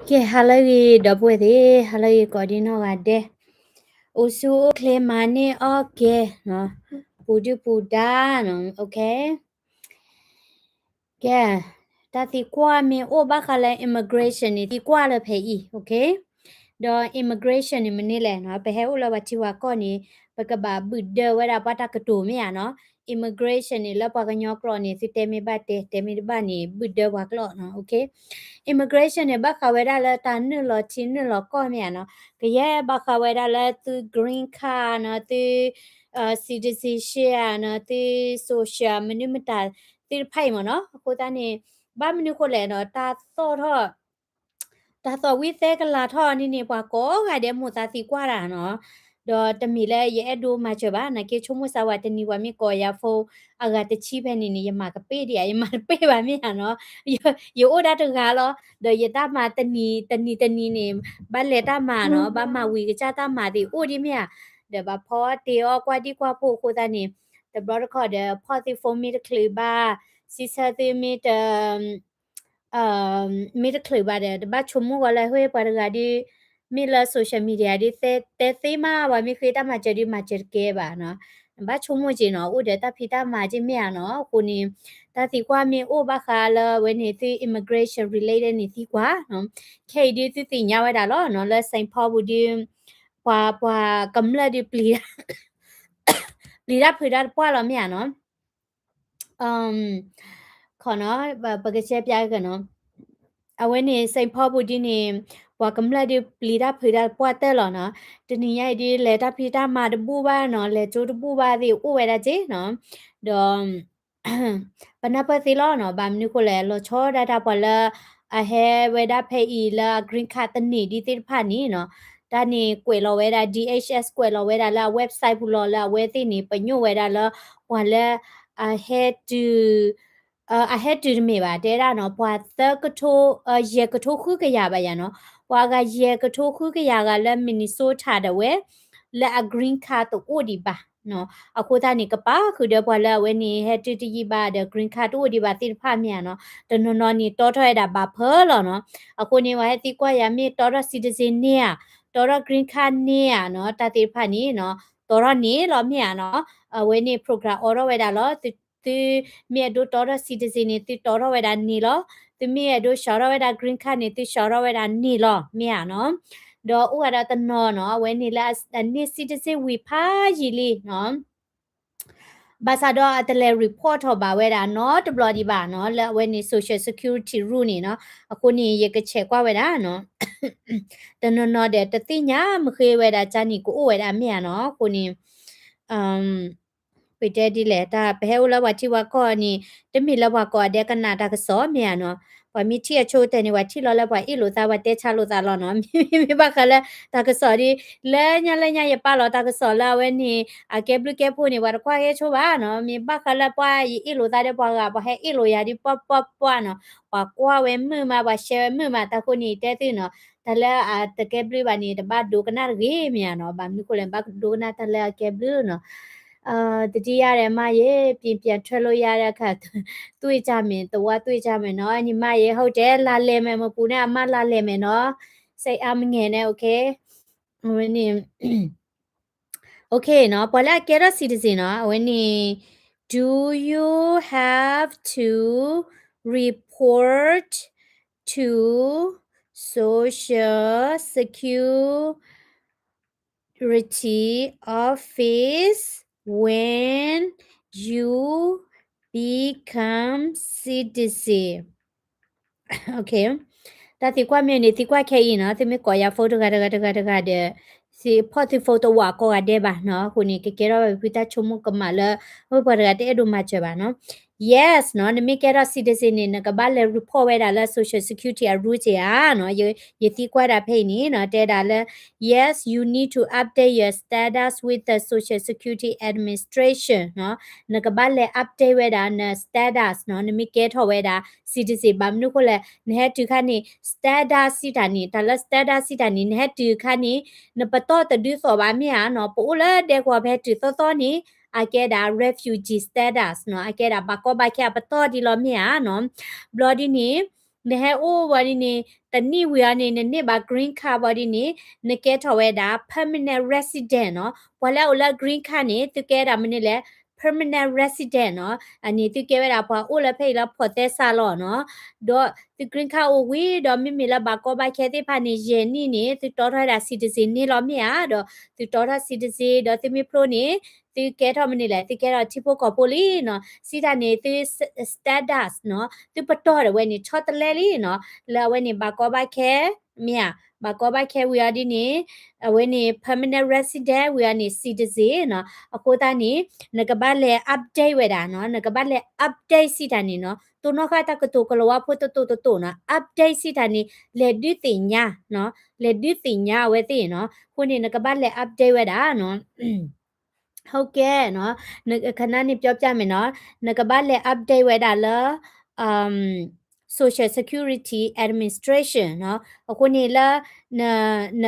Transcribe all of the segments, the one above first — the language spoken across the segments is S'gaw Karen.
ကဲ ဟါလၢအဂ့ၤ ဒီပုၢ်ဝဲၢ်သ့ၣ်, ဟါလၢအဂ့ၤကိးဒံနီၢ်ဂၤဒဲး, အိၣ်ဆူၣ်အိၣ်ချ့မၤန့ၢ်အီၣ်ကဲ, ပူၤဒုၣ်ပူၤဒါနီၤ, okay. ကဲ, တၢ်သံကွၢ်မ့ၢ်အိၣ်ဘၣ်ဃးလၢ immigration န့ၣ် သံကွၢ်လၢဖဲအံၤ, okay. ဒီး immigration န့ၣ်မနုၤလဲၣ်နီၤ, ပဟဲအိၣ်လၢပှၤထံပှၤကီၢ်န့ၣ် ပကဘၣ်ဘုၣ်ဒၢဝဲဒၣ်ပှၤတၢ်ကတိၤမ့ၢ်ဧါနီၤ. Immigration န့ၣ် လၢပှၤကညီကျိာ်န့ၣ် သုတဲမ့ၢ်ဘၣ်တဲ, တဲမ့ၢ်တဘၣ်န့ၣ် ဘုၣ်ဒၢပှၤကျိာ်နီၤ, okay. Immigration န့ၣ် ဘၣ်ဃးဝဲဒၣ်လၢတၢ်နုာ်လီၤထံနုာ်လီၤကီၢ်မ့ၢ်ဧါနီၤ, ကယဲၢ်ဘၣ်ဃးဝဲဒၣ်လၢသု green card နီၤ, သု citizenship နီၤ, သု social မနုၤမတၤ သ့ၣ်တဖၣ်အံၤမ့ၢ်နီၤ. အဃိသတးန့ၣ် ဘၣ်မနုၤဃိလဲၣ်နီၤ, တၢ်သီၣ်ထီၣ် တၢ်သီၣ်ဝံသဲကလၤထီၣ်န့ၣ်န့ၣ် ပှၤကိးဂၤဒဲးမိၣ်သးသံကွၢ်တၢ်နီၤ. ဒီးတမ့ၢ်လၢယအဲၣ်ဒိးမၤစၢၤဘၣ်, နာ်က့ဆိကမိၣ်စၢ်ဝဲတနံၤပှၤမ့ၢ်ကိးယၤ phone အဂၤတဆံဖဲန့ၣ်န့ၣ် ယမၤကပ့ၢ်ဒံးဧါ, ယမၤတပ့ၢ်ဘၣ်မ့ၢ်ဧါနီၤ. ယအိၣ်ဒၣ်တဂၤလီၤ, ဒီးယတၢ်မၤတနံၤတနံၤတနံၤန့ၣ် ဘၣ်လဲၤတၢ်မၤနီၤ, ဘၣ်မၤဝံၤကစၢ်တၢ်မၤသ့ၣ်အိၣ်ဒံးမ့ၢ်ဧါ, ဒီးဘၣ်ဖီတ့ၢ်အီၣ်ကွၢ်ဒံကွၢ်ဖိအဃိသတးန့ၣ် တဘျီတခီၣ်ဒီး ဖီၣ်သု phone မ့ၢ်တချုးဘၣ်, စံးဆၢသုမ့ၢ်တ မ့ၢ်တချုးဘၣ်ဒီး တဘၣ်ဆိကမိၣ်ဂီၤလၢဟ့ၣ်ပှၤတဂၤဒုး, မ့ၢ်လၢ social media ဒုး တဲသ့မး ပှၤမ့ၢ်ဃ့တၢ်မၤစၢၤဒုး မၤစၢၤတကဲဘၣ်နီၤ. ဘၣ်ဆိကမိၣ်က့ၤနီၤ, အိၣ်ဒီးတၢ်ဖံးတၢ်မၤက့ၤမ့ၢ်ဧါနီၤ. အဃိန့ၣ် တၢ်သံကွၢ်မ့ၢ်အိၣ်ဘၣ်ဃးလၢအဝဲန့ၣ်သု immigration related န့ၣ်သံကွၢ်နီၤ. ခဲအံၤဒုးသုသ့ၣ်ညါဝဲဒၣ်လီၤနီၤ, လၢ Saint Paul ပူၤဒုး ပှၤ ပှၤကမျၢၢ်ဒုး ပျံၤတၢ်ဖုးတၢ်တပှၢ်လီၤမ့ၢ်ဧါနီၤ. ခီနီၤ, ပကရှဲပၠးကနီၤ, အဝဲန့ၣ် Saint Paul ပူၤဒုးန့ၣ် ပှၤကမျၢၢ်ဒုးပျံၤတၢ်ဖုးတၢ်တပှၢ်တၢၢ်လီၤနီၤ. တနံၤညါအံၤဒုး လဲၤတၢ်ဖံးတၢ်မၤတဘူၣ်ဘၣ်နီၤ, လဲၤကၠိတဘူၣ်ဘၣ်သ့ၣ်အိၣ်ဝဲဒၣ်က့နီၤ. ဒီး ပနၢ်ပၢၢ်သ့လီၤနီၤ, ဘၣ်မနုၤဃိလဲၣ်, လီၤဆီဒၣ်တၢ်ပှၤလၢ အဟဲဝဲဒၣ်ဖဲအံၤလၢအ green card တန့ၢ်ဒံးသ့ၣ်တဖၣ်န့ၣ်နီၤ, တၢ်န့ၣ်ကွဲးလီၤဝဲဒၣ် D H S ကွဲးလီၤဝဲဒၣ်လၢအ website ပူၤလီၤ, လၢအဝဲသ့ၣ်န့ၣ် ပညိၣ်ဝဲဒၣ်လၢ ပှၤလၢအဟဲတုၤ အဟဲတုၤတမ့ၢ်ဘၣ် တဲဒၣ်နီၤ, ပှၤသၢကထိ ယဲၢ်ကထိဃုကယၤဘၣ်ယၤနီၤ, ပှၤဂၤယဲၢ်ကထိဃုကယၤဂၤလၢ Minnesota ဒၣ်ဝဲ လၢအ green card တအိၣ်ဒံးဘၣ်နီၤ. အဃိသတးန့ၣ် ကပာ်ဃုာ်ဒီးပှၤလၢအဝဲန့ၣ် ဟဲတုၤတယံာ်ဘၣ်ဒီး green card တအိၣ်ဒံးဘၣ်သ့ၣ်တဖၣ်မ့ၢ်ဧါနီၤ, တနီၤနီၤန့ၣ် တီထီၣ်ဝဲဒၣ်ဘၣ်ဖၢလီၤနီၤ. အဃိန့ၣ် ပှၤဟဲသံကွၢ်ယၤ မ့ၢ်တီထီၣ် citizen န့ၢ်ဧါ, တီထီၣ် green card န့ၢ်ဧါနီၤ, တၢ်သ့ၣ်တဖၣ်န့ၣ်နီၤ, တီထီၣ်န့ၢ်လီၤမ့ၢ်ဧါနီၤ. အဝဲန့ၣ် program အိးထီၣ်ဝဲဒၣ်လီၤ. သုမ့ၢ်အဲၣ်ဒိးတီထီၣ် citizen န့ၣ် သုတီထီၣ်ဝဲဒၣ်န့ၢ်လီၤ. သုမ့ၢ်အဲၣ်ဒိး လျှောက် ထီၣ်ဝဲဒၣ် green card န့ၣ် သု လျှောက် ထီၣ်ဝဲဒၣ်န့ၢ်လီၤ မ့ၢ်ဧါနီၤ. ဒီးအိၣ်ဝဲဒၣ်တနီၤနီၤ, အဝဲန့ၣ်လၢအန့ၢ် citizen ဝံၤဖးယံာ်လံနီၤ. ဘၣ်ဆၣ်ဒီးအတလဲၤ report ထီၣ်ဘၣ်ဝဲဒၣ်နီတဘျီဒံးဘၣ်နီၤ, လၢအဝဲန့ၣ် social security rule န့ၣ်နီၤ. အဃိန့ၣ် ယကဆဲးကွၢ်ဝဲဒၣ်နီၤ. တနီၤနီၤဒီး တသ့ၣ်ညါမ့ၢ်ဃ့ဝဲဒၣ် ကၢ်န့ၣ်ကအိၣ်ဝဲဒၣ်မ့ၢ်ဧါနီၤ. အဃိန့ၣ် ပတဲဒ်လဲၣ်, တၢ်ပဟဲအိၣ်လၢပှၤထံပှၤကီၢ်န့ၣ် တမ့ၢ်လၢပှၤကိးဂၤဒဲးကနၣ်တၢ်ကစီၣ်မ့ၢ်ဧါနီၤ. ပှၤမ့ၢ်ထံၣ်အဆိကတၢၢ်န့ၣ် ပှၤထံၣ်လီၤလၢပှၤအ့ၣ်လိာ်သး ပှၤတဲဆါလိာ်သးလီၤနီၤ. မ့မ့ၢ်ဘၣ်ဃးလၢတၢ်ကစီၣ်ဒ် လၢညါလၢညါ ယပာ်လီၤတၢ်ကစီၣ်လၢအဝဲန့ၣ် အကဲဘျုးကဲဖှိၣ်န့ၣ် ပှၤတကွၢ်ကဲဆိဘၣ်နီၤ. မ့ၢ်ဘၣ်ဃးလၢပှၤယအ့ၣ်လိာ်သးဒီးပှၤဂၤ ပှၤဟဲအ့ၣ်လိာ်ယၤဒ်ပှၢ်ပှၢ်ပှၢ်နီၤ. ပှၤကွၢ်ဝဲမုာ်မး ပှၤရှဲဝဲမုာ်မး, တၢ်ဃိန့ၣ်တဲသုနီၤ, တၢ်လၢအတကဲဘျုးဘၣ်န့ၣ် တဘၣ်ဒိကနၣ်တဂ့ၤမ့ၢ်ဧါနီၤ. ဘၣ်မနုၤဃိလဲၣ် ဘၣ်ဒိကနၣ်တၢ်လၢအကဲဘျုးနီၤ. သတိရတယ်မး ရေပြင်ပြန်ထွက်လို့ရတဲ့အခါ တွေ့ကြမယ်, သဝီတွေ့ကြမယ်နော် ညီမရေ. ဟုတ်တယ် လာလည်မယ်, မပူနဲ့ အမလာလည်မယ်နော်. စိတ်အားမငယ်နဲ့ okay. အဝဲန့ၣ် okay နီၤ, ပှၤလၢအကဲထီၣ် citizen နီၤ, အဝဲန့ၣ် do you have to report to social security office when you become citizen. Okay. တၢ်သံကွၢ်မ့ၢ်န့ၣ် သံကွၢ်ခဲအံၤနီၤ, သုမ့ၢ်ကိးယၤ phone တဂၤတဂၤတဂၤတဂၤဒီး သံဖီၣ်သု phone တဝးကိးဂၤဒဲးဘၣ်နီၤ. အဃိန့ၣ် ကကဲထီၣ်ဝဲဖုတၢ်ဆိကမိၣ်ကမၣ်လၢ အဝဲပှၤတဂၤတအဲၣ်ဒိးမၤစၢၤဘၣ်နီၤ. Yes နီၤ, နမ့ၢ်ကဲထီၣ် citizen န့ၣ် နကဘၣ်လဲၤ report ဝဲဒၣ်လၢ social security အ rule က့ဧါနီၤ. ယသံကွၢ်ဒၣ်ဖဲအံၤန့ၣ်နီၤ, တဲဒၣ်လၢ yes, you need to update your status with the Social Security Administration နီၤ. နကဘၣ်လဲၤ update ဝဲဒၣ်န status နီၤ, နမ့ၢ်ကဲထီၣ်ဝဲဒၣ် citizen ဘၣ်မနုၤအဃိလဲၣ်, နဟဲတုၤခါန့ၣ် status စံးတၢ်န့ၣ်, တၢ်လၢ status စံးတၢ်န့ၣ် နဟဲတုၤခါန့ၣ် နပတီၢ်တဒုးသိးဘၣ်မ့ၢ်ဧါနီၤ. ပအိၣ်လၢဒဲကဝီၤ ပဟဲတုၤသီသီန့ၣ် အကဲဒၣ် refugee status နီၤ, အကဲဒၣ်ဘၣ်ကီဘၣ်ခဲအပတီၢ်ဒ်လီၤမ့ၢ်ဧါနီၤ. ဘျီဒ်န့ၣ် နဟဲအိၣ်ဘၣ်ဒ်န့ၣ် တနံၣ်ဝံၤအီၤန့ၣ် နန့ၢ်ဘၣ် green card ဘၣ်ဒ်န့ၣ် နကဲထီၣ်ဝဲဒၣ် permanent resident နီၤ. ပှၤလၢအအိၣ်လၢ green card န့ၣ် သုကဲဒၣ်မနုၤလဲၣ် permanent resident နီၤ. အန့ၣ်သုကဲဝဲဒၣ်ပှၤအိၣ်လၢဖဲအံၤလၢဖီၣ်သဲစးလီၤနီၤ. ဒီးသု green card အိၣ်ဝံၤဒီး မ့မ့ၢ်လၢဘၣ်ကီဘၣ်ခဲသ့ၣ်တဖၣ်န့ၣ် ယဲၢ်နံၣ်န့ၣ် သုတီထီၣ်ဝဲဒၣ် citizen န့ၣ်လီၤမ့ၢ်ဧါ. ဒီးသုတီထီၣ် citizen ဒီးသုမ့ၢ်ဖျိန့ၣ် သုကဲထီၣ်မနုၤလဲၣ် သုကဲထီၣ်ထံဖိကီၢ်ဖိလံနီၤ. စံးတၢ်န့ၣ် သု status နီၤ သုပတီၢ်ဒၣ်ဝဲန့ၣ် ဆီတလဲလံနီၤ. လၢအဝဲန့ၣ် ဘၣ်ကီဘၣ်ခဲ မ့ၢ်ဧါ, ဘၣ်ကီဘၣ်ခဲဝံၤအီၤဒ်န့ၣ် အဝဲန့ၣ် permanent resident ဝံၤအီၤန့ၣ် citizen နီၤ. အဃိသတးန့ၣ် နကဘၣ်လဲၤ update ဝဲဒၣ်နီၤ. နကဘၣ်လဲၤ update စံးတၢ်န့ၣ်နီၤ. တိၢ်နီၣ်ဃာ်တၢ်ကတိၤကလၤဝါဖိတတိၤတတိၤနီၤ. update စံးတၢ်န့ၣ် လဲၤဒုးသ့ၣ်ညါနီၤ. လဲၤဒုးသ့ၣ်ညါအဝဲသ့ၣ်နီၤ. အဃိန့ၣ် နကဘၣ်လဲၤ update ဝဲဒၣ်နီၤ. ဟုတ်ကဲ့နီၤ, ခဏန့ၣ်ပြောပြမယ်နီၤ, နကဘၣ်လဲၤ update ဝဲဒၣ်လၢ Social Security Administration နီၤ. အဃိန့ၣ်လၢ န န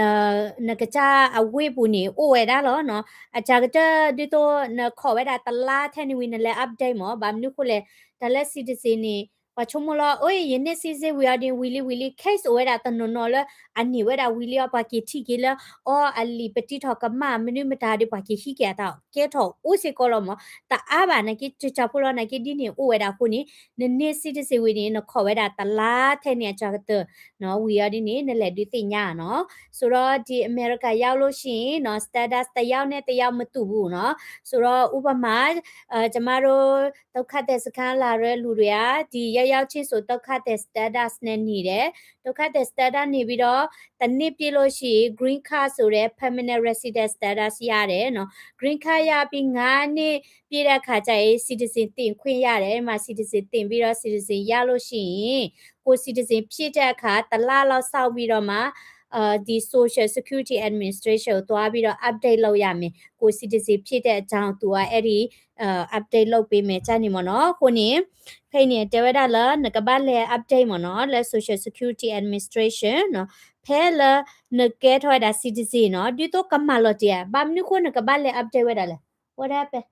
နကစၢ်အဝ့ၢ်ပူၤန့ၣ် အိၣ်ဝဲဒၣ်လီၤနီၤ. အစှၤကတၢၢ်ဒ်သိးနခီၣ်ဝဲဒၣ်တလါထဲန့ၣ်ဝံၤ နလဲၤ update မး, ဘၣ်မနုၤဃိလဲၣ်, တၢ်လၢ citizen န့ၣ် ပှၤဆိကမိၣ်လီၤ အိ ယန့ၢ် citizen ဝံၤအီၤဒ်န့ၣ် ဝံၤလံဝံၤလံ, case အိၣ်ဝဲဒၣ်တနီၤနီၤလၢ အန့ၢ်ဝဲဒၣ်ဝံၤလံအီၤ ပှၤက့ၤထံၣ်က့ၤလၢ အီ အလံာ်ပတံထီၣ်ကမၣ် မနုၤမတၤဒီး ပှၤက့ၤဟံးက့ၤအတၢ် ကဲထီၣ်အိၣ်စ့ၢ်ကီးလီၤမး. တအါဘၣ် နာ်က့ ကၠၢဖိလီၤ နာ်က့ ဒ်န့ၣ်အိၣ်ဝဲဒၣ်အဃိန့ၣ် နန့ၢ် citizen ဝံၤန့ၣ် နခီၣ်ဝဲဒၣ်တလါထဲန့ၣ်အစှၤကတၢၢ်နီၤ, ဝံၤအီၤဒ်န့ၣ် နလဲၤဒုးသ့ၣ်ညါနီၤ. ဆိုတော့ ဒီး အမဲရကၤ ရောက်လို့ရှိရင်နီၤ status တစ်ယောက်နဲ့တစ်ယောက် မတူဘူးနီၤ. ဆိုတော့ ဥပမာ ကျမတို့ ဒုက္ခသည်စခန်းလာတဲ့လူတွေက ဒီရောက်ရောက်ချင်းဆို ဒုက္ခသည် status နဲ့နေတယ်။ ဒုက္ခသည် status နေပြီးတော့ တစ်နှစ်ပြည့်လို့ရှိရင် green card ဆိုတဲ့ permanent resident status ရတယ်နော်။ green card ရပြီး ငါးနှစ်ပြည့်တဲ့အခါကျရင် citizen တင်ခွင့်ရတယ်။ အဲ့မှာ citizen တင်ပြီးတော့ citizen ရလို့ရှိရင် ကိုယ် citizen ဖြစ်တဲ့အခါ တစ်လလောက်စောင့်ပြီးတော့မှ ဒီ Social Security Administration ကိုသွားပြီးတော့ update လုပ်ရမယ်။ ကိုယ် citizen ဖြစ်တဲ့အကြောင်း သူကအဲ့ဒီ update လုပ်ပေးမယ် ကြၢးန့ၣ်မ့ၢ်နီၤ. အဃိန့ၣ် ဖဲအံၤန့ၣ် တဲဝဲဒၣ်လၢ နကဘၣ်လဲၤ update မ့ၢ်နီၤ လၢ Social Security Administration နီၤ. ဖဲလၢ နကဲထီၣ်ဝဲဒၣ် citizen နီၤ ဒ်သိးကမၤလီၤတ့ၢ်ဧါ. ဘၣ်မနုၤဃိနကဘၣ်လဲၤ update ဝဲဒၣ်လဲၣ်. What happened?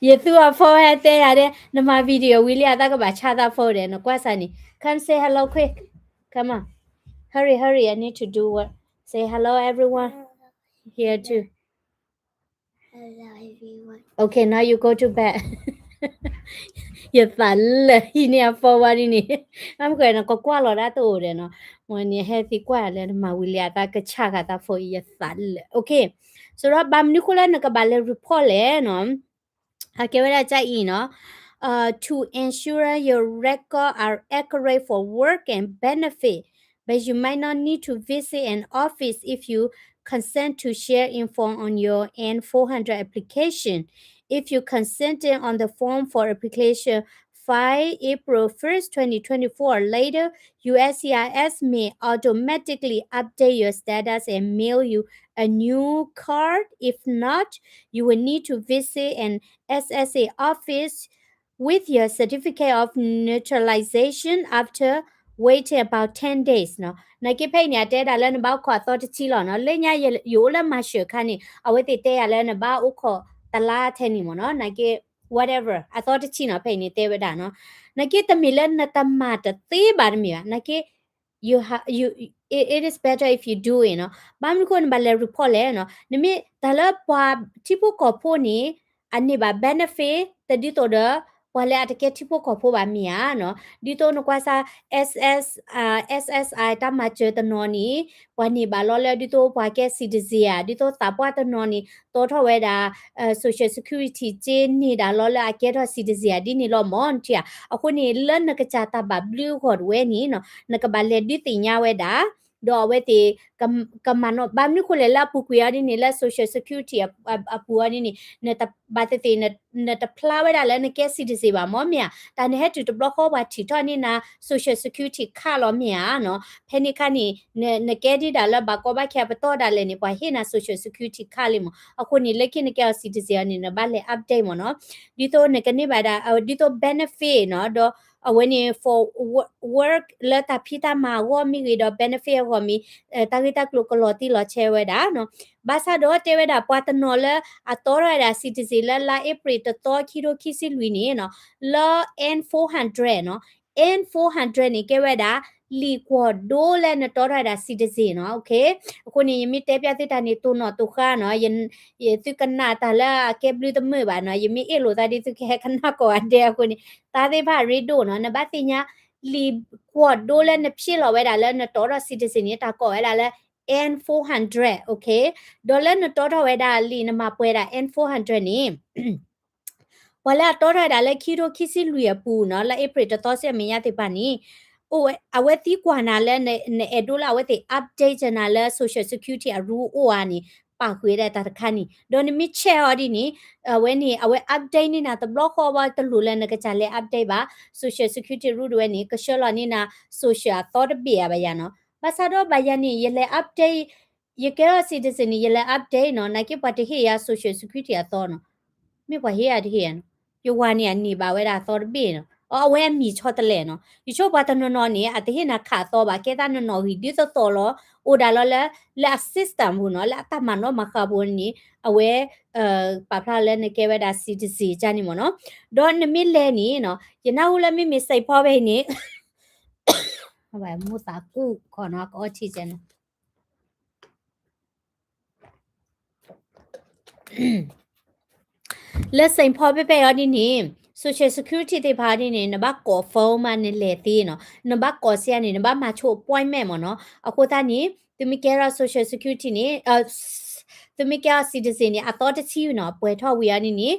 ယသူအ phone ဟဲတဲယၤဒဲး နမၤ video ဝံၤလံ အသးကဘၣ်ဆါသး phone ဒဲး နကွၢ်စၢ်န့ၣ်. Come say hello quick. Come on. Hurry, hurry. I need to do work. Say hello, everyone. Here too. Hello, everyone. Okay, now you go to bed. ယသးလၢာ်ဟံးန့ၢ်အ phone ဝဲဒ်န့ၣ်. အမ့ၢ်ကွဲးနကကွၢ်လီၤဒၣ်တအိၣ်ဒဲးနီၤ. မ့ၢ်န့ၣ်ဟဲသံကွၢ်လၢနမၤဝံၤလံ အသးကဆါဃာ်သး phone အံၤ ယသးလၢာ်. Okay. ဆိုတော့ ဘၣ်မနုၤဃိလၢနကဘၣ်လဲၤ report လဲၣ်နီၤ. အကဲဝဲဒၣ်ကအံၤနီၤ, uh, to ensure your record are accurate for work and benefit, but you might not need to visit an office if you consent to share info on your N four hundred application. If you consented on the form for application filed April first, twenty twenty-four or later, U S C I S may automatically update your status and mail you a new card. If not, you will need to visit an S S A office with your certificate of naturalization after waiting about ten days နီၤ. နာ်က့ဖဲအံၤန့ၣ် အတဲဒၣ်လၢနဘၣ်အိၣ်ခိးအသီတဆံလီၤနီၤ. လၢညါယအိၣ်လၢမၤၡၢၣ်အခါန့ၣ် အဝဲသ့ၣ်တဲယၤလၢနဘၣ်အိၣ်ခိးတလါထဲန့ၣ်မ့ၢ်နီၤ. နာ်က့ whatever အသီတဆံနီၤ ဖဲအံၤန့ၣ်တဲဝဲဒၣ်နီၤ. နာ်က့တမ့ၢ်လၢနတမၤတသ့ဘၣ်တမ့ၢ်ဘၣ်. နာ်က့ you ha- you it is better if you do it နီၤ. ဘၣ်မနုၤဃိနဘၣ်လဲၤ report လဲၣ်နီၤ. နမ့ၢ်တၢ်လၢပှၤထံဖိကီၢ်ဖိန့ၣ် အန့ၢ်ဘၣ် benefit တဒ်သိးဒီး ပှၤလၢအတကဲထံဖိကီၢ်ဖိဘၣ်မ့ၢ်ဧါနီၤ. ဒ်သိးနကွၢ်စၢ် S S အာ S S I တၢ်မၤစၢၤတနီၤန့ၣ် ပှၤန့ၢ်ဘၣ်လီၤလၢဒ်သိးပှၤကဲ citizen ဧါ, ဒ်သိးသးပှၢ်တနီၤန့ၣ် တီထီၣ်ဝဲဒၣ် Social Security က့န့ၢ်ဒၣ်လီၤလၢအကဲထီၣ် citizen ဧါ ဒ်န့ၣ်လီၤမ့ၢ်ထံၣ်ဧါ. အဃိန့ၣ် လၢနကစၢ်တၢ်ဘၣ်ဘျုးအဂီၢ်တဝဲန့ၣ်နီၤ နကဘၣ်လဲၤဒုးသ့ၣ်ညါဝဲဒၣ် ဒီးအဝဲသ့ၣ် ကမၤနီၣ် ဘၣ်မနုၤဃိလဲၣ် လၢအပူၤကွံာ်အီၤဒ်န့ၣ် လၢ Social Security အပူၤအီၤဒ်န့ၣ် နတဘၣ်သ့ၣ်သ့ၣ် နတဖျါဝဲဒၣ်လၢနကဲ citizen ဘၣ်မ့ၢ်မ့ၢ်ဧါ. တၢ်နဟဲတုၤတဘျီဃီပှၤထံၣ်ထီၣ်န့ၢ်နၤ Social Security card လီၤမ့ၢ်ဧါနီၤ. ဖဲန့ၣ်အခါန့ၣ် နကဲဒ်ဒၣ်လၢဘၣ်ကီဘၣ်ခဲအပတီၢ်ဒၣ်လဲာ်န့ၣ် ပှၤဟ့ၣ်နၤ Social Security card လံမ့ၢ်. အဃိန့ၣ် လၢခံနကဲအီၤ citizen အီၤန့ၣ် နဘၣ်လဲၤ update မ့ၢ်နီၤ. ဒ်သိးနကန့ၢ်ဘၣ်ဒၣ် ဒ်သိး benefit နီၤ ဒီး အဝဲန့ၣ် for work လၢတၢ်ဖံးတၢ်မၤအဂီၢ်မ့ၢ်ဂ့ၤဒီး benefit အဂီၢ်မ့ၢ် တၢ်ဂ့ၢ်တၢ်ကျိၤကလီၤတံၢ်လီၤဆဲးဝဲဒၣ်နီၤ. ဘၣ်ဆၣ်ဒီးတဲဝဲဒၣ်ပှၤတနီၤလၢအတီထီၣ်ဝဲဒၣ် citizen လၢလါအ့ဖြ့ၣ်တသီခံထိခံဆံလွံၢ်န့ၣ်နီၤ လၢ N four hundred နီၤ N four hundred န့ၣ် ကဲဝဲဒၣ် လံာ်ကွီၢ်ဒိလၢနတီထီၣ်ဝဲဒၣ် citizen နီၤ. အဃိန့ၣ် ယမ့ၢ်တဲပျးသုတၢ်န့ၣ် တိၢ်နီၣ်တိၢ်ဃါနီၤ, သုကနၣ်တၢ်လၢအကဲဘျုးတမုာ်ဘၣ်နီၤ, ယမ့ၢ်အ့ၣ်လိာ်သးဒီး သုကဟဲကနၣ်ကိးဂၤဒဲးအဃိန့ၣ် တၢ်သ့ၣ်တဖၣ်ရ့ဒိၣ်နီၤ, နဘၣ်သ့ၣ်ညါ လံာ်ကွီၢ်ဒိလၢနဖျ့လီၤဝဲဒၣ်လၢနတီထီၣ် citizen န့ၣ် တၢ်ကိးဝဲဒၣ်လၢ N four hundred, ဒီးလၢနတီထီၣ်ဝဲဒၣ်လံာ်နမၤပှဲၤဒၣ် N four hundred န့ၣ် ပှၤလၢအတီထီၣ်ဝဲဒၣ်လၢခံထိခံဆံလွံၢ်အပူၤနီၤ, လၢအ့ဖြ့ၣ်တသီစဲမဲာ်ညါသ့ၣ်တဖၣ်န့ၣ် အဝဲသံကွၢ်နၤလၢ နအဲၣ်ဒိးလၢအဝဲသ့ၣ် update နၤလၢ social security အ rule အိၣ်ဧါန့ၣ် ပာ်ဃုာ်ဝဲဒၣ်တၢ်တခါန့ၣ်, ဒီးနမ့ၢ် check အီၤဒ်န့ၣ် အဝဲန့ၣ် အဝဲ update န့ၢ်နၤတဘျီဃီဘၣ်, တလိၣ်လၢနကစၢ်လဲၤ update ဘၣ် social security rule တဝဲန့ၣ် ကဆှၢလီၤန့ၢ်နၤ social အသီတဘ့ၣ်ဧါဘၣ်ယၤနီၤ. ဘၣ်ဆၣ်ဒီးဘၣ်ယၤန့ၣ် ယလဲၤ update ယကဲထီၣ် citizen န့ၣ် ယလဲၤ update နီၤ, နာ်က့ပှၤတဟ့ၣ်ယၤ social security အသီနီၤ, မ့ၢ်ပှၤဟ့ၣ်ယၤတဟ့ၣ်ယၤနီၤ, ယဝၤန့ၣ်အန့ၢ်ဘၣ်ဝဲဒၣ်အသီတဘ့ၣ်နီၤ, အဝဲအမံၤဆီတလဲနီၤ, ယဆိပှၤတနီၤနီၤန့ၣ် အတဟ့ၣ်နၤခးအသီဘၣ်, ကဲသးနီၢ်နီၢ်ဂံၢ်ဒုးသသိးလီၤ, အိၣ်ဒၣ်လီၤလၢ လၢအ system ပူၤနီၤ, လၢအတၢ်မၤနီၣ်မၤဃါပူၤန့ၣ် အဝဲ ပာ်ဖျါလၢနကဲဝဲဒၣ် citizen ကန့ၣ်မ့ၢ်နီၤ, ဒီးနမ့ၢ်လဲၤန့ၣ်နီၤ, ယနၢ်ဟူလၢမ့မ့ၢ် Saint Paul ဖဲအံၤန့ၣ် မိၢ်သးကူၣ်ခီနီၤ ကအီထံကဲနီၤ လၢ Saint Paul ဖဲဖဲအံၤဒ်န့ၣ် social security သ့ၣ်တဖၣ်ဒ်န့ၣ် နဘၣ်ကိး phone မးနလဲၤသ့နီၤ, နဘၣ်ကိးစ့ၢ်န့ၣ် နဘၣ်မၤဆိ appointment မ့ၢ်နီၤ, အဃိသတးန့ၣ် သုမ့ၢ်ကဲထီၣ် social security န့ၣ် သုမ့ၢ်ကဲထီၣ် citizen န့ၣ် အသီတဆံနီၤ, ပှဲၤထီၣ်ဝံၤအီၤဒ်န့ၣ်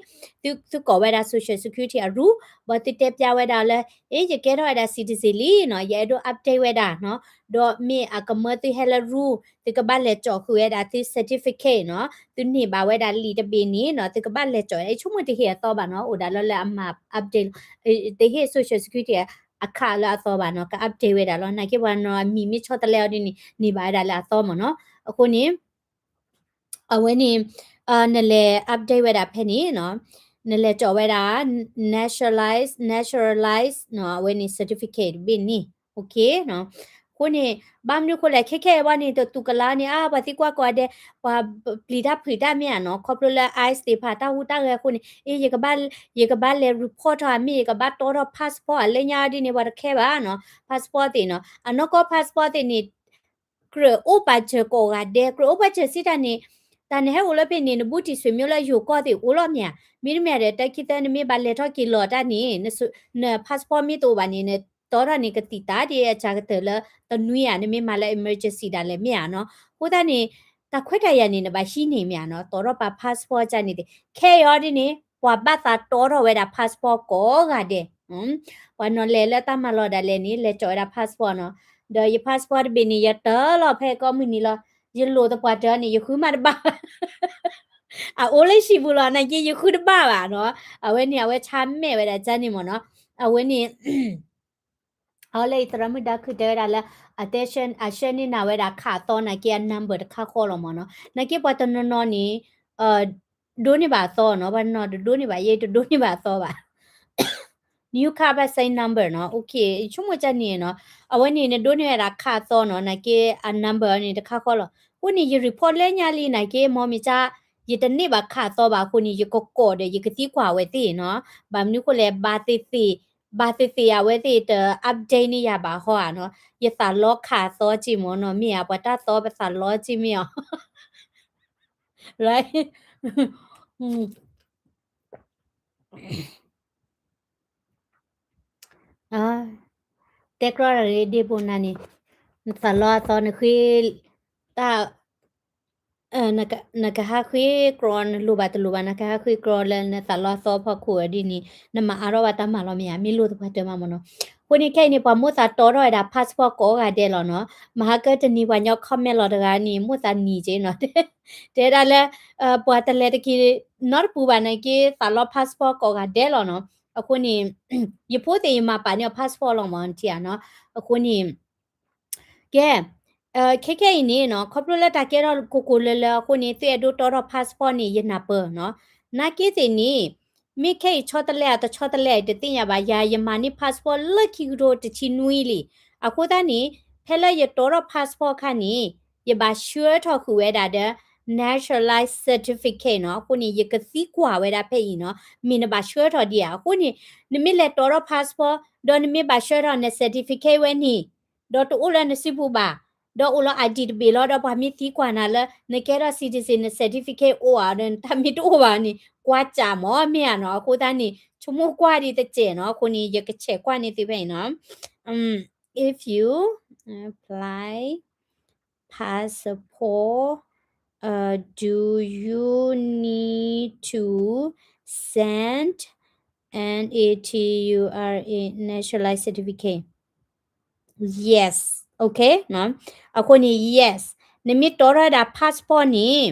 သုကိးဝဲဒၣ် social security အ rule ဘၣ်သုတဲပျးဝဲဒၣ်လၢ အ့ ယကဲထီၣ်ဝဲဒၣ် citizen လံနီၤ, ယအဲၣ်ဒိး update ဝဲဒၣ်နီၤ, ဒီးမ့ၢ်အကမၢသုဟဲလၢ rule သုကဘၣ်လဲၤကၠီဃုာ်ဝဲဒၣ်သု certificate နီၤ, သုန့ၢ်ဘၣ်ဝဲဒၣ်လံာ်တဘ့ၣ်န့ၣ်နီၤ, သုကဘၣ်လဲၤကၠီ, ဆိကမိၣ်တဟ့ၣ်အသီဘၣ်နီၤ, အိၣ်ဒၣ်လီၤလၢအမၤ update တဟ့ၣ် social security အခးလၢအသီဘၣ်နီၤ, က update ဝဲဒၣ်လီၤ, နာ်က့ပှၤနီၤအမံၤမ့ၢ်ဆီတလဲအီၤဒ်န့ၣ် န့ၢ်ဘၣ်ဝဲဒၣ်လၢအသီမ့ၢ်နီၤ, အဃိန့ၣ် အဝဲန့ၣ် နလဲၤ update ဝဲဒၣ်ဖဲန့ၣ်နီၤ, နလဲၤကၠီဝဲဒၣ် naturalize, naturalize နီၤ, အဝဲန့ၣ် certificate တဘ့ၣ်န့ၣ် အဃိန့ၣ် ဘၣ်မနုၤဃိလဲၣ် ခဲခဲအံၤဘၣ်န့ၣ် တတူၢ်ကလာန့ၣ် အါ ပှၤသံကွၢ်ကိးဂၤဒဲး ပှၤပျံၤတၢ်ဖုးတၢ်မ့ၢ်ဧါနီၤ, ခီဖျိလၢ ICE သ့ၣ်တဖၣ် တၢ်ဟူးတၢ်ဂဲၤအဃိန့ၣ် အ့ ယကဘၣ်လဲၤ report ထီၣ်ဧါ မ့ၢ်ယကဘၣ်တီထီၣ် passport အလဲညါဒ်န့ၣ် ပှၤတခဲဘၣ်နီၤ, passport သ့ၣ်နီၤ, အနီၢ်ကီၢ် passport သ့ၣ်န့ၣ် ကြၢးအိၣ်ပာ်စၢၤကိးဂၤဒဲး, ကြၢးအိၣ်ပာ်စၢၤစံးတၢ်န့ၣ်, တၢ်နဟဲအိၣ်လၢဖဲန့ၣ် နဘူးတံၢ်ဆွေမျိုးလၢယိၤကီၢ်သ့ၣ်အိၣ်လီၤမ့ၢ်ဧါ, မ့တမ့ၢ်ဒီး တၢ်ခံသၢနမ့ၢ်ဘၣ်လဲၤထီၣ်က့ၤလီၤတၢ်န့ၣ် န passport မ့ၢ်တအိၣ်ဘၣ်န့ၣ် နတီထီၣ်န့ၣ် ကသံၣ်သါဒ်အစှၤကတၢၢ်လၢတနွံဧါ, နမ့ၢ်မၤလၢ emergency ဒၣ်လဲာ်မ့ၢ်ဧါနီၤ, အဃိသတးန့ၣ် တၢ်ခွဲးတၢ်ယာ်န့ၣ် နဘၣ်ဟံးန့ၢ်မ့ၢ်ဧါနီၤ, တီထီၣ်ပာ် passport ကန့ၣ်သ့ၣ်, ခဲအံၤအီၤဒ်န့ၣ် ပှၤဘၣ်သးတီထီၣ်ဝဲဒၣ် passport ကိးဂၤဒဲး ပှၤနီၤလဲၤလၢတၢ်မၤလီၤဒၣ်လဲာ်န့ၣ် လဲၤကၠီဝဲဒၣ် passport နီၤ, ဒီးယ passport တဘ့ၣ်န့ၣ် ယတၢလီၤဖဲကိးမုၢ်နံၤလီၤ, ယလိၣ်သပှၢ်တၢၢ်န့ၣ် ယဃုမးတဘၣ်, အအိၣ်လၢဟံၣ်ပူၤလီၤ နာ်က့ ယဃုတဘၣ်ဘၣ်နီၤ, အဝဲန့ၣ် အဝဲဆါမဲာ်ဝဲဒၣ်ကန့ၣ်မ့ၢ်နီၤ, အဝဲန့ၣ် အဝဲလၢအံၤသရၣ်မုၣ်ဒါခုၣ်တဲဝဲဒၣ်လၢ အတဲ အဆှၢန့ၢ်နၤဝဲဒၣ်ခးအသီနာ်က့အ number တခါဃီလီၤမ့ၢ်နီၤ, နာ်က့ပှၤတနီၤနီၤန့ၣ် ဒိးန့ၢ်ဘၣ်အသီနီၤ, ပှၤတနီၤတဒိးန့ၢ်ဘၣ်, ယတဒိးန့ၢ်ဘၣ်အသီဘၣ် new card ဘၣ် same number နီၤ, okay ဆိကမိၣ်ကန့ၣ်နီၤ, အဝဲန့ၣ် နဒိးန့ၢ်ဝဲဒၣ်ခးအသီနီၤ, နာ်က့အ number န့ၣ်တခါဃီလီၤ, အဃိန့ၣ် ယ report လၢညါလံနာ်က့ မ်မ့ၢ်က ယတန့ၢ်ဘၣ်ခးအသီဘၣ်အဃိန့ၣ် ယကကိးဒီး ယကသံကွၢ်အဝဲသ့ၣ်နီၤ, ဘၣ်မနုၤအဃိလဲၣ် ဘၣ်သ့ၣ်သ့ၣ် ဘၣ်သ့ၣ်သ့ၣ်အဝဲသ့ၣ်တ update န့ၢ်ယၤဘၣ်ဟီဧါနီၤ, ယသးလီခးအသီက့မ့ၢ်နီၤ, မ့ၢ်ဧါ ပှၤတၢ်သီပသးလီက့မ့ၢ်ဧါ, right တဲကြီတဂ့ၤဒ့ၣ်ဘိနၤန့ၣ်, နသးလီအသီနဃ့, တၢ် နကဟးဃ့ကြီ နလိၣ်ဘၣ်တလိၣ်ဘၣ် နကဟးဃ့ကြီလၢနသးလီအသီဖီခိၣ်ဒ်န့ၣ် နမၤအါထီၣ်ဘၣ်တၢ်မၤလီၤမ့ၢ်ဧါ, မ့ၢ်လိၣ်သပှၢ်တၢၢ်မးမ့ၢ်နီၤ, အဃိန့ၣ်ခဲအံၤန့ၣ် ပှၤမိၣ်သးတီထီၣ်ဝဲဒၣ် passport ကိးဂၤဒဲးလီၤနီၤ, မဟါကတနံၤပှၤညီ comment လီၤတဂၤန့ၣ် မိၣ်သးနံၤက့နီၤ, တဲဒၣ်လၢ ပှၤတလဲၤတက့ၤနီတပူၤဘၣ်နာ်က့ သးလီ passport ကိးဂၤဒဲးလီၤနီၤ, အဃိန့ၣ် ယဖိသ့ၣ်ယမၤပာ်န့ၢ်အီၤ passport လီၤမ့ၢ်ထံဧါနီၤ, အဃိန့ၣ် ကဲ ခဲခဲအံၤန့ၣ်နီၤ ခီဖျိလၢတၢ်ကဲထီၣ်ကိၢ်ကိၢ်လၢၤလၢၤအဃိန့ၣ် သုအဲၣ်ဒိးတီထီၣ် passport န့ၣ် ယနၢ်ပၢၢ်နီၤ, နာ်က့သ့ၣ်န့ၣ် မ့ၢ်ခဲအံၤဆီတလဲအတဆီတလဲအံၤတသ့ၣ်ညါဘၣ်, ယၤယမၤန့ၢ် passport လၢခံကထိတဆံနွံလံ. အဃိသတးန့ၣ် ဖဲလၢယတီထီၣ် passport ခါန့ၣ် ယဘၣ်ဆှၢထီၣ်ဃုာ်ဝဲဒၣ်ဒီး naturalized certificate နီၤ. အဃိန့ၣ် ယကသံကွၢ်ဝဲဒၣ်ဖဲအံၤနီၤ, မ့ၢ်နဘၣ်ဆှၢထီၣ်ဒံးဧါ. အဃိန့ၣ် နမ့ၢ်လဲၤတီထီၣ် passport ဒီးနမ့ၢ်ဘၣ်ဆှၢထီၣ်န certificate ဝဲန့ၣ် ဒီးတအိၣ်လၢနစုပူၤဘၣ်, ဒီးအိၣ်လီၤ ID တဘ့ၣ်လီၤ, ဒီးပှၤမ့ၢ်သံကွၢ်နၤလၢ နကဲထီၣ် citizen န certificate အိၣ်ဧါ, ဒီးနတၢ်မ့ၢ်တအိၣ်ဘၣ်န့ၣ် ကွၢ်စးမး မ့ၢ်ဧါနီၤ. အဃိသတးန့ၣ် ဆိကမိၣ်ကွၢ်ဒံးတစဲးနီၤ. အဃိန့ၣ် ယကဆဲးကွၢ်န့ၢ်သုဖဲအံၤနီၤ. If you apply passport, uh, do you need to send an A T U R A naturalized certificate? Yes. Okay နီၤ. အဃိန့ၣ် yes နမ့ၢ်တီထီၣ်ဝဲဒၣ် passport န့ၣ်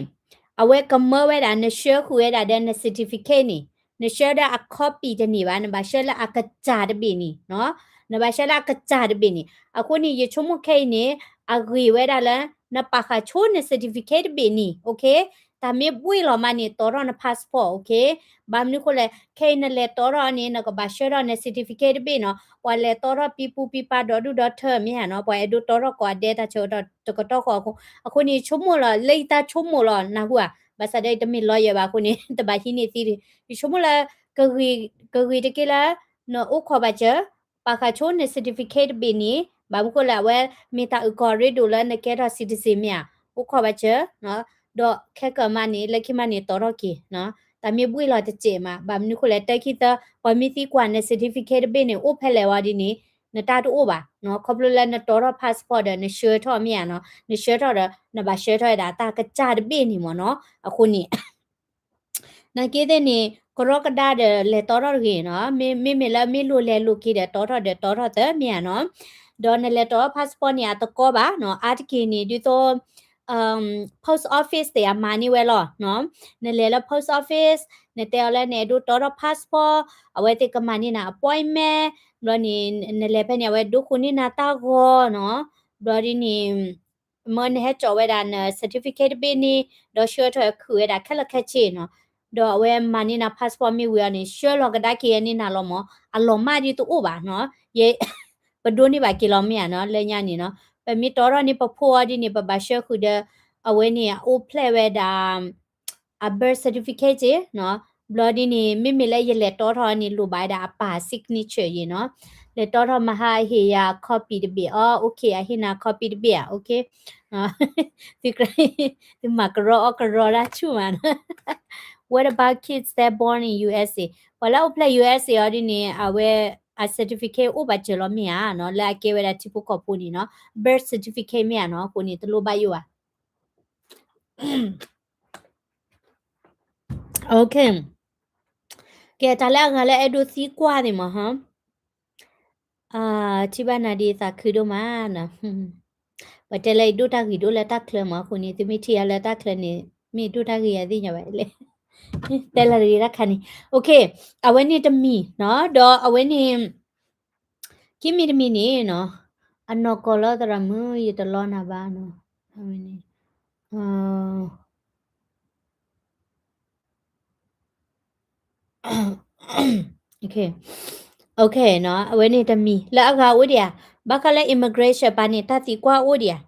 အဝဲကမၢဝဲဒၣ် နဆှၢဃုာ်ဝဲဒၣ်ဒီးန certificate န့ၣ်, နဆှၢဒီးအ copy တန့ၢ်ဘၣ်, နဘၣ်ဆှၢလၢအကစၢ်တဘ့ၣ်န့ၣ်နီၤ. နဘၣ်ဆှၢလၢအကစၢ်တဘ့ၣ်န့ၣ်. အဃိန့ၣ် ယဆိကမိၣ်ခဲအံၤန့ၣ် အဂ့ၤဝဲဒၣ်လၢ နပာ်ဃာ်ဆိန certificate တဘ့ၣ်န့ၣ် okay. တၢ်မ့ၢ်ဘှ့ၣ်လီၤမးန့ၣ် တီထီၣ်န passport, okay. ဘၣ်မနုၤဃိလဲၣ်, ခဲအံၤနလဲၤတီထီၣ်န့ၣ် နကဘၣ်ဆှၢထီၣ်န certificate တဘ့ၣ်နီၤ. ပှၤလဲၤတီထီၣ်ပံပူပံပါဒီဒူၣ်ဒီထၢမ့ၢ်ဧါနီၤ, ပှၤအဲၣ်ဒိးတီထီၣ်ကိးဂၤဒဲးတၢ်ဆၢကတီၢ်တကတီၢ်ဃီအဃိ, အဃိန့ၣ် ယဆိကမိၣ်လီၤ လၢယတၢ်ဆိကမိၣ်လီၤ နၢ်ဟူဧါ, ဘၣ်ဆၣ်ဒီးယတမ့ၢ် lawyer ဘၣ်အဃိန့ၣ် တဘၣ်ဟံးန့ၢ်သံ, ယဆိကမိၣ်လၢ ကဂ့ၤတက့ၢ်လၢ နအိၣ်ခိးဘၣ်စၢၤ ပာ်ဃာ်ဆိန certificate တဘ့ၣ်န့ၣ်, ဘၣ်မနုၤဃိလဲၣ် အဝဲမ့ၢ်တၢ်အုၣ်ကီၤရ့ဒိၣ်လၢနကဲထီၣ် citizen မ့ၢ်ဧါ, အိၣ်ခိးဘၣ်စၢၤ, ဒီးခဲကၢၤမးန့ၣ် လၢခံမးန့ၣ် တီထီၣ်က့ၤ, တၢ်မ့ၢ်ဘှ့ၣ်လီၤတစဲးမး, ဘၣ်မနုၤဃိလဲၣ် တၢ်ခံသၢ ပှၤမ့ၢ်သံကွၢ်န certificate တဘ့ၣ်န့ၣ် အိၣ်ဖဲလဲၣ်ဝဲဒ်န့ၣ် နတၢ်တအိၣ်ဘၣ်, ခီဖျိလၢနတီထီၣ် passport ဒီးနဆှၢထီၣ်မ့ၢ်ဧါနီၤ, နဆှၢထီၣ်ဒီး နဘၣ်ဆှၢထီၣ်ဝဲဒၣ်တၢ်ကစၢ်တဘ့ၣ်န့ၣ်မ့ၢ်နီၤ, အဃိန့ၣ် နာ်က့သ့ၣ်န့ၣ် ကရီကဒါဒီးလဲၤတီထီၣ်တဂ့ၤနီၤ, မ့မ့ၢ်လၢမ့ၢ်လိၤလဲၤလိၤက့ၤဒီးတီထီၣ်ဒီးတီထီၣ်သၢမ့ၢ်ဧါနီၤ, ဒီးနလဲၤတီထီၣ် passport န့ၣ် အတကီဘၣ်နီၤ, အါတက့ၢ်န့ၣ် ဒ်သိး post office သ့ၣ်အမၤန့ၢ်ဝဲလီၤ, နလဲၤလၢ post office နတဲအီၤလၢနအဲၣ်ဒိးတီထီၣ် passport အဝဲသ့ၣ်ကမၤန့ၢ်နၤ appointment ဘျီန့ၣ် နလဲၤဖဲန့ၣ် အဝဲဒိခိၣ်န့ၢ်နၤတၢ်ဂီၤနီၤ, ဘျီဒ်န့ၣ် မ့ၢ်နဟဲစိာ်ဝဲဒၣ်န certificate တဘ့ၣ်န့ၣ် ဒီးဆှၢထီၣ်ခုၣ်ဝဲဒၣ်ခဲလၢာ်ခဲဆ့နီၤ, ဒီးအဝဲမၤန့ၢ်နၤ passport မ့ၢ်ဝံၤအီၤန့ၣ် ဆှၢလီၤကဒါက့ၤန့ၢ်နၤလီၤမး, အလီၤမၢ်ဒ်တအိၣ်ဘၣ်နီၤ, ယ ပဒိးန့ၢ်ဘၣ်က့ၤလီၤမ့ၢ်ဧါနီၤ, လၢညါန့ၣ်နီၤ, ပမ့ၢ်တီထီၣ်န့ၣ် ပဖိအီၤဒ်န့ၣ် ပဘၣ်ဆှၢဃုာ်ဒီး အဝဲန့ၣ် အအိၣ်ဖျဲၣ်ဝဲဒၣ် အ birth certificate က့နီၤ, ဘျီဒ်န့ၣ် မ့မ့ၢ်လၢယလဲၤတီထီၣ်န့ၣ် လိၣ်ဘၣ်ဝဲဒၣ်အပၢ် signature ယ့ၣ်နီၤ, လဲၤတီထီၣ်မဟါအဟ့ၣ်ယၤ copy တဘ့ၣ်အီၤ, okay အဟ့ၣ်နၤ copy တဘ့ၣ်ဧါ, okay, သုကြၢး သုမၤကရီအီၣ်ကရီတၢ်ဆူၣ်မးနီၤ, What about kids that born in U S A? ပှၤလၢအအိၣ်ဖျဲၣ် U S A အီၤဒ်န့ၣ် အဝဲအ certificate အိၣ်ဘၣ်စၢၤလီၤမ့ၢ်ဧါနီၤ, လၢအကဲဝဲဒၣ်ထံဖိကီၢ်ဖိန့ၣ်နီၤ, birth certificate မ့ၢ်ဧါနီၤ, အဃိန့ၣ် တလိၣ်ဘၣ်ယိၣ်ဘၣ် Okay, ကဲ တၢ်လၢအဂၤလၢအဲၣ်ဒိးသံကွၢ်သ့ၣ်မးဟီ, ထံၣ်ဘၣ်နၤဒ်သးခုဒိၣ်မးနီၤ, ပတဲလၢယဒိၣ်တၢ်ဂ့ၤဒိၣ်လၢတၢ်ချၢမးအဃိန့ၣ် သုမ့ၢ်ထံၣ်ယၤလၢတၢ်ချၢန့ၣ် မ့ၢ်ဒိၣ်တၢ်ဂ့ၤယၤသ့ၣ်ညါဘၣ်လဲၣ်, တဲလၢတဂ့ၤတၢ်ခါန့ၣ်, okay, အဝဲန့ၣ်တမံၤနီၤ, ဒီးအဝဲန့ၣ် ခံမံၤတမံၤန့ၣ်နီၤ, အနီၢ်ကီၢ်လီၤသရၣ်မုၣ် ယတလီနၤဘၣ်နီၤ, အဝဲန့ၣ် Okay, okay နီၤ, အဝဲန့ၣ်တမံၤ လၢအဂၤအိၣ်ဒံးဧါ, ဘၣ်ဃးလၢ immigration ပၤန့ၣ် တၢ်သံကွၢ်အိၣ်ဒံးဧါ,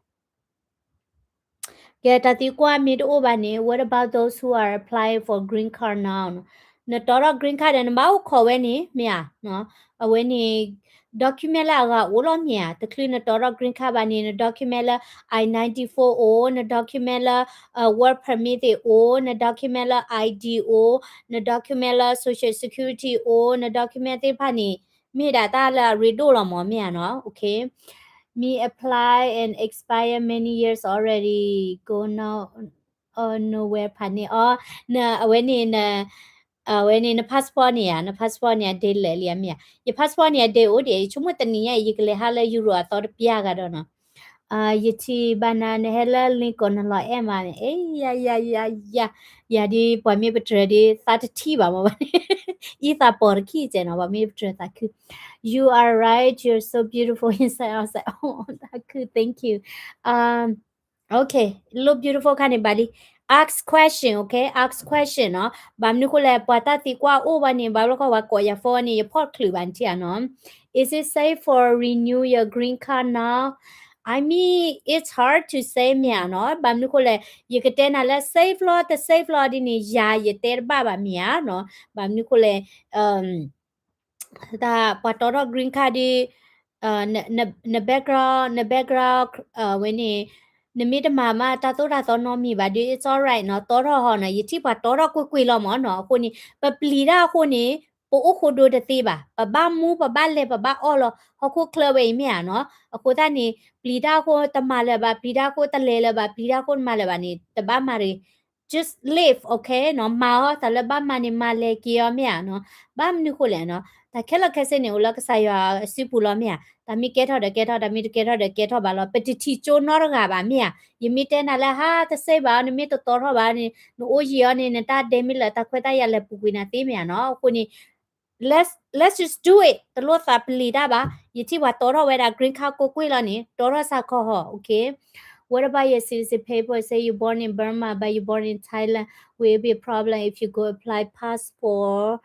ကဲ တၢ်သံကွၢ်မ့ၢ်တအိၣ်ဘၣ်န့ၣ် what about those who are applying for green card now? နတီထီၣ် green card ဒီး နဘၣ်အိၣ်ခိးဝဲန့ၣ် မ့ၢ်ဧါ, အဝဲန့ၣ် document လၢအဂၤအိၣ်လီၤမ့ၢ်ဧါ, တချုးနတီထီၣ် green card ဘၣ်န့ၣ် န document လၢ I ninety-four အိၣ်, န document လၢ work permit သ့ၣ်အိၣ်, န document လၢ I D အိၣ်, န document လၢ social security အိၣ်, န document သ့ၣ်တဖၣ်န့ၣ် မ့ၢ်ဒၣ်တၢ်လၢအရ့ဒိၣ်လီၤမး မ့ၢ်ဧါနီၤ, okay. Me apply and expire many years already, go now, uh, nowhere ဖးန့ၢ်အီၤ, န အဝဲန့ၣ် အဝဲန့ၣ် န passport န့ၣ်ဧါ, န passport န့ၣ် အ date လၢာ်လံဧါ မ့ၢ်ဧါ, ယ passport န့ၣ် အ date အိၣ်ဒံး, ယဆိကမိၣ်တနံၤညါအံၤ ယကလဲၤဟးလၢ Europe အသီတပျၢ်ဂၤဒီးနီၤ, ယထံၣ်ဘၣ်နၤ နဟဲလၢ Lincoln နလီၤအဲၣ်မးန့ၣ်, ယၤ ယၤ ယၤ ယၤ ယၤဒ်ပှၤမ့ၢ်ပတြၢၤဒ် သးတထံၣ်ဘၣ်မးဘၣ်န့ၣ်, အံသးပီၤတခံကဲနီၤ, ပှၤမ့ၢ်ပတြၢၤသးခု, You are right, you're so beautiful inside outside, တၢ်ခု thank you, okay, လီၤ beautiful ခါန့ၣ်ဘၣ်လံ, ask question, okay, ask question နီၤ. ဘၣ်မနုၤဃိလဲၣ် ပှၤတၢ်သံကွၢ်အိၣ်ဘၣ်န့ၣ် ဘၣ်ဘျီခီဝဲကိးယၤ phone န့ၣ် ယဖီၣ်ချုးဘၣ်နထံၣ်ဧါနီၤ. Is it safe for renew your green card now? I mean, it's hard to say မ့ၢ်ဧါနီၤ. ဘၣ်မနုၤဃိလဲၣ် ယကတဲနၤလၢ safe လီၤ တ safe လီၤဒ်န့ၣ် ယၤယတဲတဘၣ်ဘၣ်မ့ၢ်ဧါနီၤ. ဘၣ်မနုၤဃိလဲၣ် တၢ်ပှၤတီထီၣ် green card ဒီး န background န background ဝဲန့ၣ် နမ့ၢ်တမၤမးတၢ်သိၣ်တၢ်သီနီတမံၤဘၣ်ဒီး it's alright နီၤ တီထီၣ်ဟီနီၤ ယထံၣ်ပှၤတီထီၣ်ကွ့ၢ်ကွ့ၢ်လီၤမ့ၢ်နီၤ. အဃိန့ၣ် ပပျံၤတၢ်အဃိန့ၣ် ပအိၣ်ဃိဒိတသ့ဘၣ် ပဘၣ်မူပဘၣ်လဲၤပဘၣ်အီၣ်လီၤ ဟီၣ်ခိၣ်ချၢဝဲအံၤမ့ၢ်ဧါနီၤ. အဃိသတးန့ၣ် ပျံၤတၢ်အဃိတမၤလၢၤဘၣ် ပျံၤတၢ်အဃိတလဲၤလၢၤဘၣ် ပျံၤတၢ်အဃိတမၤလၢၤဘၣ်န့ၣ် တဘၣ်မၤတဂ့ၤ just live, okay နီၤ မၤအီၤ တၢ်လၢဘၣ်မၤန့ၣ် မၤလဲၤက့ၤအီၤမ့ၢ်ဧါနီၤ. ဘၣ်မနုၤဃိလဲၣ်နီၤ တၢ်ခဲလၢာ်ခဲဆ့န့ၣ် အိၣ်လၢကစၢ်ယွၤအစုပူၤလီၤမ့ၢ်ဧါ. တၢ်မ့ၢ်ကဲထီၣ်ဒီးကဲထီၣ် တၢ်မ့ၢ်တကဲထီၣ်ဒီးကဲထီၣ်ဘၣ်လီၤ. ပတထံၣ်ကၠိနီတဂၤဘၣ်မ့ၢ်ဧါ. ယမ့ၢ်တဲနၤလၢဟါတစဲးဘၣ်အီၤ နမ့ၢ်တတီထီၣ်ဘၣ်န့ၣ် နအိၣ်ယံၤအီၤန့ၣ် နတၢ်ဒဲမ့ၢ်လၢတၢ်ခွဲးတၢ်ယာ်လဲၤပူၤကွံာ်နၤသ့မ့ၢ်ဧါနီၤ. အဃိန့ၣ် let's, let's just do it တလိၣ်သးပလံၤတၢ်ဘၣ်. ယထံၣ်ပှၤတီထီၣ်ဝဲဒၣ် green card ကိးကွ့ၢ်လီၤန့ၣ် တီထီၣ်စးခီဟီ okay. What about your citizen paper? Say you born in Burma but you born in Thailand. Will it be a problem if you go apply passport?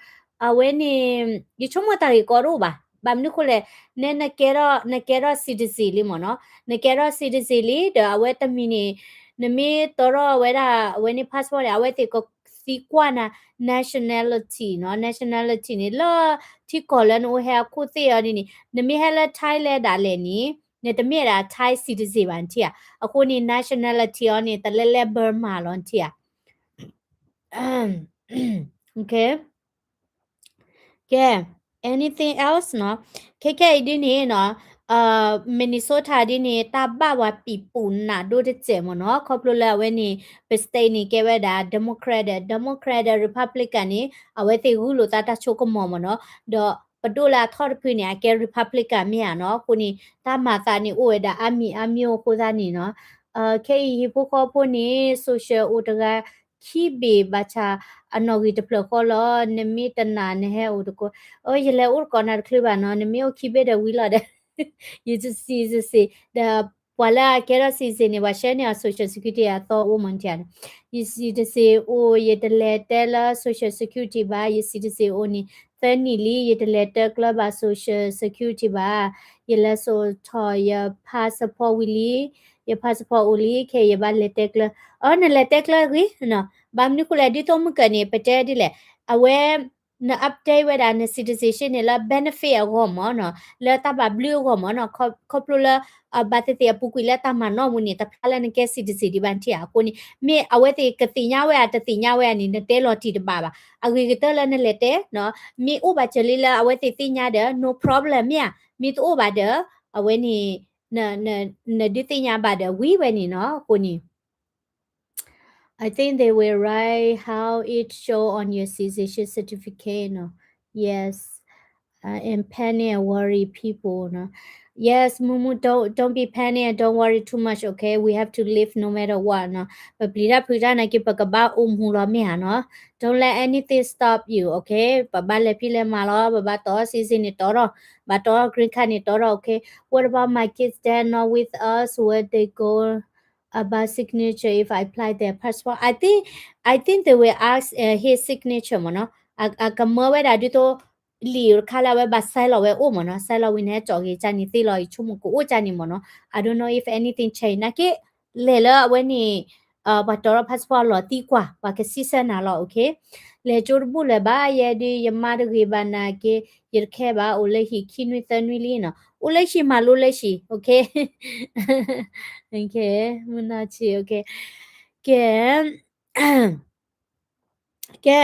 အဝဲန့ၣ် ယဆိကမိၣ်တၢ်ဂ့ၢ်ကီတအိၣ်ဘၣ်. ဘၣ်မနုၤဃိလဲၣ် န နကဲထီၣ် နကဲထီၣ် citizen လံမ့ၢ်နီၤ. နကဲထီၣ် citizen လံ ဒီးအဝဲတမံၤန့ၣ် နမ့ၢ်တီထီၣ်ဝဲဒၣ် အဝဲန့ၣ် passport န့ၣ် အဝဲသ့ၣ်ကသံကွၢ်နၤ nationality နီၤ. Nationality န့ၣ် လၢထံကီၢ်လၢနအိၣ်ဟဲအခိၣ်သ့ၣ်အီၤဒ်န့ၣ် နမ့ၢ်ဟဲလၢ Thailand ဒၣ်လဲာ်န့ၣ် နတမ့ၢ်ဒၣ် Thai citizen ဘၣ်နထံၣ်ဧါ. အဃိန့ၣ် nationality အီၤန့ၣ် တလဲလဲ Burma လီၤနထံၣ်ဧါ. Okay. ကဲ anything else နီၤ. ခဲခဲအံၤဒ်န့ၣ်နီၤ Minnesota ဒ်န့ၣ် တၢ်ဘၣ်ဝဲပံာ်ပူၤနးဒိၣ်တစဲးမ့ၢ်နီၤ ခီဖျိလၢအဝဲန့ၣ် ပ state န့ၣ် ကဲဝဲဒၣ် Democrat ဒီး Democrat ဒီး Republican န့ၣ် အဝဲသ့ၣ်ဂုာ်လိာ်သးတၢ်ဆိကမိၣ်မ့ၢ်နီၤ ဒီးပဒိၣ်လၢအထီၣ်တဖုန့ၣ် အကဲ Republican မ့ၢ်ဧါနီၤ အဃိန့ၣ် တၢ်မၤသးန့ၣ်အိၣ်ဝဲဒၣ်အါမံၤအါမံၤအဃိသတးန့ၣ်နီၤ ခဲအံၤဟံၣ်ဖိဃီဖိန့ၣ် social အိၣ်တဂၤ ခံဘ့ၣ်ဘၣ်ဆၣ် အနီၣ်ဂံၢ်တဖျၢၣ်ဃီလီၤ နမ့ၢ်တနာ်နဟဲအိၣ်တကိး အၢ ယလဲၤအိၣ်တကိးနၤတချုးဘၣ်နီၤ နမ့ၢ်အိၣ်ခံဘ့ၣ်ဒီးဝံၤလီၤဒီး ယတစံးတစံး ဒီးပှၤလၢအကဲထီၣ် citizen န့ၣ် ပှၤဆှၢန့ၢ်အီၤ social security အသီအိၣ်မ့ၢ်နထံၣ်ဧါနီၤ ယ citizen အိၣ် ယတလဲၤတဲလၢ social security ဘၣ် ယ citizen အိၣ်န့ၣ် သၢနံၣ်လံ ယတလဲၤတဲကျၢၤဘၣ် social security ဘၣ် ယလဲၤစိာ်ထီၣ်ယ passport ဝံၤလံ ယ passport အိၣ်လံ ခဲအံၤယဘၣ်လဲၤတဲကျၢၤ အၢ နလဲၤတဲကျၢၤဂ့ၤနီၤ ဘၣ်မနုၤဃိလဲၣ် ဒ်သိးမုၢ်ကၢၢ်န့ၣ် ပတဲဒ်လဲၣ် အဝဲ န update ဝဲဒၣ်န citizenship န့ၣ်လၢ benefit အဂီၢ်မ့ၢ်နီၤ လၢတၢ်ဘၣ်ဘျုးအဂီၢ်မ့ၢ်နီၤ ခီဖျိလၢ ဘၣ်သ့ၣ်သ့ၣ်အပူၤကွံာ်လၢတၢ်မၤနီၣ်မူန့ၣ် တဖျါလၢနကဲ citizen ဒံးဘၣ်နထံၣ်ဧါ အဃိန့ၣ် မ့ၢ်အဝဲသ့ၣ်ကသ့ၣ်ညါဝဲဧါ တသ့ၣ်ညါဝဲဧါန့ၣ် နတဲလီၤတံၢ်တဘၣ်ဘၣ် အဂ့ၤကတၢၢ်လၢနလဲၤတဲနီၤ မ့ၢ်အိၣ်ဘၣ်စၢၤလံလၢအဝဲသ့ၣ်သ့ၣ်ညါဒီး no problem မ့ၢ်ဧါ မ့ၢ်တအိၣ်ဘၣ်ဒီး အဝဲန့ၣ် နဒုးသ့ၣ်ညါဘၣ်ဒီးဝံၤဝဲန့ၣ်နီၤ အဃိန့ၣ် I think they will write how it show on your citizenship certificate, no? Yes. Uh, and panic and worry people, no? Yes, Mumu, don't, don't be panic and don't worry too much, okay? We have to live no matter what, no? ပပျံၤတၢ်ဖုးတၢ်နာ်က့ ပကဘၣ်အိၣ်မူလီၤမ့ၢ်ဧါနီၤ Don't let anything stop you, okay? ပဘၣ်လဲၤဖံးလဲၤမၤလီၤ ပဘၣ်တီ citizen န့ၣ်တီထီၣ် ဘၣ်တီ green card န့ၣ်တီထီၣ် okay? What about my kids that not with us? Where they go about signature if I apply their passport? I think, I think they will ask uh, his signature မ့ၢ်နီၤ အကမၢဝဲဒၣ်ဒ်သိး လံာ်တခါလၢအဝဲဘၣ် sign လီၤဝဲအိၣ်မ့ၢ်နီၤ sign လီၤဝံၤန့ၣ် ဟဲကၠီၣ်ဂ့ၤကၢ်န့ၣ်သ့လီၤ ယဆိကမိၣ်ကအိၣ်ကၢ်န့ၣ်မ့ၢ်နီၤ I don't know if anything change နာ်က့ လဲၤလၢအဝဲန့ၣ် ပှၤတီထီၣ် passport လီၤသံကွၢ် ပှၤကစံးဆၢနၤလီၤ okay? လဲၤကၠိတဘူၣ်လၢၤဘၣ် ယဲဒုး ယမါတဂ့ၤဘၣ်နာ်က့ ယတခဲဘၣ် အိၣ်လၢဟံၣ်ခံနွံသၢနွံလံနီၤ အိၣ်လၢဟံၣ်မၤလိလၢဟံၣ် okay? Okay, မုၢ်နီၢ်ဆံး okay. ကဲ ကဲ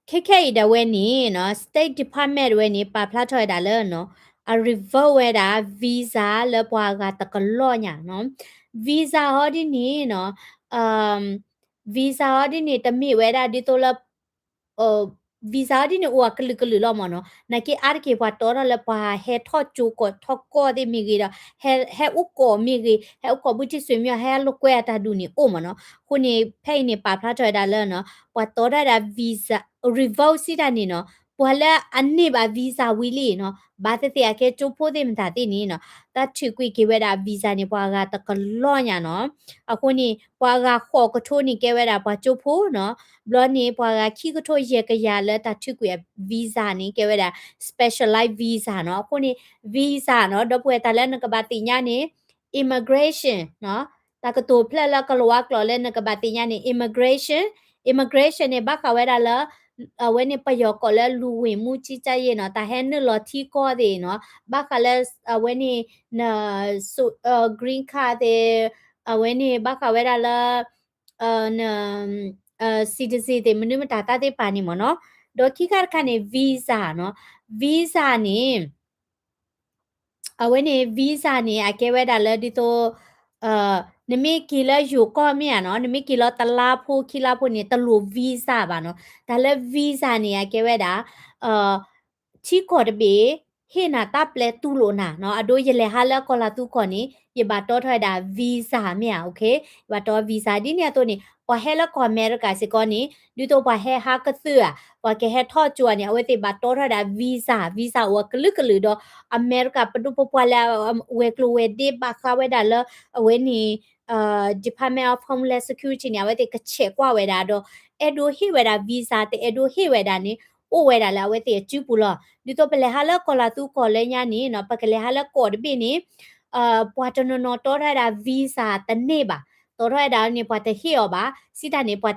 ခဲခဲအံၤဒၣ်ဝဲန့ၣ်နီၤ State Department ဝဲန့ၣ် ပာ်ဖျါထီၣ်ဝဲဒၣ်လၢနီၤ အ revoke ဝဲဒၣ် visa လၢပှၤဂၤတကလီၢ်ညါနီၤ visa ဟီဒ်န့ၣ်နီၤ visa ဟီဒ်န့ၣ် တမ့ၢ်ဝဲဒၣ်ဒ်သိးလၢ visa ဟီဒ်န့ၣ် အိၣ်အကလုာ်ကလုာ်လီၤမ့ၢ်နီၤ နာ်က့အါတက့ၢ်ပှၤတီထီၣ်လၢပှၤဟဲထီၣ်ကၠိကီၢ်ထီၣ်ကီၢ်သ့ၣ်မ့ၢ်ဂ့ၤဒီး ဟဲအိၣ်ကီၢ်မ့ၢ်ဂ့ၤ ဟဲအိၣ်ကီၢ်ဘုထံၣ်ဆွေမျိုး ဟဲလိာ်ကွဲအတၢ်ဒူၣ်န့ၣ်အိၣ်မ့ၢ်နီၤ အဃိန့ၣ် ဖဲအံၤန့ၣ် ပာ်ဖျါထီၣ်ဝဲဒၣ်လၢနီၤ ပှၤတီထီၣ်ဝဲဒၣ် visa revoke စံးတၢ်န့ၣ်နီၤ ပှၤလၢအန့ၢ်ဘၣ် visa ဝံၤလံနီၤ, ဘၣ်သ့ၣ်သ့ၣ်အကဲကၠိဖိသ့ၣ်မတၤသ့ၣ်န့ၣ်နီၤ, တၢ်ထုးကွံာ်က့ၤဝဲဒၣ် visa န့ၣ် ပှၤအဂၤတကလီၢ်ညါနီၤ. အဃိန့ၣ် ပှၤအဂၤဃိးကထိန့ၣ် ကဲဝဲဒၣ်ပှၤကၠိဖိနီၤ, ဘျီန့ၣ် ပှၤဂၤခံကထိယဲၢ်ကယၤလၢတၢ်ထုးကွံာ်အ visa န့ၣ် ကဲဝဲဒၣ် specialized visa နီၤ. အဃိန့ၣ် visa နီၤ, ဒီပုၢ်ဝဲၢ်တၢ်လၢနကဘၣ်သ့ၣ်ညါန့ၣ် immigration နီၤ, တၢ်ကတိၤဖျၢၣ်လၢကလၤဝါကျိာ်လၢနကဘၣ်သ့ၣ်ညါန့ၣ် immigration, immigration န့ၣ် ဘၣ်ဃးဝဲဒၣ်လၢ အဝဲန့ၣ်ပယီၤကိးလၢ လူဝင်မှုကြီးကြပ်ရေး နီၤ, တၢ်ဟဲနုာ်လီၤထံကီၢ်သ့ၣ်နီၤ, ဘၣ်ဃးလၢ အဝဲန့ၣ် န green card သ့ၣ်, အဝဲန့ၣ် ဘၣ်ဃးဝဲဒၣ်လၢ န citizen သ့ၣ် မနုၤမတၤတၢ်သ့ၣ်တဖၣ်န့ၣ်မ့ၢ်နီၤ. ဒီးခံခါတခါန့ၣ် visa နီၤ, visa န့ၣ် အဝဲန့ၣ် visa န့ၣ် အကဲဝဲဒၣ်လၢဒ်သိး နမ့ၢ်က့ၤလၢယိၤကီၢ်မ့ၢ်ဧါနီၤ, နမ့ၢ်က့ၤလီၤတလါဖိခံလါဖိန့ၣ် တလိၣ် visa ဘၣ်နီၤ. တၢ်လၢ visa န့ၣ် အကဲဝဲဒၣ် ထံကီၢ်တဘ့ၣ် ဟ့ၣ်နၤတၢ်ပျဲတူၢ်လိာ်နၤနီၤ, အဒိ ယလဲၤဟးလၢကီၢ်လၤသူကီၢ်န့ၣ် ယဘၣ်တီထီၣ်ဝဲဒၣ် visa မ့ၢ်ဧါ, okay, ယဘၣ်တီ visa ဒ်န့ၣ်အသိးန့ၣ် ပှၤဟဲလၢကီၢ်အမဲရကၤစ့ၢ်ကီးန့ၣ် ဒ်သိးပှၤဟဲဟးကသုၣ်ဧါ, ပှၤကဟဲထီၣ်ကၠိဧါန့ၣ် အဝဲသ့ၣ်ဘၣ်တီထီၣ်ဝဲဒၣ် visa, visa အိၣ်အကလုာ်ကလုာ်ဒီး အမဲရကၤပဒိၣ်ပပှၢ်လၢ ဝဲၤကျိၤဝဲၤဒ့ဘၣ်ဃးဝဲဒၣ်လၢ အဝဲန့ၣ် Department of Homeland Security န့ၣ် အဝဲသ့ၣ်က check ကွၢ်ဝဲဒၣ်ဒီး အဲၣ်ဒိးဟ့ၣ်ဝဲဒၣ် visa တအဲၣ်ဒိးဟ့ၣ်ဝဲဒၣ်န့ၣ် အိၣ်ဝဲဒၣ်လၢအဝဲသ့ၣ်အစုပူၤလီၤ. ဒ်သိးပလဲၤဟးလၢကီၢ်လၤသူကီၢ်လၢညါန့ၣ်နီၤ, ပကလဲၤဟးလၢကီၢ်တဘ့ၣ်န့ၣ် ပှၤတနီၤနီၤတီထီၣ်ဝဲဒၣ် visa တန့ၢ်ဘၣ်, တီထီၣ်ဝဲဒၣ်န့ၣ် ပှၤတဟ့ၣ်အီၤဘၣ်, စံးတၢ်န့ၣ် ပှၤ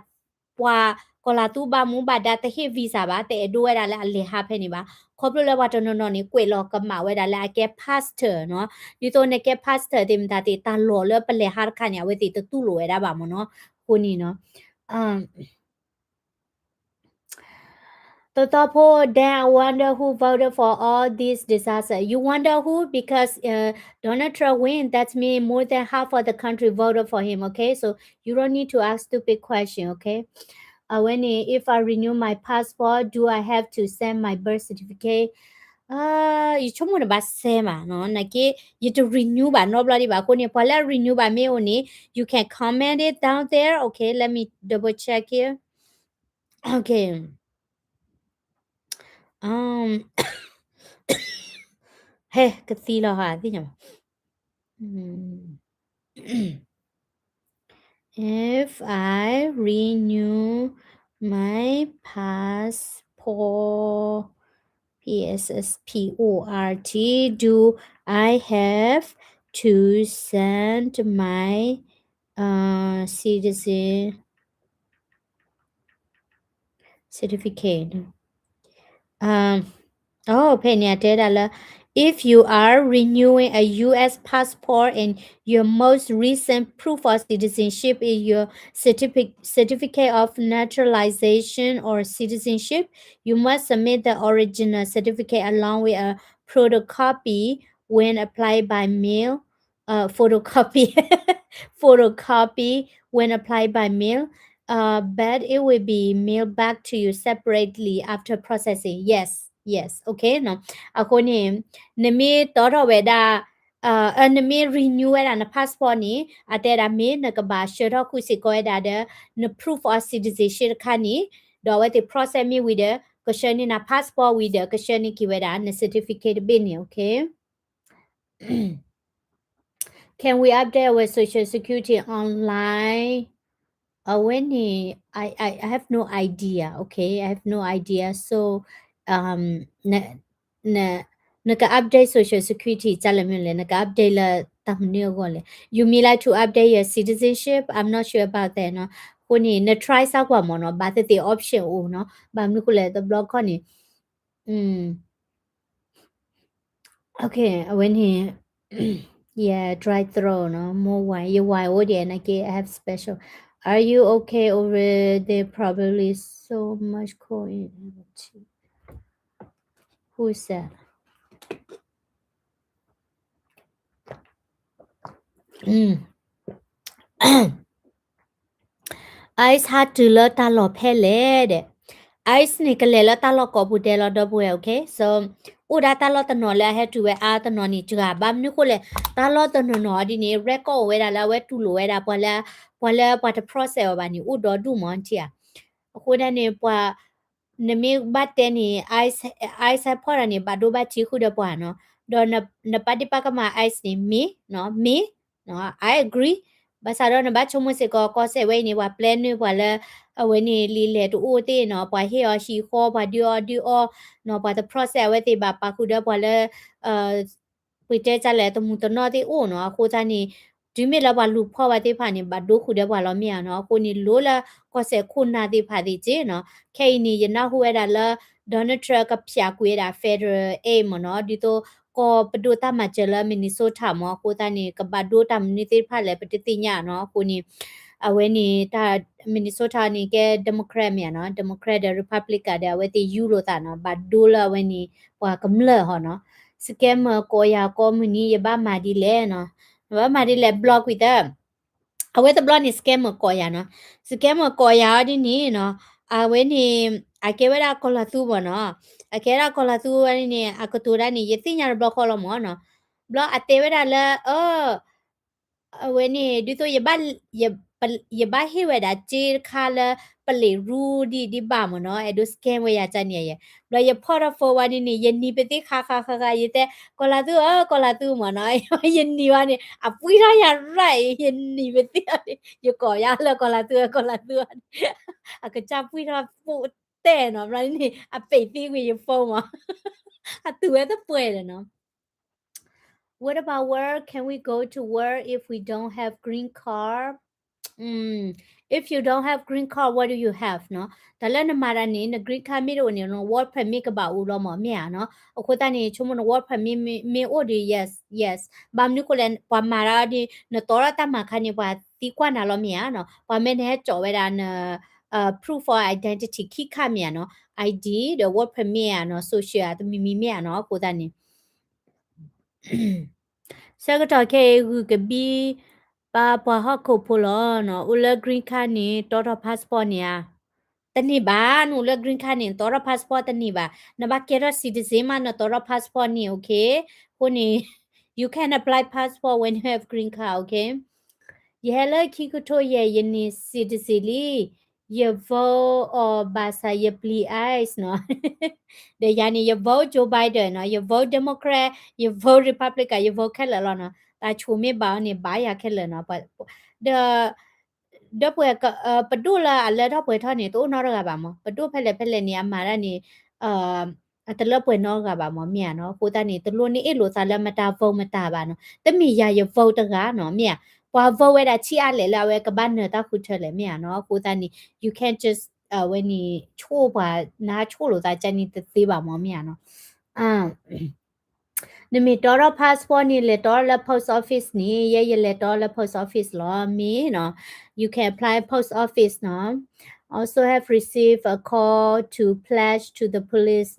ပှၤကီၢ်လၤသူဘၣ်မူဘၣ်ဒါတဟ့ၣ် visa ဘၣ်, တအဲၣ်ဒိးဝဲဒၣ်လၢအလဲၤဟးဖဲန့ၣ်ဘၣ်. ခီဖျိလၢပှၤတနီၤနီၤန့ၣ် ကွဲးလီၤကမၣ်ဝဲဒၣ်လၢအကဲ pastor နီၤ, ဒ်သိးနကဲ pastor သ့ၣ်မတၤသ့ၣ် တၢ်လီၢ်လၢပလဲၤဟးတခါန့ၣ် အဝဲသ့ၣ်တတူၢ်လိာ်ဝဲဒၣ်ဘၣ်မ့ၢ်နီၤ, အဃိန့ၣ်နီၤ သီသီဖိ then I wonder who voted for all this disaster. You wonder who? Because uh, Donald Trump win, that means more than half of the country voted for him, okay? So you don't need to ask stupid question, okay? အဝဲန့ၣ် if I renew my passport, do I have to send my birth certificate? ယဆိကမိၣ်န့ၣ်ဘၣ်စဲမးနီၤ, နာ်က့ ယတ renew ဘၣ်နီတဘျီဒံးဘၣ်. အဃိန့ၣ် ပှၤလၢ renew ဘၣ်မ့ၢ်အိၣ်န့ၣ် you can comment it down there, okay? Let me double check here. Okay. ဟဲကသံလီၤဟးသ့ၣ်ညါ If I renew my passport, P S S P O R T, do I have to send my uh, citizen certificate. Um, oh, ဖဲန့ၣ်တဲဒၣ်လၢ if you are renewing a U S passport and your most recent proof of citizenship is your certificate certificate of naturalization or citizenship, you must submit the original certificate along with a photocopy when applied by mail. Uh, photocopy photocopy when applied by mail, uh, but it will be mailed back to you separately after processing. Yes, yes, okay နီၤ. အဃိန့ၣ် နမ့ၢ်တီထီၣ်ဝဲဒၣ် နမ့ၢ် renew ဝဲဒၣ်န passport န့ၣ် အတဲဒၣ်မ့ၢ်နကဘၣ် ဆှၢထီၣ်ဃုာ်စ့ၢ်ကီးဝဲဒၣ်ဒီး န proof of citizenship တခါန့ၣ် ဒီးအဝဲသ့ၣ် process မ့ၢ်ဝံၤဒီး ကဆှၢန့ၢ်န passport ဝံၤဒီး ကဆှၢန့ၢ်က့ၤဝဲဒၣ်န certificate တဘ့ၣ်န့ၣ် okay. Can we update our social security online? အဝဲန့ၣ် I, I, I have no idea, okay? I have no idea. So, um, န, န, နက update social security ကလဲၣ်မ့ၢ်လဲၣ်, နက update လၢတၢ်မနုၤအဂီၢ်လဲၣ်. You mean like to update your citizenship? I'm not sure about that နီၤ. အဃိန့ၣ် န try စၢ်ကွၢ်မ့ၢ်နီၤ, ဘၣ်သ့ၣ်သ့ၣ် option အိၣ်နီၤ. ဘၣ်မနုၤဃိလဲၣ် တဘျီခီန့ၣ် Okay, အဝဲန့ၣ် yeah, drive through နီၤ, မ့ၢ်ဝဲ ယဝဲအိၣ်ဒံး နာ်က့ I have special. Are you okay over there? Probably so much cold in Who is that? ICE ဟဲတုၤလၢတၢ်လီၢ်ဖဲလဲၣ်ဒီး ICE န့ၣ် ကလဲၤလၢတၢ်လီၢ်ကိးပူၤဒဲးလီၤ ဒီပုၢ်ဝဲၢ်, okay? So အိၣ်ဒၣ်တၢ်လီၢ်တနီၤလၢအဟဲတုၤဝဲအါတနီၤန့ၣ် တဂၤ ဘၣ်မနုၤဃိလဲၣ်, တၢ်လီၢ်တနီၤနီၤဒ်န့ၣ် record အိၣ်ဝဲဒၣ်လၢအဝဲတူၢ်လိာ်ဝဲဒၣ် ပှၤလၢ, ပှၤလၢပှၤတ process အီၤဘၣ်န့ၣ် အိၣ်ဒီဒူၣ်မး နထံၣ်ဧါ. အဃိဒ်န့ၣ် ပှၤ နမ့ၢ်ဘၣ်တဲန့ၣ် ICE ဟဲဖီၣ်တၢ်န့ၣ် ဘၣ်ဒိဘၣ်ထံးဃုာ်ဒီးပှၤနီၤ, ဒီးနပာ်ဒ့ၣ်ပာ်ကမၣ် ICE န့ၣ် မ့ၢ်နီၤ, မ့ၢ်နီၤ, I agree, ဘၣ်ဆၣ်ဒီးနဘၣ်ဆိကမိၣ်စ့ၢ်ကီး ကီၢ်စဲၣ်ဝဲအံၤန့ၣ် ပှၤပျဲနုာ်ပှၤလၢ အဝဲန့ၣ်လံာ်လဲၢ်တအိၣ်သ့ၣ်နီၤ, ပှၤဟ့ၣ်အီၤဟံၣ်ဃီ ပှၤဒုးအီၣ်ဒုးအီနီၤ, ပှၤတ process အဝဲသ့ၣ်ဘၣ်ပာ်ဃုာ်ဒီးပှၤလၢ ပတဲတၢ်လဲၣ် တမူတနီၣ်သ့ၣ်အိၣ်နီၤ, အဃိသတးန့ၣ် တုၤမ့ၢ်လၢပှၤလူၤဖီၣ်ဝဲသ့ၣ်တဖၣ်န့ၣ် ဘၣ်ဒိဃုာ်ဒီးပှၤလီၤမ့ၢ်ဧါနီၤ, အဃိန့ၣ် လိၣ်လၢကီၢ်စဲၣ်ခိၣ်နၢ်သ့ၣ်တဖၣ်သ့ၣ်က့နီၤ, ခဲအံၤန့ၣ် ယနၢ်ဟူဝဲဒၣ်လၢ Donald Trump ကဖျးကွံာ်ဝဲဒၣ် federal aid မ့ၢ်နီၤ, ဒ်သိးကီၢ်ပဒိၣ်တၢ်မၤစၢၤလၢ Minnesota မ့ၢ်, အဃိသတးန့ၣ် ကဘၣ်ဒိတၢ်မနုၤသ့ၣ်တဖၣ်လဲၣ် ပတသ့ၣ်ညါနီၤ, အဃိန့ၣ် အဝဲန့ၣ် Minnesota န့ၣ်ကဲ Democrat မ့ၢ်ဧါနီၤ, Democrat ဒီး Republican ဒီး အဝဲသ့ၣ်ယူလိာ်သးနီၤ, ဘၣ်ဒိလၢအဝဲန့ၣ် ပှၤကမျၢၢ်ဟီနီၤ, scammer ကိးယၤကိးမုၢ်နံၤ ယဘၣ်မၤဒ်လဲၣ်နီၤ, ယဘၣ်မၤဒ်လဲၣ် block ကွံာ်သၢ, အဝဲတဘျီန့ၣ် scammer ကိးယၤနီၤ, scammer ကိးယၤအီၤဒ်န့ၣ်နီၤ, အဝဲန့ၣ် အကဲဝဲဒၣ်ကီၤလၤသူမ့ၢ်နီၤ, အကဲဝဲဒၣ်ကီၤလၤသူဝဲန့ၣ် အကတိၤဒၣ်န့ၣ် ယသ့ၣ်ညါတဘျီဃီလီၤမ့ၢ်နီၤ, ဘျီအတဲဝဲဒၣ်လၢ အ အဝဲန့ၣ် ဒ်သိး ယဘၣ်ဟ့ၣ်ဝဲဒၣ်စ့တခါလၢ ပလံးရူဒ်ဒ်ဘၣ်မ့ၢ်နီၤ, အဲၣ်ဒိး scam ဝဲယၤကန့ၣ်ယဲ, ဘျီယဖီၣ်ထီၣ် phone ဝဲန့ၣ်န့ၣ် ယနံၤပသ့ၣ်ဃးဃးဃးဃး ယတဲ ကီၤလၤသူဧၢ ကီၤလၤသူမ့ၢ်နီၤ, ယနံၤဝဲန့ၣ် အပှံၢ်ထီၣ်ယၤ right ယနံၤပသ့ၣ်အီၤန့ၣ် ယကိးယၤလၢကီၤလၤသူဧၢ ကီၤလၤသူန့ၣ်, အကစၢ်ပှံၢ်ထီၣ်ပိာ်တဲာ်နီၤ, ဘျီန့ၣ် အပ့းသံကွံာ်ယ phone မ့ၢ်, အတုၤဝဲသပှဲၤဒီးနီၤ What about work? Can we go to work if we don't have green card? Mm, if you don't have green card, what do you have နီၤ, တၢ်လၢနမၤတၢ်န့ၣ် န green card မ့ၢ်တအိၣ်န့ၣ် န work permit ကဘၣ်အိၣ်လီၤမ့ၢ် မ့ၢ်ဧါနီၤ, အဃိသတးန့ၣ် ဆိကမိၣ်န work permit မ့ၢ်အိၣ်ဒီး yes, yes, ဘၣ်မနုၤဃိလဲၣ် ပှၤမၤတၢ်ဒီး နတီထီၣ်တၢ်မၤခါန့ၣ် ပှၤသံကွၢ်နၤလီၤမ့ၢ်ဧါနီၤ, ပှၤမ့ၢ်နဟဲကၠီးဝဲဒၣ်န proof of identity ခံခါမ့ၢ်ဧါနီၤ, ID ဒီး work permit ဧါနီၤ, social တမံၤမံၤမ့ၢ်ဧါနီၤ, အဃိသတးန့ၣ် ဆၢကတီၢ်ခဲအံၤ ဂုာ်ကဘံ ပှၤဟီၣ်ခိၣ်ဖိလီၤနီၤ, အိၣ်လၢ green card န့ၣ် တီထီၣ် passport န့ၣ်ဧါ, တန့ၢ်ဘၣ်, နအိၣ်လၢ green card န့ၣ် တီထီၣ် passport တန့ၢ်ဘၣ်, နဘၣ်ကဲထီၣ် citizen မး နတီထီၣ် passport န့ၣ် okay, အဃိန့ၣ် you can apply passport when you have green card, okay. ယဟဲလၢခံကထိယဲၢ် ယန့ၢ် citizen လံ, ယ vote အီၤဘၣ်ဆၣ် ယပျံၤ ICE နီၤ, ဒီးယၤန့ၣ် ယ vote Joe Biden နီၤ, ယ vote Democrat, ယ vote Republican, ယ vote ခဲလၢာ်လီၤနီၤ, တၢ်ဆိၣ်မ့ၢ်ဘၣ်အီၤန့ၣ် ဘၣ်ယၤခဲလၢာ်နီၤ, ဒီး ဒီပုၢ်ဝဲၢ် ပဒိၣ်လၢအလၢထီၣ်ပှဲၤထီၣ်န့ၣ် တအိၣ်နီတဂၤဘၣ်မး, ပဒိၣ်ဖဲလဲၣ်ဖဲလဲၣ်န့ၣ် အမၤတၢ်န့ၣ် အတလၢပှဲၤနီတဂၤဘၣ်မး မ့ၢ်ဧါနီၤ, အဃိသတးန့ၣ် တလိၣ်န့ၢ်အ့ၣ်လိာ်သးလၢမတၤ vote မတၤဘၣ်နီၤ, တမ့ၢ်ယၤယ vote တဂၤနီၤ မ့ၢ်ဧါ, ပှၤ vote ဝဲဒၣ်ဆံးအါလဲၣ်လၢအဝဲကဘၣ်နၢၤတၢ်ဃုထၢလဲၣ် မ့ၢ်ဧါနီၤ, အဃိသတးန့ၣ် you can't just ဝဲန့ၣ်ဆိၣ်ပှၤ နဟးဆိၣ်လိာ်သးကန့ၣ်တသ့ဘၣ်မး မ့ၢ်ဧါနီၤ. နမ့ၢ်တီထီၣ် passport န့ၣ် လဲၤတီလၢ post office န့ၣ် ယဲယလဲၤတီလၢ post office လီၤ မ့ၢ်နီၤ, you can apply post office နီၤ, also have received a call to pledge to the police,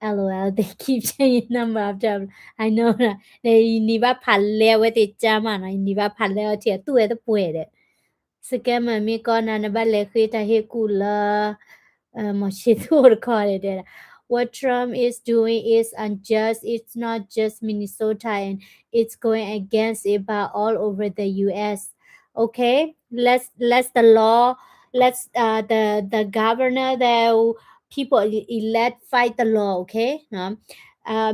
LOL, they keep changing number after, I know, ယနံၤဘၣ်ဖးလဲအဝဲသ့ၣ်ကါမးနီၤ, ယနံၤဘၣ်ဖးလဲအီၤထံၣ်အသူၣ်ဝဲသပှဲၤဒီး scammer မ့ၢ်ကီနၤ နဘၣ်လဲၤဃ့တၢ်ဟ့ၣ်ကူၣ်လၢ မီၤရှ့သူၣ်တခီဒဲး, what Trump is doing is unjust, it's not just Minnesota and it's going against it but all over the U S. Okay, let's let's the law, let's uh the the governor, the people elect fight the law, okay?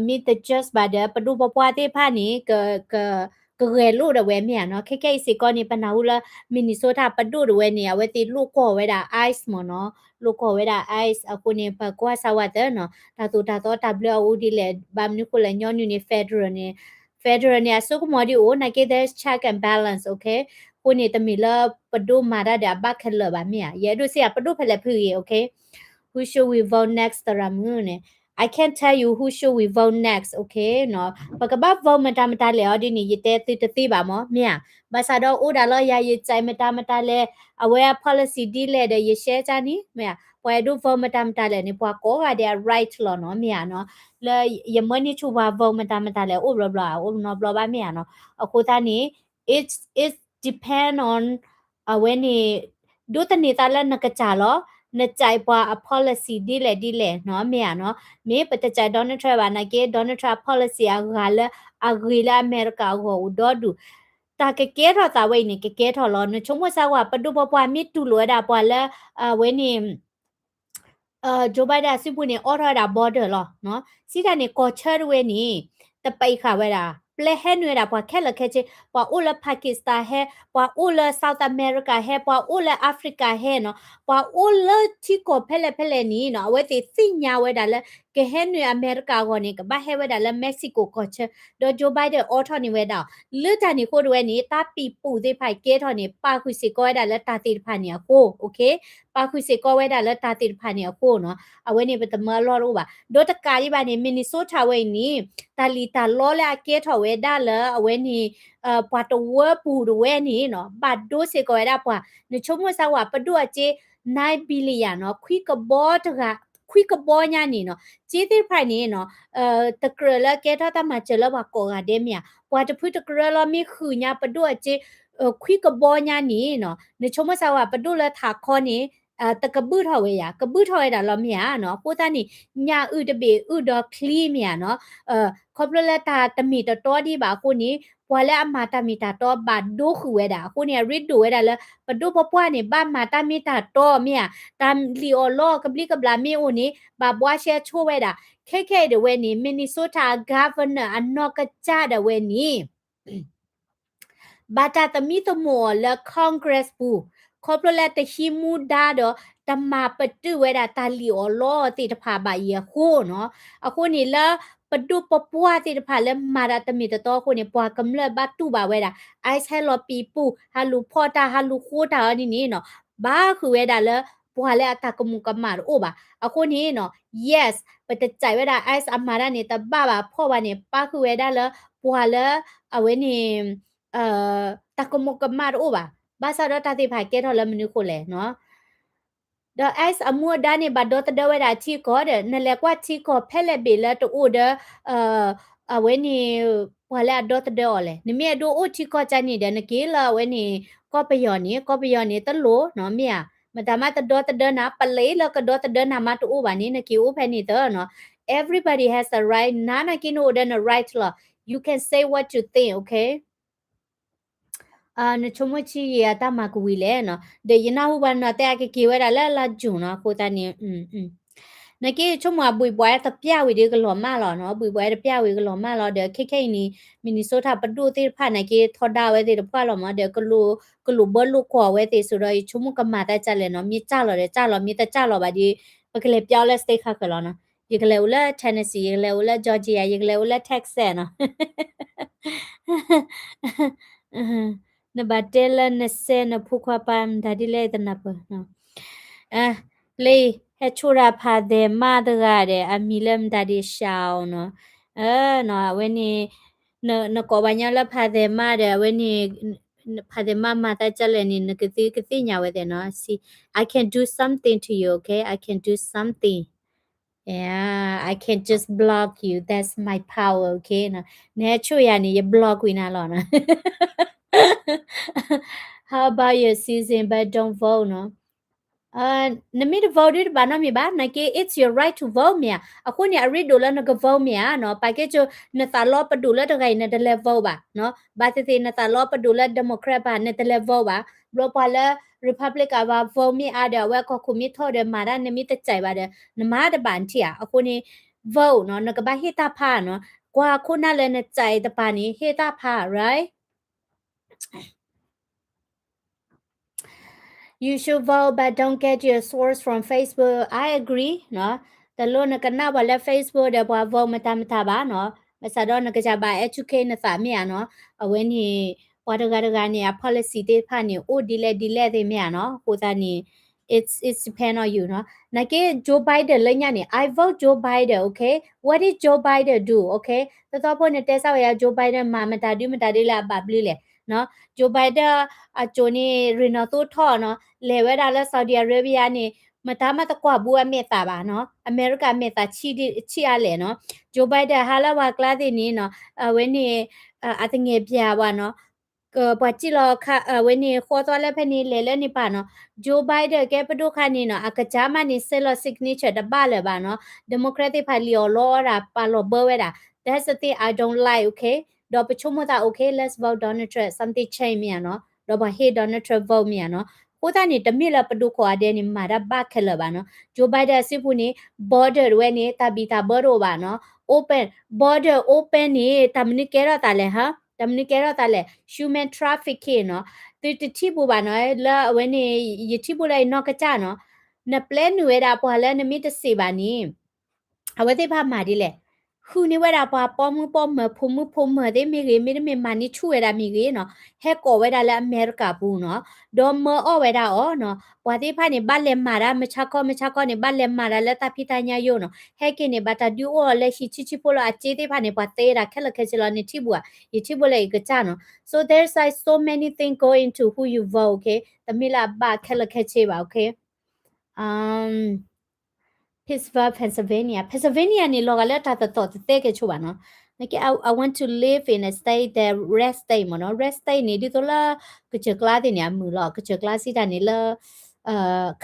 မ့ၢ်တ just ဘၣ်ဒီး ပဒိၣ်ပပှၢ်သ့ၣ်တဖၣ်န့ၣ် က ကဂဲၤလိာ်ဒီးဝဲမ့ၢ်ဧါနီၤ, ခဲကဲအံၤစ့ၢ်ကီးန့ၣ် ပနၢ်ဟူလၢ Minnesota ပဒိၣ်ဒီးဝဲန့ၣ် အဝဲသ့ၣ်လိၣ်ကွီၢ်ဝဲဒၣ် ICE မ့ၢ်နီၤ, လိၣ်ကွီၢ်ဝဲဒၣ် ICE အဃိန့ၣ် ပကွၢ်စၢ်ဝဲသ့နီၤ, တၢ်သိၣ်တၢ်သီတၢ်ဘျၢအအိၣ်ဒ်လဲၣ်, ဘၣ်မနုၤဃိလဲၣ် ညီနုၢ်န့ၣ် federal န့ၣ် federal န့ၣ် အစိကမီၤဒ်အိၣ် နာ်က့ there's check and balance, okay? အဃိန့ၣ် တမ့ၢ်လၢပဒိၣ်မၤတၢ်ဒီးအဘၣ်ခဲလၢာ်ဘၣ်မ့ၢ်ဧါ, ယအဲၣ်ဒိးစံး ပဒိၣ်ဖဲလဲၣ်ဖုဂ့ၤ, okay? Who should we vote next သရၣ်မုၣ်န့ၣ် I can't tell you who should we vote next, okay နီၤ, ပကဘၣ် vote မတၤမတၤလဲၣ်အီၤဒ်န့ၣ် ယတဲသုတသ့ဘၣ်မး မ့ၢ်ဧါ, ဘၣ်ဆၣ်ဒီးအိၣ်ဒၣ်လီၤယၤ ယကြိုက်မတၤမတၤလဲၣ်, အဝဲအ policy ဒ်လဲၣ်ဒီး ယ share ကန့ၣ် မ့ၢ်ဧါ, ပှၤအဲၣ်ဒိး vote မတၤမတၤလဲၣ်န့ၣ် ပှၤကိးဂၤဒဲးအ right လီၤနီၤ မ့ၢ်ဧါနီၤ, လၢယမၢန့ၢ်ဆူၣ်ပှၤ vote မတၤမတၤလဲၣ် အိၣ်ဘျီဘျီ အိၣ်နီတဘျီဘၣ်မ့ၢ်ဧါနီၤ, အဃိသတးန့ၣ် it it depend on အဝဲန့ၣ် ဒိးသန့ၤသးလၢနကစၢ်လီၤ, နကြိုက်ပှၤအ policy ဒ်လဲၣ်ဒ်လဲၣ်နီၤ မ့ၢ်ဧါနီၤ, မ့ၢ်ပတကြိုက် Donald Trump ဘၣ်နာ်က့ Donald Trump အ policy အဂၤလၢအဂ့ၤလၢအမဲရကၤအဂီၢ်အိၣ်ဒီဒူၣ်, တၢ်ကကဲထီၣ်သးဝဲအံၤန့ၣ် ကကဲထီၣ်လီၤ, နဆိကမိၣ်စၢ်ဝဲ ပဒိၣ်ပပှၢ်မ့ၢ်တူၢ်လိာ်ဝဲဒၣ်ပှၤလၢ အဝဲန့ၣ် Joe Biden အစုပူၤန့ၣ် အိးထီၣ်ဝဲဒၣ် border လီၤ. စံးတၢ်န့ၣ် ကီၢ်ဆၢတဝဲန့ၣ် တပံးဃာ်ဝဲဒၣ် ပျဲဟဲနုာ်ဝဲဒၣ်ပှၤခဲလၢာ်ခဲဆ့, ပှၤအိၣ်လၢ Pakistan ဟဲ, ပှၤအိၣ်လၢ South America ဟဲ, ပှၤအိၣ်လၢ Africa ဟဲနီၤ, ပှၤအိၣ်လၢထံကီၢ်ဖဲလဲၣ်ဖဲလဲၣ်န့ၣ်နီၤ, အဝဲသ့ၣ်သ့ၣ်ညါဝဲဒၣ်လၢ ကဟဲနုာ်အမဲရကၤအဂီၢ်န့ၣ် ကဘၣ်ဟဲဝဲဒၣ်လၢ Mexico ကီၢ်ဆၢ, ဒီး Joe Biden အိးထီၣ်န့ၢ်ဝဲဒၣ်အီၤ. လၢတၢ်န့ၣ်အဃိတဝဲန့ၣ် တၢ်ပံးပူၣ်သ့ၣ်တဖၣ်ကဲထီၣ်န့ၣ် ပာ်ဃုာ်စ့ၢ်ကီးဝဲဒၣ်လၢတၢ်သ့ၣ်တဖၣ်န့ၣ်အဃိ, ပာ်ဃုာ်စ့ၢ်ကီးဝဲဒၣ်လၢတၢ်သ့ၣ်တဖၣ်န့ၣ်အဃိနီၤ, အဝဲန့ၣ်ပတမၢအလီၢ်တအိၣ်ဘၣ်. ဒီးတကးဒံးဘၣ်န့ၣ် Minnesota ဝဲအံၤန့ၣ် တၢ်လံၣ်တၢ်လီလၢအကဲထီၣ်ဝဲဒၣ်လၢအဝဲန့ၣ် ပှၤတဝၢပူၤတဝဲန့ၣ်နီၤ ဘၣ်ဒိစ့ၢ်ကီးဝဲဒၣ်ပှၤ, နဆိကမိၣ်စၢ်ဝဲ ပဒိၣ်အစ့ nine billion နီၤ, ခွံကဘီတဂၤ, ခွံကဘီညါန့ၣ်နီၤ, စ့သ့ၣ်တဖၣ်န့ၣ်နီၤ, တကြၢးလၢကဲထီၣ်တၢ်မၤစၢၤလၢပှၤကိးဂၤဒဲးမ့ၢ်ဧါ, ပှၤတဖုတကြၢးလီၤ မ့ၢ်ဃုာ်ညါပဒိၣ်အစ့ ခွံကဘီညါန့ၣ်နီၤ, နဆိကမိၣ်စၢ်ဝဲ ပဒိၣ်လၢထးခီန့ၣ် တကဘုၣ်ထီၣ်ဝဲယၤ, ကဘုၣ်ထီၣ်ဝဲဒၣ်လီၤမ့ၢ်ဧါနီၤ, အဃိသတးန့ၣ် ညၣ်အုၣ်တဘ့ၣ်အုၣ်ဒီးချံမ့ၢ်ဧါနီၤ, ခီဖျိလၢတၢ်တမ့ၢ်တတီဒံးဘၣ်အဃိန့ၣ် ပှၤလၢအမၤတၢ်မ့ၢ်တၢ်တီဘၣ်ဒိဃုာ်ဝဲဒၣ်, အဃိန့ၣ် အရ့ဒိၣ်ဝဲဒၣ်လၢ ပဒိၣ်ပပှၢ်န့ၣ် ဘၣ်မၤတၢ်မ့ၢ်တၢ်တီမ့ၢ်ဧါ, တၢ်လံၣ်အီၣ်လီအီၣ်ကဘျံးကဘျၣ်မ့ၢ်အိၣ်န့ၣ် ဘၣ်ဘှါရှဲဆိဝဲဒၣ်, ခဲခဲအံၤဒၣ်ဝဲန့ၣ် Minnesota governor အနီၢ်ကစၢ်ဒၣ်ဝဲန့ၣ် ဘၣ်တၢ်သမံသမိးအီၤလၢ Congress ပူၤ, ခီဖျိလၢတဟံးမူဒါဒီး တမၤပတုာ်ဝဲဒၣ်တၢ်လံၣ်အီၣ်လီအီၣ်သ့ၣ်တဖၣ်ဘၣ်အံၤအဃိနီၤ, အဃိန့ၣ်လၢ ပဒိၣ်ပပှၢ်သ့ၣ်တဖၣ်လၢမၤတၢ်တမ့ၢ်တတီအဃိန့ၣ် ပှၤကမျၢၢ်ဘၣ်တူၢ်ဘၣ်ဝဲဒၣ်, ICE ဟဲလီၤပံၤပူၤ ဟးလူၤဖီၣ်တၢ် ဟးလူၤဃိတၢ်အီၤန့ၣ်န့ၣ်နီၤ, ဘၣ်ဃုာ်ဝဲဒၣ်လၢ ပှၤလၢအတၢ်ကမူၤကမၣ်တအိၣ်ဘၣ်, အဃိန့ၣ်နီၤ yes ပတကြိုက်ဝဲဒၣ် ICE အမၤတၢ်န့ၣ် တဘၣ်ဘၣ်ဖီၣ်ဘၣ်န့ၣ် ပၣ်ဃုာ်ဝဲဒၣ်လၢ ပှၤလၢ အဝဲန့ၣ် တၢ်ကမူၤကမၣ်တအိၣ်ဘၣ်, ဘၣ်ဆၣ်ဒီးတၢ်သ့ၣ်တဖၣ်ကဲထီၣ်လၢမနုၤဃိလဲၣ်နီၤ, ဒီး ICE အမူအဒါန့ၣ် ဘၣ်ဒီသဒၢဝဲဒၣ်ထံကီၢ်ဒီး နလဲၤကွၢ်ထံကီၢ်ဖဲလဲၣ်ဘ့ၣ်လၢတအိၣ်ဒီး အဝဲန့ၣ် ပှၤလၢအဒီသဒၢအီၤလဲၣ်, နမ့ၢ်အဲၣ်ဒိးအိၣ်ထံကီၢ်ကၢန့ၣ်ဒီး နက့ၤလၢအဝဲန့ၣ် ကီၢ်ပယီၤန့ၣ်, ကီၢ်ပယီၤန့ၣ် တလိၣ်နီၤ မ့ၢ်ဧါ, မတၤမးတဒီသဒၢနၤ, ပလ့လၢကဒီသဒၢနၤမးတအိၣ်ဘၣ်န့ၣ် နက့ၤအိၣ်ဖဲန့ၣ်သၢနီၤ, everybody has a right, နၤနာ်က့နအိၣ်ဒီးန right လီၤ, you can say what you think, okay? နဆိကမိၣ်ဆံယံာ်အတၢ်မၤကဝံၤလဲၣ်နီၤ, ဒီးယနၢ်ဟူဘၣ်နီၤ တဲအကက့ၤဝဲဒၣ်လၢလါယူၤနီၤ, အဃိသတးန့ၣ် နက့ဆိကမိၣ်အဘှံးဘှီတပျၢ်ဝံၤဒီးကလီၤမၢ်လီၤနီၤ, အဘှံးဘှီတပျၢ်ဝံၤကလီၤမၢ်လီၤ, ဒီးခဲခဲအံၤန့ၣ် Minnesota ပဒိၣ်သ့ၣ်တဖၣ်နာ်က့ထီဒါဝဲသ့ၣ်တဖၣ်လီၤမး, ဒီး ကလိာ်ဘၢလိာ်ကွီၢ်ဝဲသ့ၣ် ဆိဒီး ယဆိကမိၣ်ကမၤတၢ်ကလဲၣ်နီၤ, မ့ၢ်ကၢ်လီၤဒီးကၢ်လီၤ, မ့ၢ်တကၢ်လီၤဘၣ်ဒီး ပကလဲၤပျီလၢ state ခါဃၢၤလီၤနီၤ, ယကလဲၤအိၣ်လၢ Tennessee, ယကလဲၤအိၣ်လၢ Georgia, ယကလဲၤအိၣ်လၢ Texas နီၤ နဘၣ်တဲလၢနစဲနဖိခွါပၢ်မတၤဒ်လဲၣ်တနၢ်ပၢၢ်, လၢ ဟဲဆိၣ်တၢ်ဖးသဲးမးတဂၤဒီး အမံၤလၢမတၤဒ် ရှၤအီၤနီၤ, အဝဲန့ၣ် နကိးဘၣ်ညီလၢဖးသဲးမးဒီး အဝဲန့ၣ် ဖးသဲးမးမၤတၢ်ကလဲၣ်န့ၣ် နကသ့ကသ့ၣ်ညါဝဲသ့ၣ်နီၤ, see, I can do something to you, okay? I can do something. Yeah, I can just block you. That's my power, okay? နဟဲဆိၣ်ယၤန့ၣ် ယ block ကွံာ်နၤလီၤနီၤ. How about you, Susan? But don't vote နီၤ. နမ့ၢ်တ vote ဒုးတဘၣ်နီတမံၤဘၣ်, နာ်က့ it's your right to vote မ့ၢ်ဧါ, အဃိန့ၣ် အရ့ဒိၣ်လၢနက vote မ့ၢ်ဧါနီၤ, ပာ်ကဲကၠိ နသးလီပဒိၣ်လၢတဂၤအံၤ နတလဲၤ vote ဘၣ်နီၤ, ဘၣ်သ့ၣ်သ့ၣ် နသးလီပဒိၣ်လၢ Democrat ဘၣ် နတလဲၤ vote ဘၣ်, ဘျီပှၤလၢ Republican ဘၣ် vote မ့ၢ်အါဒီး အဝဲကီၢ်ခိၣ်မ့ၢ်ထီၣ်ဒီး မၤတၢ်နမ့ၢ်တကြိုက်ဘၣ်ဒီး နမၤတဘၣ်နထံၣ်ဧါ, အဃိန့ၣ် vote နီၤ, နကဘၣ်ဟ့ၣ်တၢ်ဖးနီၤ, ကွၢ်ခိၣ်နၢ်လၢနကြိုက်တပၤန့ၣ် ဟ့ၣ်တၢ်ဖး right? You should vote, but don't get your source from Facebook. I agree နီၤ, တလိၣ်နကနၣ်ပှၤလၢ Facebook ဒီးပှၤ vote မတၤမတၤဘၣ်နီၤ, ဘၣ်ဆၣ်ဒီးနကစၢ်ဘၣ် educate နသးမ့ၢ်ဧါနီၤ, အဝဲန့ၣ် ပှၤတဂၤတဂၤန့ၣ် အ policy သ့ၣ်တဖၣ်န့ၣ် အိၣ်ဒ်လဲၣ်ဒ်လဲၣ်သ့ၣ်မ့ၢ်ဧါနီၤ, အဃိသတးန့ၣ် it's, it's depend on you နီၤ, နာ်က့ Joe Biden လၢညါန့ၣ် I vote Joe Biden, okay? What did Joe Biden do, okay? သီသီဖိန့ၣ် တဲစၢ်ဝဲယၤ Joe Biden မၤမတၤဒုမတၤဒ်လၢအဘၣ်ဘျုးလဲၣ် Joe Biden အစိၤန့ၣ် ရ့ၣ်နီၣ်သိထီၣ်နီၤ, လဲၤဝဲဒၣ်လၢ Saudi Arabia န့ၣ် မတၤမးတကွၢ်ဘူးအမဲာ်သးဘၣ်နီၤ, အမဲရကၤမဲာ်သးဆံးအါလဲၣ်နီၤ, Joe Biden ဟးလၢပှၤကျါသ့ၣ်န့ၣ်နီၤ, အဝဲန့ၣ် အသငဲၣ်ပၠးဝဲနီၤ, ပှၤစံၣ်လီၤ အဝဲန့ၣ် ဃီသွါလၢဖဲန့ၣ် လဲၤလၢန့ၣ်ပၢ်နီၤ, Joe Biden ကဲပဒိၣ်ခါန့ၣ်နီၤ, အကစၢ်မးန့ၣ် စဲးလီၤ signature တဘၣ်လၢၤဘၣ်နီၤ, Democrat သ့ၣ်တဖၣ်လံၣ်အီၣ်လီအီၣ်ဒၣ် ပာ်လီၤဘၢဝဲဒၣ်, that's the thing I don't like, okay? ဒီးပဆိကမိၣ်သး okay, let's vote Donald Trump, something change မ့ၢ်ဧါနီၤ, ဒီးပှၤဟ့ၣ် Donald Trump vote မ့ၢ်ဧါနီၤ, အဃိ အဃိသတးန့ၣ် တမ့ၢ်လၢပဒိၣ်ခိၣ်အဒဲန့ၣ် မၤတၢ်ဘၣ်ခဲလၢာ်ဘၣ်နီၤ. Joe Biden အစုပူၤန့ၣ် border တဝဲန့ၣ် တၢ်ဘံၣ်တၢ်ဘၢတအိၣ်ဘၣ်နီၤ. Open, border open န့ၣ် တၢ်မနုၤကဲထီၣ်သးလဲၣ်ဟါ, တၢ်မနုၤကဲထီၣ်သးလဲၣ်, human trafficking နီၤ. သုတထံၣ်ဘူးဘၣ်နီၤ, လၢအဝဲန့ၣ် ယထံၣ်ဘူးလၢယနီၢ်ကစၢ်နီၤ, နပျဲနုာ်ဝဲဒၣ်ပှၤလၢနမ့ၢ်တစံးဘၣ်န့ၣ် အဝဲသ့ၣ်တဖၣ်မၤဒ်လဲၣ်, ဃုန့ၢ်ဝဲဒၣ်ပှၤပိာ်မုၣ်ပိာ်မၢၤ ဖိမုၣ်ဖိမၢၤသ့ၣ်မ့ၢ်ဂ့ၤ မ့တမ့ၢ်မၤန့ၢ်ဆူၣ်ဝဲဒၣ်မ့ၢ်ဂ့ၤနီၤ, ဟဲကိးဝဲဒၣ်လၢအမဲရကၤပူၤနီၤ, ဒီးမၢအီၣ်ဝဲဒၣ်အီၤနီၤ. ပှၤသ့ၣ်တဖၣ်န့ၣ် ဘၣ်လဲၤမၤတၢ် မုၢ်ဆါခီ မုၢ်ဆါခီန့ၣ် ဘၣ်လဲၤမၤတၢ်လၢတၢ်ဖံးတၢ်ညၣ်ယိာ်နီၤ. ဟဲက့ၤန့ၣ် ဘၣ်တၢ်ဒုးအိၣ်အီၤလၢဟံၣ်ဆံးဆံးဖိလီၤ. အစ့သ့ၣ်တဖၣ်န့ၣ် ပှၤသ့ဝဲဒၣ်ခဲလၢာ်ခဲဆ့လီၤ. နထံၣ်ဘူးဧါ, ယထံၣ်ဘူးလၢယကစၢ်နီၤ. So there's like so many things go into who you vote, okay? တမ့ၢ်လၢအဘၣ်ခဲလၢာ်ခဲဆ့ဘၣ်, okay? Um, Pittsburgh, Pennsylvania. Pennsylvania န့ၣ် လီၤဂာ်လၢတၢ်တသီၣ်တသဲကဲဆိဘၣ်နီၤ. နကဲ I, I want to live in a state that red state မ့ၢ်နီၤ. Red state န့ၣ် ဒ်သိးလၢကစၢၢ်ကျါသ့ၣ်န့ၣ် အမုာ်လီၤ. ကစၢၢ်ကျါစံးတၢ်န့ၣ်လၢ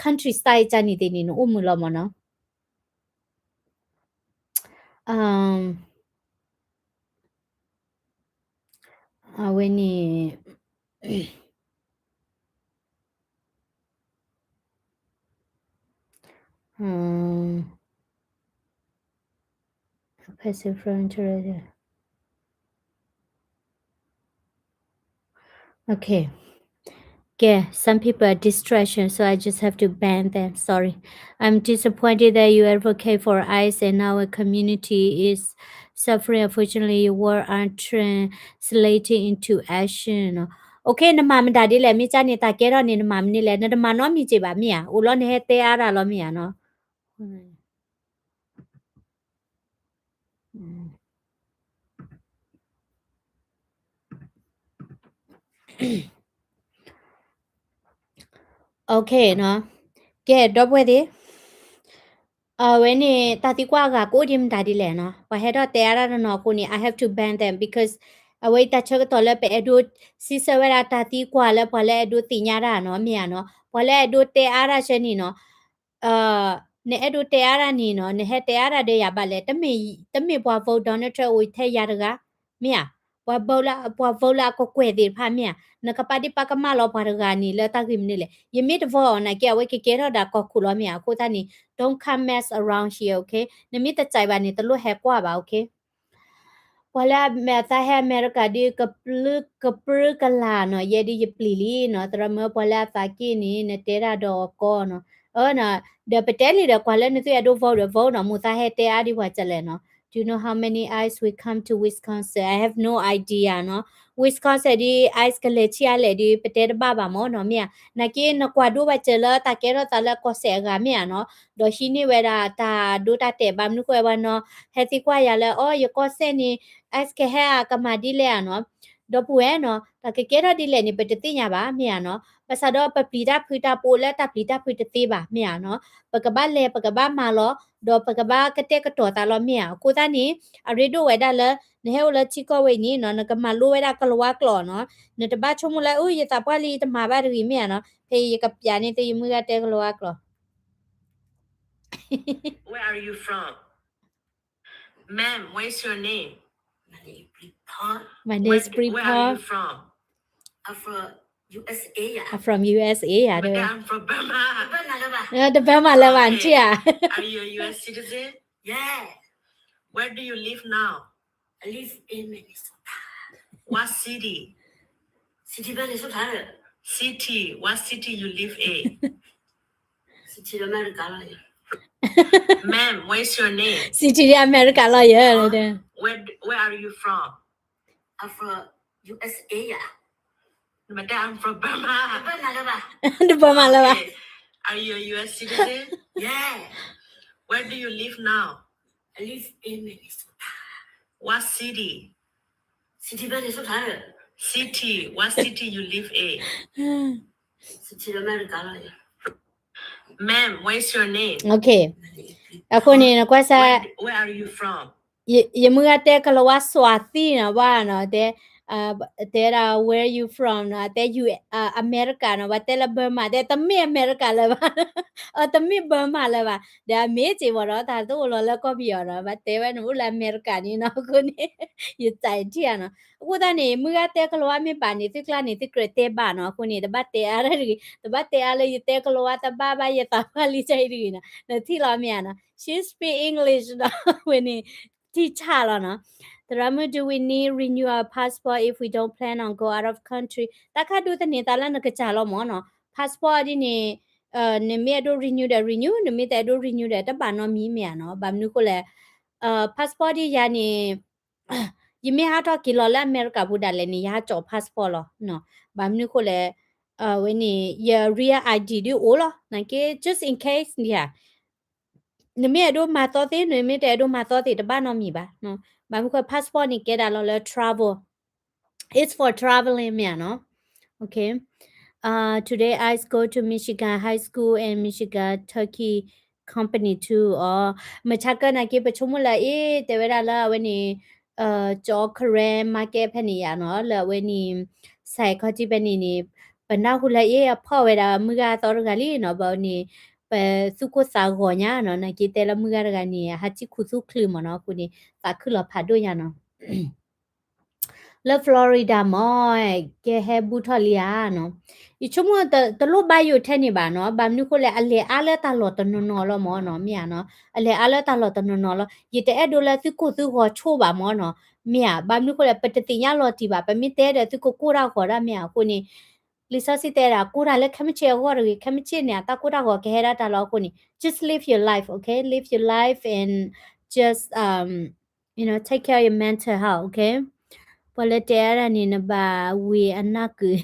countryside ကန့ၣ်သ့ၣ်န့ၣ် နအိၣ်မုာ်လီၤမ့ၢ်နီၤ. Um, အဝဲန့ၣ် Um, passive frontier. Okay. Okay, some people are distraction, so I just have to ban them. Sorry. I'm disappointed that you advocate for ICE and our community is suffering. Unfortunately, your words aren't translating into action. Okay, နမၤမတၤဒ်လဲၣ်, မ့ၢ်ကန့ၣ် တၢ်ကဲထီၣ်န့ၣ် နမၤမနုၤလဲၣ်, နတမၤနီတမံၤက့ၤဘၣ်မ့ၢ်ဧါ, အိၣ်လီၤနဟဲတဲအါတၢ်လီၤမ့ၢ်ဧါနီၤ. Okay နီၤ, ကဲ ဒီပုၢ်ဝဲၢ်သ့ၣ် အဝဲန့ၣ် တၢ်သံကွၢ်အဂၤကအိၣ်ဒံးမတၤဒ်လဲၣ်နီၤ, ပှၤဟဲထီၣ်တဲအါတၢ်တနီၤအဃိန့ၣ် I have to ban them because အဝဲအံၤတၢ်ဆၢကတီၢ်လၢပအဲၣ်ဒိးစံးဆၢဝဲဒၣ်တၢ်သံကွၢ်လၢပှၤလၢအဲၣ်ဒိးသ့ၣ်ညါတၢ်နီၤ, မ့ၢ်ဧါနီၤ, ပှၤလၢအဲၣ်ဒိးတဲအါတၢ်ဆၢန့ၣ်နီၤ, နအဲၣ်ဒိးတဲအါတၢ်န့ၣ်နီၤ, နဟဲတဲအါတၢ်ဒီးယၤဘၣ်လဲၣ်, တမ့ၢ်ပှၤ vote Donald Trump အိၣ်ထဲယၤတဂၤ, မ့ၢ်ဧါ, ပှၤ vote လၢ ပှၤ vote လၢအကကွဲၢ်သ့ၣ်တဖၣ်မ့ၢ်ဧါ, နကပာ်ဒ့ၣ်ပာ်ကမၣ်လီၤပှၤတဂၤန့ၣ်လၢတၢ်ဂ့ၢ်မနုၤလဲၣ်, ယမ့ၢ်တ vote အီၤနာ်က့ အဝဲကကဲထီၣ်ဒၣ်ကီၢ်ခိၣ်လီၤမ့ၢ်ဧါ, အဃိသတးန့ၣ် don't come mess around here, okay? နမ့ၢ်တစံးဘၣ်န့ၣ် တလိၣ်ဟဲကွၢ်ဘၣ်, okay? ပှၤလၢအမဲာ်သးဟဲအမဲရကၤဒုး ကပြုၢ်ကလာ်နီၤ, ယဲဒုးယပျံၤလံနီၤ, သရၣ်မုၣ် ပှၤလၢအသးက့ၣ်န့ၣ် နတဲဒၣ်ဒီးအီၤကီနီၤ, အၢနီၤ, ဒီးပတဲလံဒီး ကွၢ်လၢနသုအဲၣ်ဒိး vote ဒီး vote နီၤ, မိၢ်သးဟဲတဲအါဒံးပှၤကလဲၣ်နီၤ. Do you know how many ICE will come to Wisconsin? I have no idea နီၤ. Wisconsin ဒုး ICE ကလဲၤဆံးအါလဲၣ်ဒုး ပတဲတဘၣ်ဘၣ်မ့ၢ်နီၤ, မ့ၢ်ဧါ, နာ်က့ နကွၢ်ဒိဘၣ်စၢၤလၢတၢ်ကဲထီၣ်သးလၢကီၢ်စဲၣ်အဂၤမ့ၢ်ဧါနီၤ, ဒီးဟံးန့ၢ်ဝဲဒၣ်တၢ်ဒိတၢ်တဲာ်ဘၣ်မနုၤဃိဝဲနီၤ, ဟဲသံကွၢ်ယၤလၢ အိ ယကီၢ်စဲၣ်န့ၣ် ICE ကဟဲအကမၤဒ်လဲၣ်ဧါနီၤ. ဒီပုၢ်ဝဲၢ်နီၤ, တၢ်ကကဲထီၣ်ဒ်လဲၣ်န့ၣ် ပတသ့ၣ်ညါဘၣ် မ့ၢ်ဧါနီၤ, ဘၣ်ဆၣ်ဒီးပပျံၤတၢ်ဖုးတၢ်ပအိးလၢတၢ်ပျံၤတၢ်ဖုးတသ့ဘၣ် မ့ၢ်ဧါနီၤ, ပကဘၣ်လဲၤ ပကဘၣ်မၤလီၤ, ဒီးပကဘၣ်ကတဲာ်ကတီၤသးလီၤ မ့ၢ်ဧါ. အဃိသတးန့ၣ် အရ့ဒိၣ်ဝဲဒၣ်လၢ နဟဲအိၣ်လၢထံကီၢ်ဝဲအံၤန့ၣ်နီၤ, နကမၤလိဝဲဒၣ်ကလၤဝါကျိာ်နီၤ, နတဘၣ်ဆိကမိၣ်လၢ အိ ယသးပှၢ်လံ ယတမၤဘၣ်တဂ့ၤ မ့ၢ်ဧါနီၤ, ဖဲယကပျးန့ၢ်သု ယမုၢ်ဂၤတဲကလၤဝါကျိာ်. Where are you from? Ma'am, what is your name? My name is Bree Park. My name is Bree Park. Where, where are you from? I'm from U S A ယၤ. I'm from U S A ယၤ, တဲဝဲ. I'm from Burma. တဘၣ်မၤလၢၤဘၣ်, နထံၣ်ဧါ. Are you a U S citizen? Yeah. Where do you live now? I live in Minnesota. What city? City Minnesota. City. What city you live in? City America လီၤယဲ. Ma'am, what is your name? City America လီၤယဲ. Where, where are you from? I'm from U S A ယၤ. နမ့ၢ်တဲ I'm from Burma. တဘၣ်မၤလၢၤဘၣ်. Okay. Are you a U S citizen? Yeah. Where do you live now? I live in Minnesota. What city? City Minnesota. City. What city you live in? City America လီၤယဲ. Ma'am, what is your name? Okay. အဃိန့ၣ် နကွၢ်စၢ်, where, where are you from? ယ, ယမုၢ်ဂၤတဲကလၤဝါစွၤသံနီၤ, ဘၣ်နီၤ, တဲ, တဲဒၣ် where you from နီၤ, တဲ you အမဲရကၤနီၤ, ဘၣ်တဲလၢ Burma တဲ တမ့ၢ်အမဲရကၤလၢၤဘၣ်, အတမ့ၢ် Burma လၢၤဘၣ်, ဒီးအမ့ၢ်စ့ၢ်မ့ၢ်ဒီး တၢ်တအိၣ်လီၤလၢကီၢ်ပယီၤနီၤ, ဘၣ်တဲဝဲန့ၣ်အိၣ်လၢအမဲရကၤန့ၣ်နီၤ, အဃိန့ၣ် ယစံးထံၣ်ဧါနီၤ, အဃိသတးန့ၣ် မုၢ်ဂၤတဲကလီၤဝါမ့ၢ်ဘၣ်န့ၣ် သုကျါန့ၣ် သုကြၢးတဲဘၣ်နီၤ, အဃိန့ၣ် တဘၣ်တဲအါတဂ့ၤ, တဘၣ်တဲအါလၢယတဲကလီၤဝါတဘၣ်ဘၣ် ယသးပှၢ်လံတၢ်အံၤတဂ့ၤနီၤ, နထံၣ်လီၤမ့ၢ်ဧါနီၤ, she speak English ဒီး ဝဲန့ၣ် ထံၣ်ဆၣ်လီၤနီၤ. သရၣ်မုၣ် do we need renew our passport if we don't plan on go out of country? တၢ်ခါဒုးသန့ၤသးလၢနကစၢ်လီၤမ့ၢ်နီၤ, passport ဒ်န့ၣ် နမ့ၢ်အဲၣ်ဒိး renew ဒီး renew, နမ့ၢ်တအဲၣ်ဒိး renew ဒီး တဘၣ်နီတမံၤမ့ၢ်ဧါနီၤ, ဘၣ်မနုၤဃိလဲၣ်, passport ဒ်ယၤန့ၣ် ယမ့ၢ်ဟးထီၣ်က့ၤလီၤလၢအမဲရကၤပူၤဒၣ်လဲာ်န့ၣ် ယဟးကၠီၣ် passport လီၤ, ဘၣ်မနုၤဃိလဲၣ်, ဝဲန့ၣ် ယ real I D ဒ်အိၣ်လီၤ, နာ်က့ just in case န့ၣ်ဧါ နမ့ၢ်အဲၣ်ဒိးမၤသီသ့ၣ် နမ့ၢ်တအဲၣ်ဒိးမၤသီသ့ၣ် တဘၣ်နီတမံၤဘၣ်, ဘၣ်မနုၤဃိ passport န့ၣ် ကဲဒၣ်လီၤလၢ travel, it's for traveling မ့ၢ်ဧါနီၤ, okay. Today I go to Michigan High School and Michigan Turkey Company too. အီၤ မုၢ်ဆါကၢနာ်က့ ပဆိကမိၣ်လၢအ့ တဲဝဲဒၣ်လၢအဝဲန့ၣ် ကၠီ Korean market ဖဲန့ၣ်ယါနီၤ, လၢအဝဲန့ၣ် စဲးခီထံဖဲန့ၣ်န့ၣ် ပနၢ်ဟူလၢအ့ အဖီၣ်ဝဲဒၣ်မုၢ်ဂၤသီတဂၤလံနီၤ, ဘၣ်န့ၣ် ပသူၣ်ကိၢ်သးဂီၤညါနီၤ, နာ်က့တဲလၢမုၢ်ဂၤတဂၤန့ၣ် ဟးထံၣ်ခူသူၣ်ချ့မ့ၢ်နီၤ, အဃိန့ၣ် သးခုလီၤဖးဒိၣ်ညါနီၤ လၢ Florida မ့ၢ် ကဲဟဲဘူးထီၣ်လံဧါနီၤ, ယဆိကမိၣ်တလိၣ်ဘၣ်ယိၣ်ထဲန့ၣ်ဘၣ်နီၤ, ဘၣ်မနုၤဃိလဲၣ် အလဲၤအါလၢတၢ်လီၢ်တနီၤနီၤလီၤမ့ၢ်နီၤ, မ့ၢ်ဧါနီၤ, အလဲၤအါလၢတၢ်လီၢ်တနီၤနီၤလီၤ, ယတအဲၣ်ဒိးလၢသုကိၢ်သုဂီၤဆိဘၣ်မ့ၢ်နီၤ, မ့ၢ်ဧါ, ဘၣ်မနုၤဃိလဲၣ် ပတသ့ၣ်ညါလီၤတံၢ်ဘၣ်, ပမ့ၢ်တဲဒီးသုကကိၢ်တၢ်ဂီၤဒၣ်မ့ၢ်ဧါ, အဃိန့ၣ် လံာ်စီဆှံတဲဒၣ် ကိၢ်တၢ်လၢခဲမုၢ်ဆ့ၣ်အဂီၢ်တဂ့ၤ, ခဲမုၢ်ဆ့ၣ်န့ၣ် အတၢ်ကိၢ်တၢ်ဂီၤကဟဲဒၣ်တၢ်လီၤ, အဃိန့ၣ် just live your life, okay, live your life and just um you know take care of your mental health, okay. ပှၤလၢတဲအါဒၣ်န့ၣ် နဘၣ်ဝံၤအနၢ်ကုာ်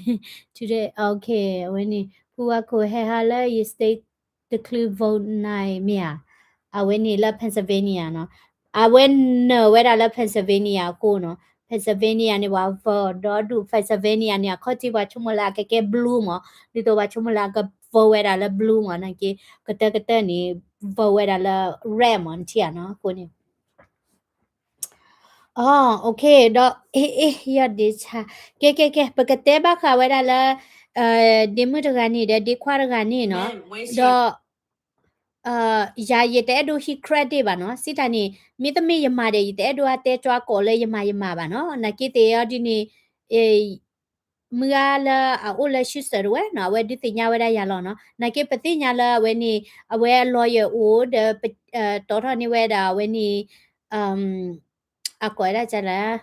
today, okay, အဝဲန့ၣ် ဖုဝါခိၣ်ဟဲဟးလၢယ state တချုး vote နံၤမ့ၢ်ဧါ, အဝဲန့ၣ်လၢ Pennsylvania နီၤ, အဝဲနၢၤဝဲဒၣ်လၢ Pennsylvania အဃိနီၤ, Pennsylvania န့ၣ် ပှၤ vote ဒီဒူၣ် Pennsylvania န့ၣ် အခီၣ်ထံးပှၤဆိကမိၣ်လၢအကကဲ blue မ့ၢ်, ဒ်သိးပှၤဆိကမိၣ်လၢအက vote ဝဲဒၣ်လၢ blue မ့ၢ်, နာ်က့ ကတၢၢ်ကတၢၢ်န့ၣ် vote ဝဲဒၣ်လၢ red မ့ၢ် နထံၣ်ဧါနီၤ, အဃိန့ၣ် အီၤ okay ဒီး အ့ အ့ ယီၢ်ဒ့ဆါ, ကဲ ကဲ ကဲ ပကတဲဘၣ်ဃးဝဲဒၣ်လၢ ဒ့မုၣ်တဂၤန့ၣ်ဒီး ဒ့ခွါတဂၤန့ၣ်နီၤ, ဒီး ယၤယတအဲၣ်ဒိးဟံး credit ဘၣ်နီၤ, စံးတၢ်န့ၣ် မ့တမ့ၢ်ယမၤဒီး ယတအဲၣ်ဒိးအတဲကၠွါကိးလၢယမၤယမၤဘၣ်နီၤ, နာ်က့သ့ၣ်အီၤဒ်န့ၣ် မုၢ်ဂၤလၢအအိၣ်လၢ Houston တဝဲနီၤ, အဝဲဒုးသ့ၣ်ညါဝဲဒၣ်ယၤလီၤနီၤ, နာ်က့ပသ့ၣ်ညါလၢအဝဲန့ၣ် အဝဲအ lawyer အိၣ်ဒီး တီထီၣ်န့ၢ်ဝဲဒၣ်အဝဲန့ၣ် အကိးဝဲဒၣ်လၢ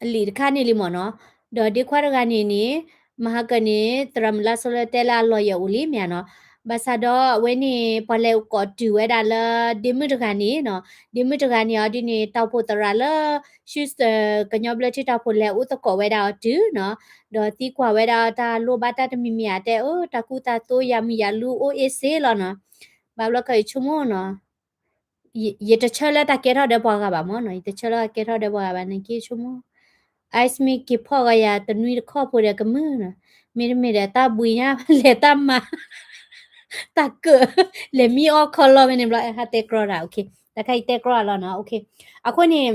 အလံာ်တခါန့ၣ်လံမ့ၢ်နီၤ, ဒီးဒ့ခွါတဂၤန့ၣ်န့ၣ် မဟါကၢန့ၣ် သရၣ်မုၣ်လါစိလၢတဲလၢအ lawyer အိၣ်လံမ့ၢ်ဧါနီၤ, ဘၣ်ဆၣ်ဒီးအဝဲန့ၣ် ပှၤလဲၤကိးတုၤဝဲဒၣ်လၢ ဒ့မုၣ်တဂၤန့ၣ်နီၤ, ဒ့မုၣ်တဂၤန့ၣ်အီၤဒ်န့ၣ် တၢ်အိၣ်ဖှိၣ်သရၣ်လၢ Houston ကညီဘျၢထံတၢ်အိၣ်ဖှိၣ်လဲၤအိၣ်သကိးဝဲဒၣ်အီၤတုၤနီၤ, ဒီးသံကွၢ်ဝဲဒၣ်တၢ်လိၣ်ဘၣ်တၢ်တမံၤမံၤဧါ, တဲအၢ တၢ်ကူတၢ်သိယၤမုၢ်ယၤလူအိၣ်အ့စ့လီၤနီၤ, ဘၣ်ဘျီခီယဆိကမိၣ်နီၤ ယတဆၢလၢတၢ်ကဲထီၣ်ဒီးပှၤဂၤဘၣ်မ့ၢ်နီၤ, ယတဆၢလၢတၢ်ကဲထီၣ်ဒီးပှၤဂၤဘၣ်န့ၣ်က့ဆိကမိၣ်, ice မ့ၢ်က့ၤဖီၣ်ဂီၤယၤတနွံတခီဖိဒီးကမုာ်နီၤ, မ့တမ့ၢ်ဒီးတၢ်ဘှံးညါလဲၤတၢ်မၤ တၢ်ကၢၣ် လဲၤမံအီၣ်ခီလီၤဝဲန့ၣ်ဘျီ ဟးတဲကြီတၢ်, တၢ်ခါအံၤတဲကြီတၢ်လီၤနီၤ, အဃိန့ၣ်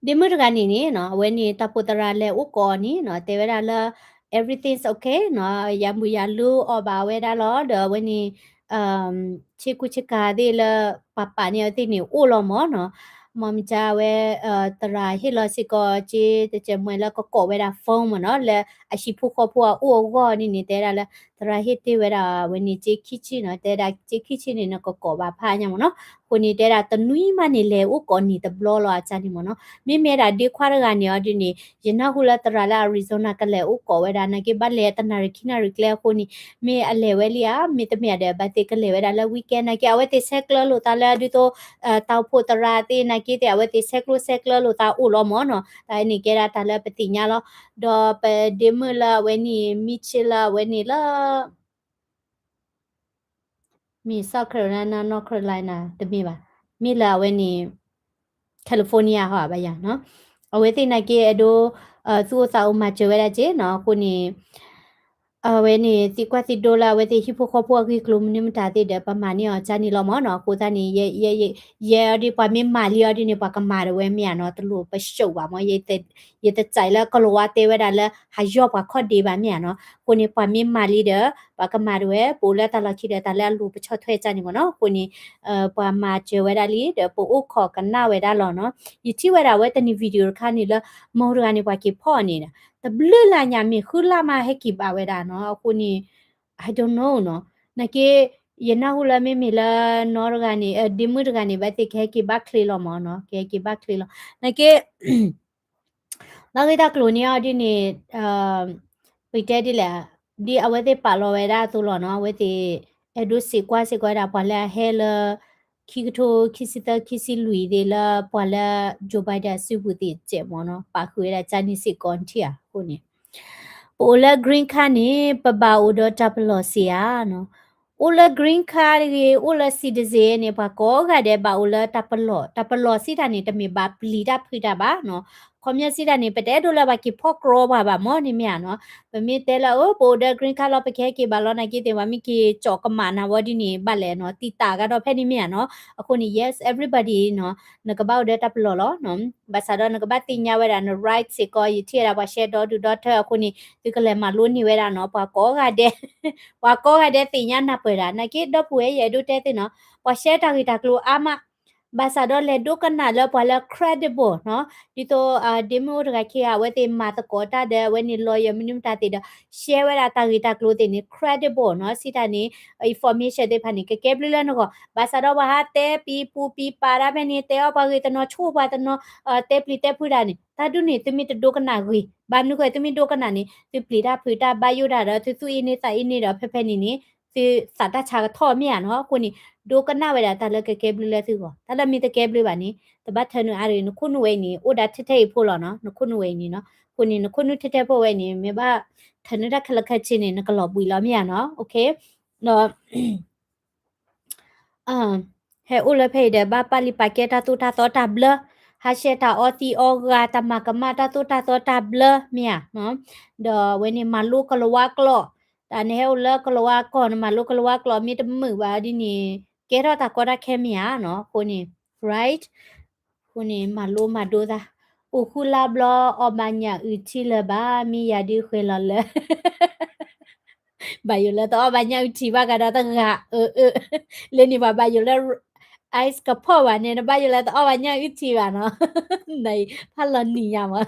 ဒ့မုၣ်တဂၤန့ၣ်န့ၣ်နီၤ အဝဲန့ၣ်တၢ်အိၣ်ဖှိၣ်သရၣ်လဲၤအိၣ်ကိးအီၤန့ၣ်နီၤ တဲဝဲဒၣ်လၢ everything's okay နီၤ, ယၤမုၢ်ယၤလူအီၣ်ဘၣ်ဝဲဒၣ်လီၤ, ဒီးအဝဲန့ၣ် ဆ့ကူဆ့ကၤသ့ၣ်လၢပှၤပာ်န့ၢ်အဝဲသ့ၣ်န့ၣ်အိၣ်လီၤမ့ၢ်နီၤ, မ်မ့ၢ်ကဝဲ သရၣ်ဟ့ၣ်လီၤစ့ၢ်ကီးစ့တစဲးမွဲလၢကကိးဝဲဒၣ် phone မ့ၢ်နီၤ, လၢအဟံၣ်ဖိဃီဖိအအိၣ်အဂီၢ်န့ၣ်န့ၣ် တဲဒၣ်လၢ သရၣ်ဟ့ၣ်တ့ၢ်ဝဲဒၣ်အဝဲန့ၣ်စ့ခံဆံနီၤ, တဲဒၣ်စ့ခံဆံန့ၣ် နကကိးဘၣ်ဖးညါမ့ၢ်နီၤ, အဃိန့ၣ်တဲဒၣ်တနွံမးန့ၣ် လဲၤအိၣ်ကိးနံၤတဘျီလီၤအစၢ်န့ၣ်မ့ၢ်နီၤ, မ့မ့ၢ်ဒၣ်ဒ့ခွါတဂၤန့ၣ်အီၤဒ်န့ၣ် ယနၢ်ဟူလၢသရၣ်လၢ Arizona ကလဲၤအိၣ်ကိးဝဲဒၣ် နာ်က့ဘၣ်လဲၤတနၣ်ရံၣ်ခံနၣ်ရံၣ်ကျဲအဃိန့ၣ် မ့ၢ်အလဲၤဝဲလံဧါ, မ့တမ့ၢ်ဒီး ဘၣ်သ့ၣ်ကလဲၤဝဲဒၣ်လၢ weekend နာ်က့ အဝဲသ့ၣ်ဆဲးကျၢလိာ်သးလၢဒ်သိး တၢ်အိၣ်ဖှိၣ်သရၣ်သ့ၣ်နာ်က့သ့ၣ် အဝဲသ့ၣ်ဆဲးကျိးဆဲးကျၢလိာ်သးအိၣ်လီၤမ့ၢ်နီၤ, တၢ်အံၤန့ၣ်ကဲဒၣ်တၢ်လၢပသ့ၣ်ညါလီၤ, ဒီးပဒ့မုၣ်လၢအဝဲန့ၣ် မံဆ့လၢအဝဲန့ၣ်လၢ မ့ၢ် South Carolina North Carolina တမ့ၢ်ဘၣ်, မ့ၢ်လၢအဝဲန့ၣ် California ဟီဘၣ်ယၤနီၤ, အဝဲသ့ၣ်နာ်က့အဲၣ်ဒိး သူၣ်အိၣ်သးအိၣ်မၤစၢၤဝဲဒၣ်က့နီၤ, အဃိန့ၣ် အဝဲန့ၣ် သံကွၢ်သံဒိလၢအဝဲသ့ၣ်ဟံၣ်ဖိဃီဖိအဂ့ၢ်ကျိၤမနုၤမတၤသ့ၣ်ဒီး ပမၤန့ၢ်အီၤကန့ၣ်လီၤမၢ်နီၤ. အဃိသတးန့ၣ် ယဲဒ်ပှၤမ့ၢ်မၤလံအီၤဒ်န့ၣ် ပှၤကမၤတဝဲမ့ၢ်ဧါနီၤ, တလိၣ်ပရှုံးဘၣ်မၢ်, ယတစဲးလၢကလီၤဝါတဲဝဲဒၣ်လၢ ဟးယီၢ်ပှၤခီၣ်ဒ့ဘၣ်မ့ၢ်ဧါနီၤ. အဃိန့ၣ် ပှၤမ့ၢ်မၤလံဒီး ပှၤကမၤတဝဲ, ပအိၣ်လၢတၢ်လီၢ်ခံဒီး တၢ်လၢအလိၤပဆီၣ်ထွဲကန့ၣ်မၢ်နီၤ. အဃိန့ၣ် ပှၤမၤစၢၤဝဲဒၣ်လံဒီး ပအိၣ်ခိးကနၣ်ဝဲဒၣ်လီၤနီၤ. ယထံၣ်ဝဲဒၣ်ဝဲတနံၤ video တခါန့ၣ်လၢ မိၢ်တဂၤန့ၣ် ပှၤက့ၤဖီၣ်အီၤန့ၣ် တဘျုးလၢညါမ့ၢ်ဃုလါမးဟဲက့ၤဘၣ်ဝဲဒၣ်နီၤ. အဃိန့ၣ် I don't know နီၤ. နာ်က့ ယနၢ်ဟူလၢမ့မ့ၢ်လၢနီၢ်တဂၤန့ၣ် ဒ့မုၣ်တဂၤန့ၣ် ဘၣ်သ့ၣ်ကဟဲက့ၤဘၣ်ချ့လီၤမၢ်နီၤ, ကဟဲက့ၤဘၣ်ချ့လီၤ. နာ်က့ လၢအဂ့ၢ်တၢ်ကျိၤန့ၣ်အီၤဒ်န့ၣ် ပတဲဒ်လဲၣ်, ဒ်အဝဲသ့ၣ်ပာ်လီၤဝဲဒၣ်အသိးလီၤနီၤ, အဝဲသ့ၣ် အဲၣ်ဒိးစံးကွၢ်စ့ၢ်ကီးဝဲဒၣ် ပှၤလၢအဟဲလၢ ခံကထိခံဆံသၢ ခံဆံလွံၢ်သ့ၣ်လၢ ပှၤလၢ Joe Biden စုပူၤသ့ၣ်စဲးမၢ်နီၤ, ပာ်ဃုာ်ဝဲဒၣ်ကန့ၣ်စ့ၢ်ကီးထံၣ်ဧါ. အဃိန့ၣ် ပအိၣ်လၢ green card န့ၣ် ပဘၣ်အိၣ်ဒီးတၢ်ပလီၢ်စ့ၢ်ဧါနီၤ. အိၣ်လၢ green card တဂ့ၤ, အိၣ်လၢ citizen န့ၣ် ပှၤကိးဂၤဒဲးဘၣ်အိၣ်လၢတၢ်ပလီၢ်, တၢ်ပလီၢ်စံးတၢ်န့ၣ် တမ့ၢ်ဘၣ်ပျံၤတၢ်ဖုးတၢ်ဘၣ်နီၤ. ခီပညီစံးတၢ်န့ၣ် ပတအဲၣ်ဒိးလၢပှၤက့ၤဖီၣ်ကြီပှၤဘၣ်မၢ်န့ၣ်မ့ၢ်ဧါနီၤ. ပမ့ၢ်တဲလၢ အိၣ် ပအိၣ်ဒီး green card လီၤ ပကဟဲက့ၤဘၣ်လီၤ နာ်က့သ့ၣ် ပှၤမ့ၢ်က့ၤကၠီးကမၣ်နၤဝဲဒ်န့ၣ် ဘၣ်လဲၣ်နီၤ, တံာ်တာ်ကဒီးဖဲန့ၣ်မ့ၢ်ဧါနီၤ. အဃိန့ၣ် yes everybody နီၤ, နကဘၣ်အိၣ်ဒီးတၢ်ပလီၢ်လီၤနီၤ. ဘၣ်ဆၣ်ဒီးနကဘၣ်သ့ၣ်ညါဝဲဒၣ်န right စ့ၢ်ကီး, ယထံၣ်ဝဲဒၣ်ပှၤ share ဒီဒူၣ်ဒီထၢ အဃိန့ၣ် သုကလဲၤမၤလိန့ၢ်ဝဲဒၣ်နီၤ, ပှၤကိးဂၤဒဲး ပှၤကိးဂၤဒဲးသ့ၣ်ညါနၢ်ပၢၢ်ဒၣ်, နာ်က့ဒီပုၢ်ဝဲၢ် ယအဲၣ်ဒိးတဲသုနီၤ, ပှၤ share တၢ်ဂ့ၢ်တၢ်ကျိၤအါမး, ဘၣ်ဆၣ်ဒီးလဲၤဒိကနၣ်လၢပှၤလၢ credible နီၤ, ဒ်သိး ဒ့မုၣ်အိၣ်တဂၤခံဂၤ အဝဲသ့ၣ်မၤသကိးတၢ်ဒီး အဝဲန့ၣ် lawyer မနုၤမတၤသ့ၣ်ဒီး share ဝဲဒၣ်တၢ်ဂ့ၢ်တၢ်ကျိၤသ့ၣ်န့ၣ် credible နီၤ, စံးတၢ်န့ၣ် information သ့ၣ်တဖၣ်န့ၣ် ကကဲဘျုးလၢနဂီၢ်, ဘၣ်ဆၣ်ဒီးပှၤဟးတဲပံၤပူၤပံၤပာ်တၢ်ဖဲန့ၣ် တဲအီၣ်ပှၤဂ့ၢ်တနီၤ ဆိၣ်ပှၤတနီၤ တဲပျံၤတဲဖုးတၢ်န့ၣ် တၢ်ဒ်န့ၣ် သုမ့ၢ်တဒိကနၣ်ဂ့ၤ, ဘၣ်မနုၤဃိ သုမ့ၢ်ဒိကနၣ်န့ၣ် သုပျံၤတၢ်ဖုးတၢ်ဘၣ်ယိၣ်တၢ်ဒီး သုသူၣ်အ့န့သးအ့န့ဒီး ဖဲဖဲန့ၣ်န့ၣ် သုသးတၢ်ဆါကထီၣ်မ့ၢ်ဧါနီၤ, အဃိန့ၣ် ဒိကနၣ်ဝဲဒၣ်တၢ်လၢကကဲဘျုးလၢသုဂီၢ်, တၢ်လၢမ့ၢ်တကဲဘျုးဘၣ်န့ၣ် တဘၣ်ထၢနုာ်အါတဂ့ၤ, နခိၣ်နူာ်ဝဲအံၤန့ၣ် အိၣ်ဒၣ်ထဲထဲအံၤဖိလီၤနီၤ, နခိၣ်နူာ်ဝဲအံၤန့ၣ်နီၤ, အဃိန့ၣ် နခိၣ်နူာ်ထဲထဲဖိဝဲအံၤန့ၣ် မ့ၢ်ဘၣ်ထၢနုာ်တၢ်ခဲလၢာ်ခဲဆ့န့ၣ် နကလီၤဘှံးလီၤမ့ၢ်ဧါနီၤ, ဒီး ဟဲအိၣ်လၢဖဲအံၤဒီး ဘၣ်ပာ်လံာ်ပာ်ကဲတၢ်သိၣ်တၢ်သီတၢ်ဘျၢ, ဟးရှဲတၢ်အီသံးအီဂၤ, တၢ်မၤကမၣ်တၢ်သိၣ်တၢ်သီတၢ်ဘျၢမ့ၢ်ဧါ, ဒီးအဝဲန့ၣ်မၤလိကလၤဝါကျိာ်, တၢ်နဟဲအိၣ်လၢကလၤဝါကျိာ် နမၤလိကလၤဝါကျိာ် မ့ၢ်တမုာ်ဘၣ်ဒ်န့ၣ် ကဲထီၣ်တၢ်ကီတၢ်ခဲမ့ၢ်ဧါနီၤ, အဃိန့ၣ် right အဃိန့ၣ် မၤလိမၤဒိသး, အိၣ်ဃုလါဘျီ အီၣ်ဘၣ်ညၣ်အုၣ်ထံလၢၤဘၣ်, မ့ၢ်ယၤဒုးဃဲၤလီၤလၢ ဘၣ်ယိၣ်လၢတအီၣ်ဘၣ်ညၣ်အုၣ်ထံဘၣ်ကဒီးတဂၤ, အၢ အၢ လၢန့ၣ်ပှၤဘၣ်ယိၣ်လၢ ice ကဖီၣ်ဘၣ်န့ၣ် နဘၣ်ယိၣ်လၢတအီၣ်ဘၣ်ညၣ်အုၣ်ထံဘၣ်နီၤ, နဖးလီၤနံၤညါမး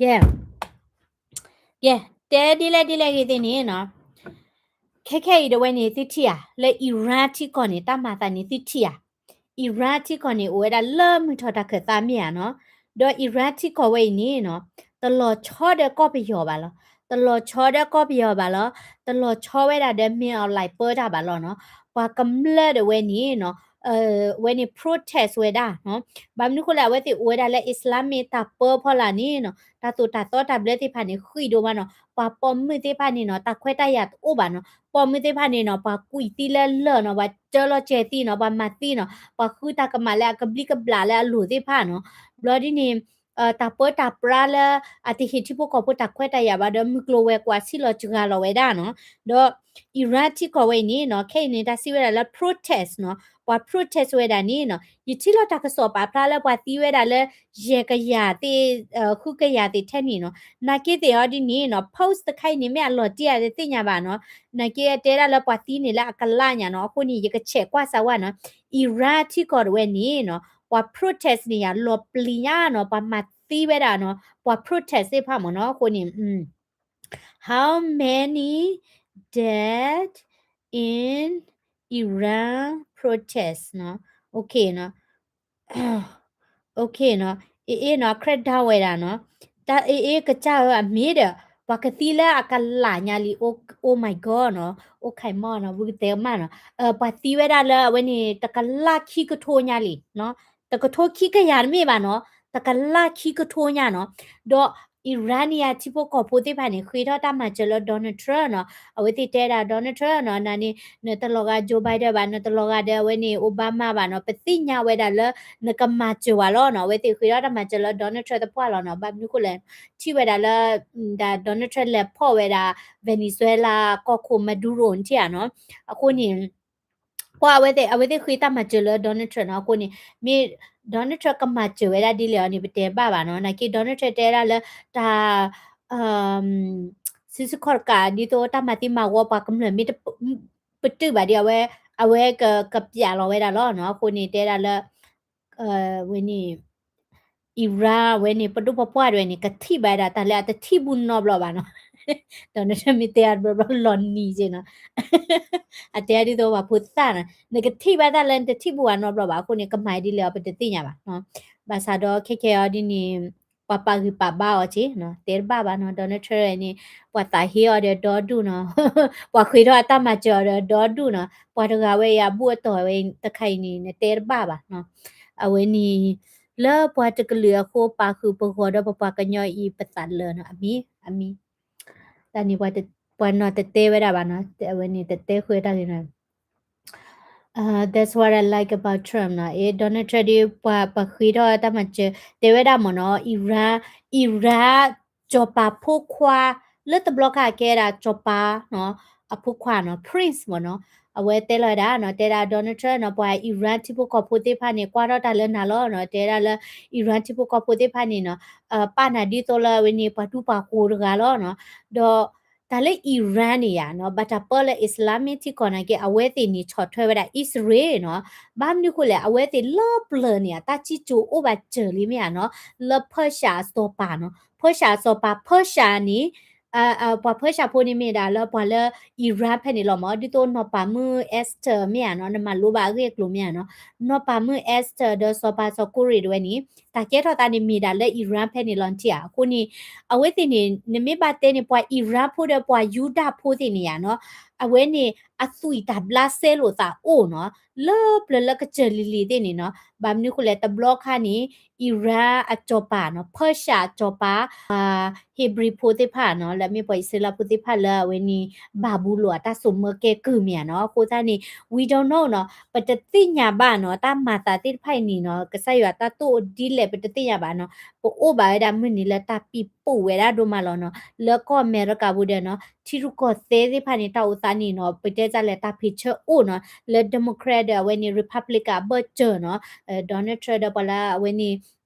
ကဲ ကဲ တဲဒ်လဲၣ်ဒ်လဲၣ်ဂ့ၤသ့ၣ်န့ၣ်နီၤ, ခဲခဲအံၤတဝဲန့ၣ် သုထံၣ်ဧါ, လၢ Iran ထံကီၢ်န့ၣ် တၢ်မၤသးန့ၣ် သုထံၣ်ဧါ, Iran ထံကီၢ်န့ၣ် အိၣ်ဝဲဒၣ်လၢမုၢ်ထီၣ်တၢ်ခၢၣ်သးမ့ၢ်ဧါနီၤ, ဒီး Iran ထံကီၢ်ဝဲအံၤန့ၣ်နီၤ, တလီၤဆီဒီးကီၢ်ပယီၤဘၣ်လီၤ, တလီၤဆီဒီးကီၢ်ပယီၤဘၣ်လီၤ, တလီၤဆီဝဲဒၣ်ဒီး မ့ၢ်အီၤ လၢပၢတၢ်ဘၣ်လီၤနီၤ, ပှၤကမျၢၢ်တဝဲန့ၣ်နီၤ ဝဲန့ၣ် protest ဝဲဒၣ်နီၤ, ဘၣ်မနုၤဃိလဲၣ် အဝဲသ့ၣ်အိၣ်ဝဲဒၣ်လၢ Islamic တၢ်ပၢဖီလာ်န့ၣ်နီၤ, တၢ်သိၣ်တၢ်သီတၢ်ဘျၢသ့ၣ်တဖၣ်န့ၣ် ဃံးဒိၣ်မးနီၤ, ပှၤပိာ်မုၣ်သ့ၣ်တဖၣ်န့ၣ်နီၤ တၢ်ခွဲးတၢ်ယာ်တအိၣ်ဘၣ်နီၤ, ပိာ်မုၣ်သ့ၣ်တဖၣ်န့ၣ်နီၤ ပှၤကွံာ်သံလၢလၢၢ်နီၤ, ပှၤတၢလီၤစဲၤသံနီၤ, ပှၤမၤသံနီၤ, ပှၤဃုတၢ်ကမၣ်လၢအကဘျံးကဘျၣ်လၢအလိၤသ့ၣ်တဖၣ်နီၤ, ဘျီဒ်န့ၣ် တၢ်ပၢတၢ်ပြးလၢ အတဟ့ၣ်ထံဖိကီၢ်ဖိတၢ်ခွဲးတၢ်ယာ်ဘၣ်ဒီး မုၢ်ကျိၤဝဲၤကွာ်ဆံးလီၤစှၤလီၤဝဲဒၣ်နီၤ, ဒီး Iran ထံကီၢ်ဝဲအံၤန့ၣ်နီၤ, ခဲအံၤန့ၣ် တၢ်စံးဝဲဒၣ်လၢ protest နီၤ, ပှၤ protest ဝဲဒၣ်န့ၣ်နီၤ, ယထံၣ်လီၤတၢ်ကစီၣ်ပာ်ဖျါလၢပှၤသံဝဲဒၣ်လၢ ယဲၢ်ကယၤသ့ၣ် ဃုကယၤသ့ၣ်ထဲန့ၣ်နီၤ, နာ်က့သ့ၣ်အီၤဒ်န့ၣ်နီၤ, post တခါအံၤန့ၣ် မ့ၢ်အလီၤတံၢ်ဧါတသ့ၣ်ညါဘၣ်နီၤ, နာ်က့တဲဒၣ်လၢပှၤသံန့ၣ်လၢအကလးညါနီၤ, အဃိန့ၣ် ယကဆဲးကွၢ်စၢၤဝဲနီၤ, Iran ထံကီၢ်တဝဲန့ၣ်နီၤ, ပှၤ protest န့ၣ်ယၤလီၤပျံၤညါနီၤ, ပှၤမၤသံဝဲဒၣ်နီၤ, ပှၤ protest သ့ၣ်တဖၣ်မ့ၢ်နီၤ, အဃိန့ၣ် how many dead in Iran protest နီၤ, okay နီၤ, okay နီၤ, အ့ၣ်အ့ၣ်နီၤ crackdown ဝဲဒၣ်နီၤ, တၢ်အ့ၣ်အ့ၣ်ကစၢ်ဧၢ အမ့ၢ်ဒီး ပှၤကသံလၢအကလးညါလံ, oh my god နီၤ, oh my god နီၤ, ဝံကတဲမးနီၤ, ပှၤသံဝဲဒၣ်လၢအဝဲန့ၣ် တကလးခံကထိညါလံနီၤ, တကထိခံကယၤတမ့ၢ်ဘၣ်နီၤ, တကလးခံကထိညါနီၤ, ဒီး Iran န့ၣ်ယၤထံဖိကီၢ်ဖိသ့ၣ်တဖၣ်န့ၣ် ဃ့ထီၣ်တၢ်မၤစၢၤလၢ Donald Trump နီၤ, အဝဲသ့ၣ်တဲဒၣ် Donald Trump နီၤ, နန့ၣ် နတလီၤဂာ် Joe Biden ဘၣ်, နတလီၤဂာ်ဒီးအဝဲန့ၣ် Obama ဘၣ်နီၤ, ပသ့ၣ်ညါဝဲဒၣ်လၢ နကမၤစၢၤဝဲလီၤနီၤ, အဝဲသ့ၣ်ဃ့ထီၣ်တၢ်မၤစၢၤလၢ Donald Trump သပှၢ်လီၤနီၤ, ဘၣ်မနုၤဃိလဲၣ်, ထံၣ်ဝဲဒၣ်လၢ ဒ် Donald Trump လဲၤဖီၣ်ဝဲဒၣ် Venezuela ကီၢ်ခိၣ် Maduro ထံၣ်ဧါနီၤ, အဃိန့ၣ် ကွၢ်အဝဲသ့ၣ် အဝဲသ့ၣ်ဃ့တၢ်မၤစၢၤလၢ Donald Trump နီၤ, အဃိန့ၣ် မ့ၢ် Donald Trump ကမၤစၢၤဝဲဒၣ်ဒ်လဲၣ်အီၤန့ၣ် ပတဲဘၣ်ဘၣ်နီၤ, နာ်က့ Donald Trump တဲဒၣ်လၢ တၢ် စုဆူၣ်ခီၣ်တကး ဒ်သိးတၢ်မၤသံမၤဝီပှၤကမျၢၢ်မ့ၢ်တ ပတုာ်ဘၣ်ဒီး အဝဲ အဝဲက ကပျးလီၤဝဲဒၣ်လီၤနီၤ, အဃိန့ၣ် တဲဒၣ်လၢ ဝဲန့ၣ် Iran ဝဲန့ၣ် ပဒိၣ်ပပှၢ်တဝဲန့ၣ် ကထံၣ်ဘၣ်ဝဲဒၣ် တၢ်လၢအတထံၣ်ဘူးနီတဘျီဘၣ်နီၤ, ဒီးနမ့ၢ်တဲအတဘျီဘျီ လီၤနံၤက့နီၤ, အတဲဒ်သိးပှၤဖိသၣ်နီၤ, နကထံၣ်ဘၣ်တၢ်လၢနတထံၣ်ဘူးဘၣ်နီတဘျီဘၣ်, အဃိန့ၣ် ကမၤဒ်လဲၣ်အီၤ ပတသ့ၣ်ညါဘၣ်နီၤ, ဘၣ်ဆၣ်ဒီးခဲခဲအံၤဒ်န့ၣ် ပှၤပာ်ဂံၢ်ပာ်ဘါအီၤက့နီၤ, တဲတဘၣ်ဘၣ်နီၤ, Donald Trump န့ၣ် ပှၤသးဟ့အီၤဒီးဒီဒူၣ်နီၤ, ပှၤဃ့ထီၣ်အတၢ်မၤစၢၤအီၤဒီးဒီဒူၣ်နီၤ, ပှၤတဂၤဝဲအံၤအဘူၣ်အတီၢ်ဝဲတခါအံၤန့ၣ် နတဲတဘၣ်ဘၣ်နီၤ, အဝဲန့ၣ် လၢပှၤတကလုာ်အဃိ ပာ်ဃုာ်ပဂီၢ်ဒီးပပှၤကညီအံၤပသးလၢာ်နီၤ, အမံၤ အမံၤ တၢ်န့ၣ် ပှၤနီၤတတဲဝဲဒၣ်ဘၣ်နီၤ, အဝဲန့ၣ်တတဲဃုာ်တၢ်ဂ့ၤနီၤ That's what I like about Trump နီၤ, အ့ Donald Trump ဒ်ပှၤပဃ့ထီၣ်တၢ်မၤစၢၤ တဲဝဲဒၣ်မ့ၢ်နီၤ, Iran Iran စီၤပၤဖိခွါ လၢတဘျီခါကဲဒၣ်စီၤပၤနီၤ အဖိခွါနီၤ Prince မ့ၢ်နီၤ, အဝဲတဲလီၤဝဲဒၣ်နီၤ, တဲဒၣ် Donald Trump နီၤ, ပှၤ Iran ထံဖိကီၢ်ဖိသ့ၣ်တဖၣ်န့ၣ် ကွၢ်ထီၣ်တၢ်လၢနၤလီၤနီၤ, တဲဒၣ်လၢ Iran ထံဖိကီၢ်ဖိသ့ၣ်တဖၣ်န့ၣ်နီၤ, ပာ်နၤဒ်သိးလၢအဝဲန့ၣ် ပှၤဒူပှၤဃိၤတဂၤလီၤနီၤ, ဒီး တၢ်လၢ Iran န့ၣ်ယါနီၤ, ဘၣ်တၢ်ပၢလၢ Islamic ထံကီၢ်နာ်က့ အဝဲသ့ၣ်န့ၣ်ဆီၣ်ထွဲဝဲဒၣ် အံၣ်စရ့လးနီၤ, ဘၣ်မနုၤဃိလဲၣ် အဝဲသ့ၣ်လၢပျၢၤန့ၣ် အတၢ်စံၣ်စိၤအိၣ်ဘၣ်စၢၤလံမ့ၢ်ဧါနီၤ, လၢ Persia အစီၤပၤနီၤ, Persia အစီၤပၤ Persia န့ၣ် ပှၤ Persia ဖိန့ၣ်မ့ၢ်ဒၣ်လၢပှၤလၢ Iran ဖဲန့ၣ်လီၤမ့ၢ်, ဒ်သိးနီၢ်ပၤမုၣ် Esther မ့ၢ်ဧါနီၤ, နမၤလိဘၣ်အဂ့ၢ်အကျိၤမ့ၢ်ဧါနီၤ, နီၢ်ပၤမုၣ် Esther ဒီးစီၤပၤစီၤကိရ့ၣ်တဝဲန့ၣ် တၢ်ကဲထီၣ်သးန့ၣ်မ့ၢ်ဒၣ်လၢ Iran ဖဲန့ၣ်လီၤနထံၣ်ဧါ, အဃိန့ၣ် အဝဲသ့ၣ်န့ၣ် နမ့ၢ်ဘၣ်တဲန့ၣ် ပှၤ Iran ဖိဒီးပှၤယူဒၤဖိသ့ၣ်န့ၣ်ယါနီၤ, အဝဲန့ၣ် အသွံၣ်တၢ်ဘျါစဲလိာ်သးအိၣ်နီၤ, လၢပျၢၤလၢကစၢၢ်လံၤလံၤသ့ၣ်န့ၣ်နီၤ, ဘၣ်မနုၤဃိလဲၣ် တဘျီခါန့ၣ် Iran အစီၤပၤနီၤ, Persia အစီၤပၤ Hebrew ဖိသ့ၣ်တဖၣ်နီၤ, လၢအမ့ၢ်ပှၤအံၣ်စရ့လးဖိသ့ၣ်တဖၣ်လၢအဝဲန့ၣ် ဘၣ်ဘူးလိာ်အတၢ်စိာ်မၢကဲကုၢ်မ့ၢ်ဧါနီၤ, အဃိသတးန့ၣ် we don't know နီၤ, ပတသ့ၣ်ညါဘၣ်နီၤ, တၢ်မၤသးသ့ၣ်တဖၣ်အံၤန့ၣ်နီၤ, ကစၢ်ယွၤတၢ်သိၣ်ဒ်လဲၣ်ပတသ့ၣ်ညါဘၣ်နီၤ, ပအိၣ်ဘၣ်ဝဲဒၣ်မုၢ်နံၤလၢတၢ်ပံၣ်ပူၣ်ဝဲဒၣ်ဒိၣ်မးလီၤနီၤ, လၢကီၢ်အမဲရကၤပူၤဒီးနီၤ, ထံရူၢ်ကီၢ်သဲးသ့ၣ်တဖၣ်န့ၣ် တၢ်အိၣ်သးန့ၣ်နီၤ, ပတဲတၢ်လဲၣ် တၢ်ဖံးဆၢအိၣ်နီၤ, လၢ Democrat ဒီးအဝဲန့ၣ် Republican အဘၢၣ်စၢၤနီၤ, Donald Trump ဒီးပှၤလၢအဝဲန့ၣ်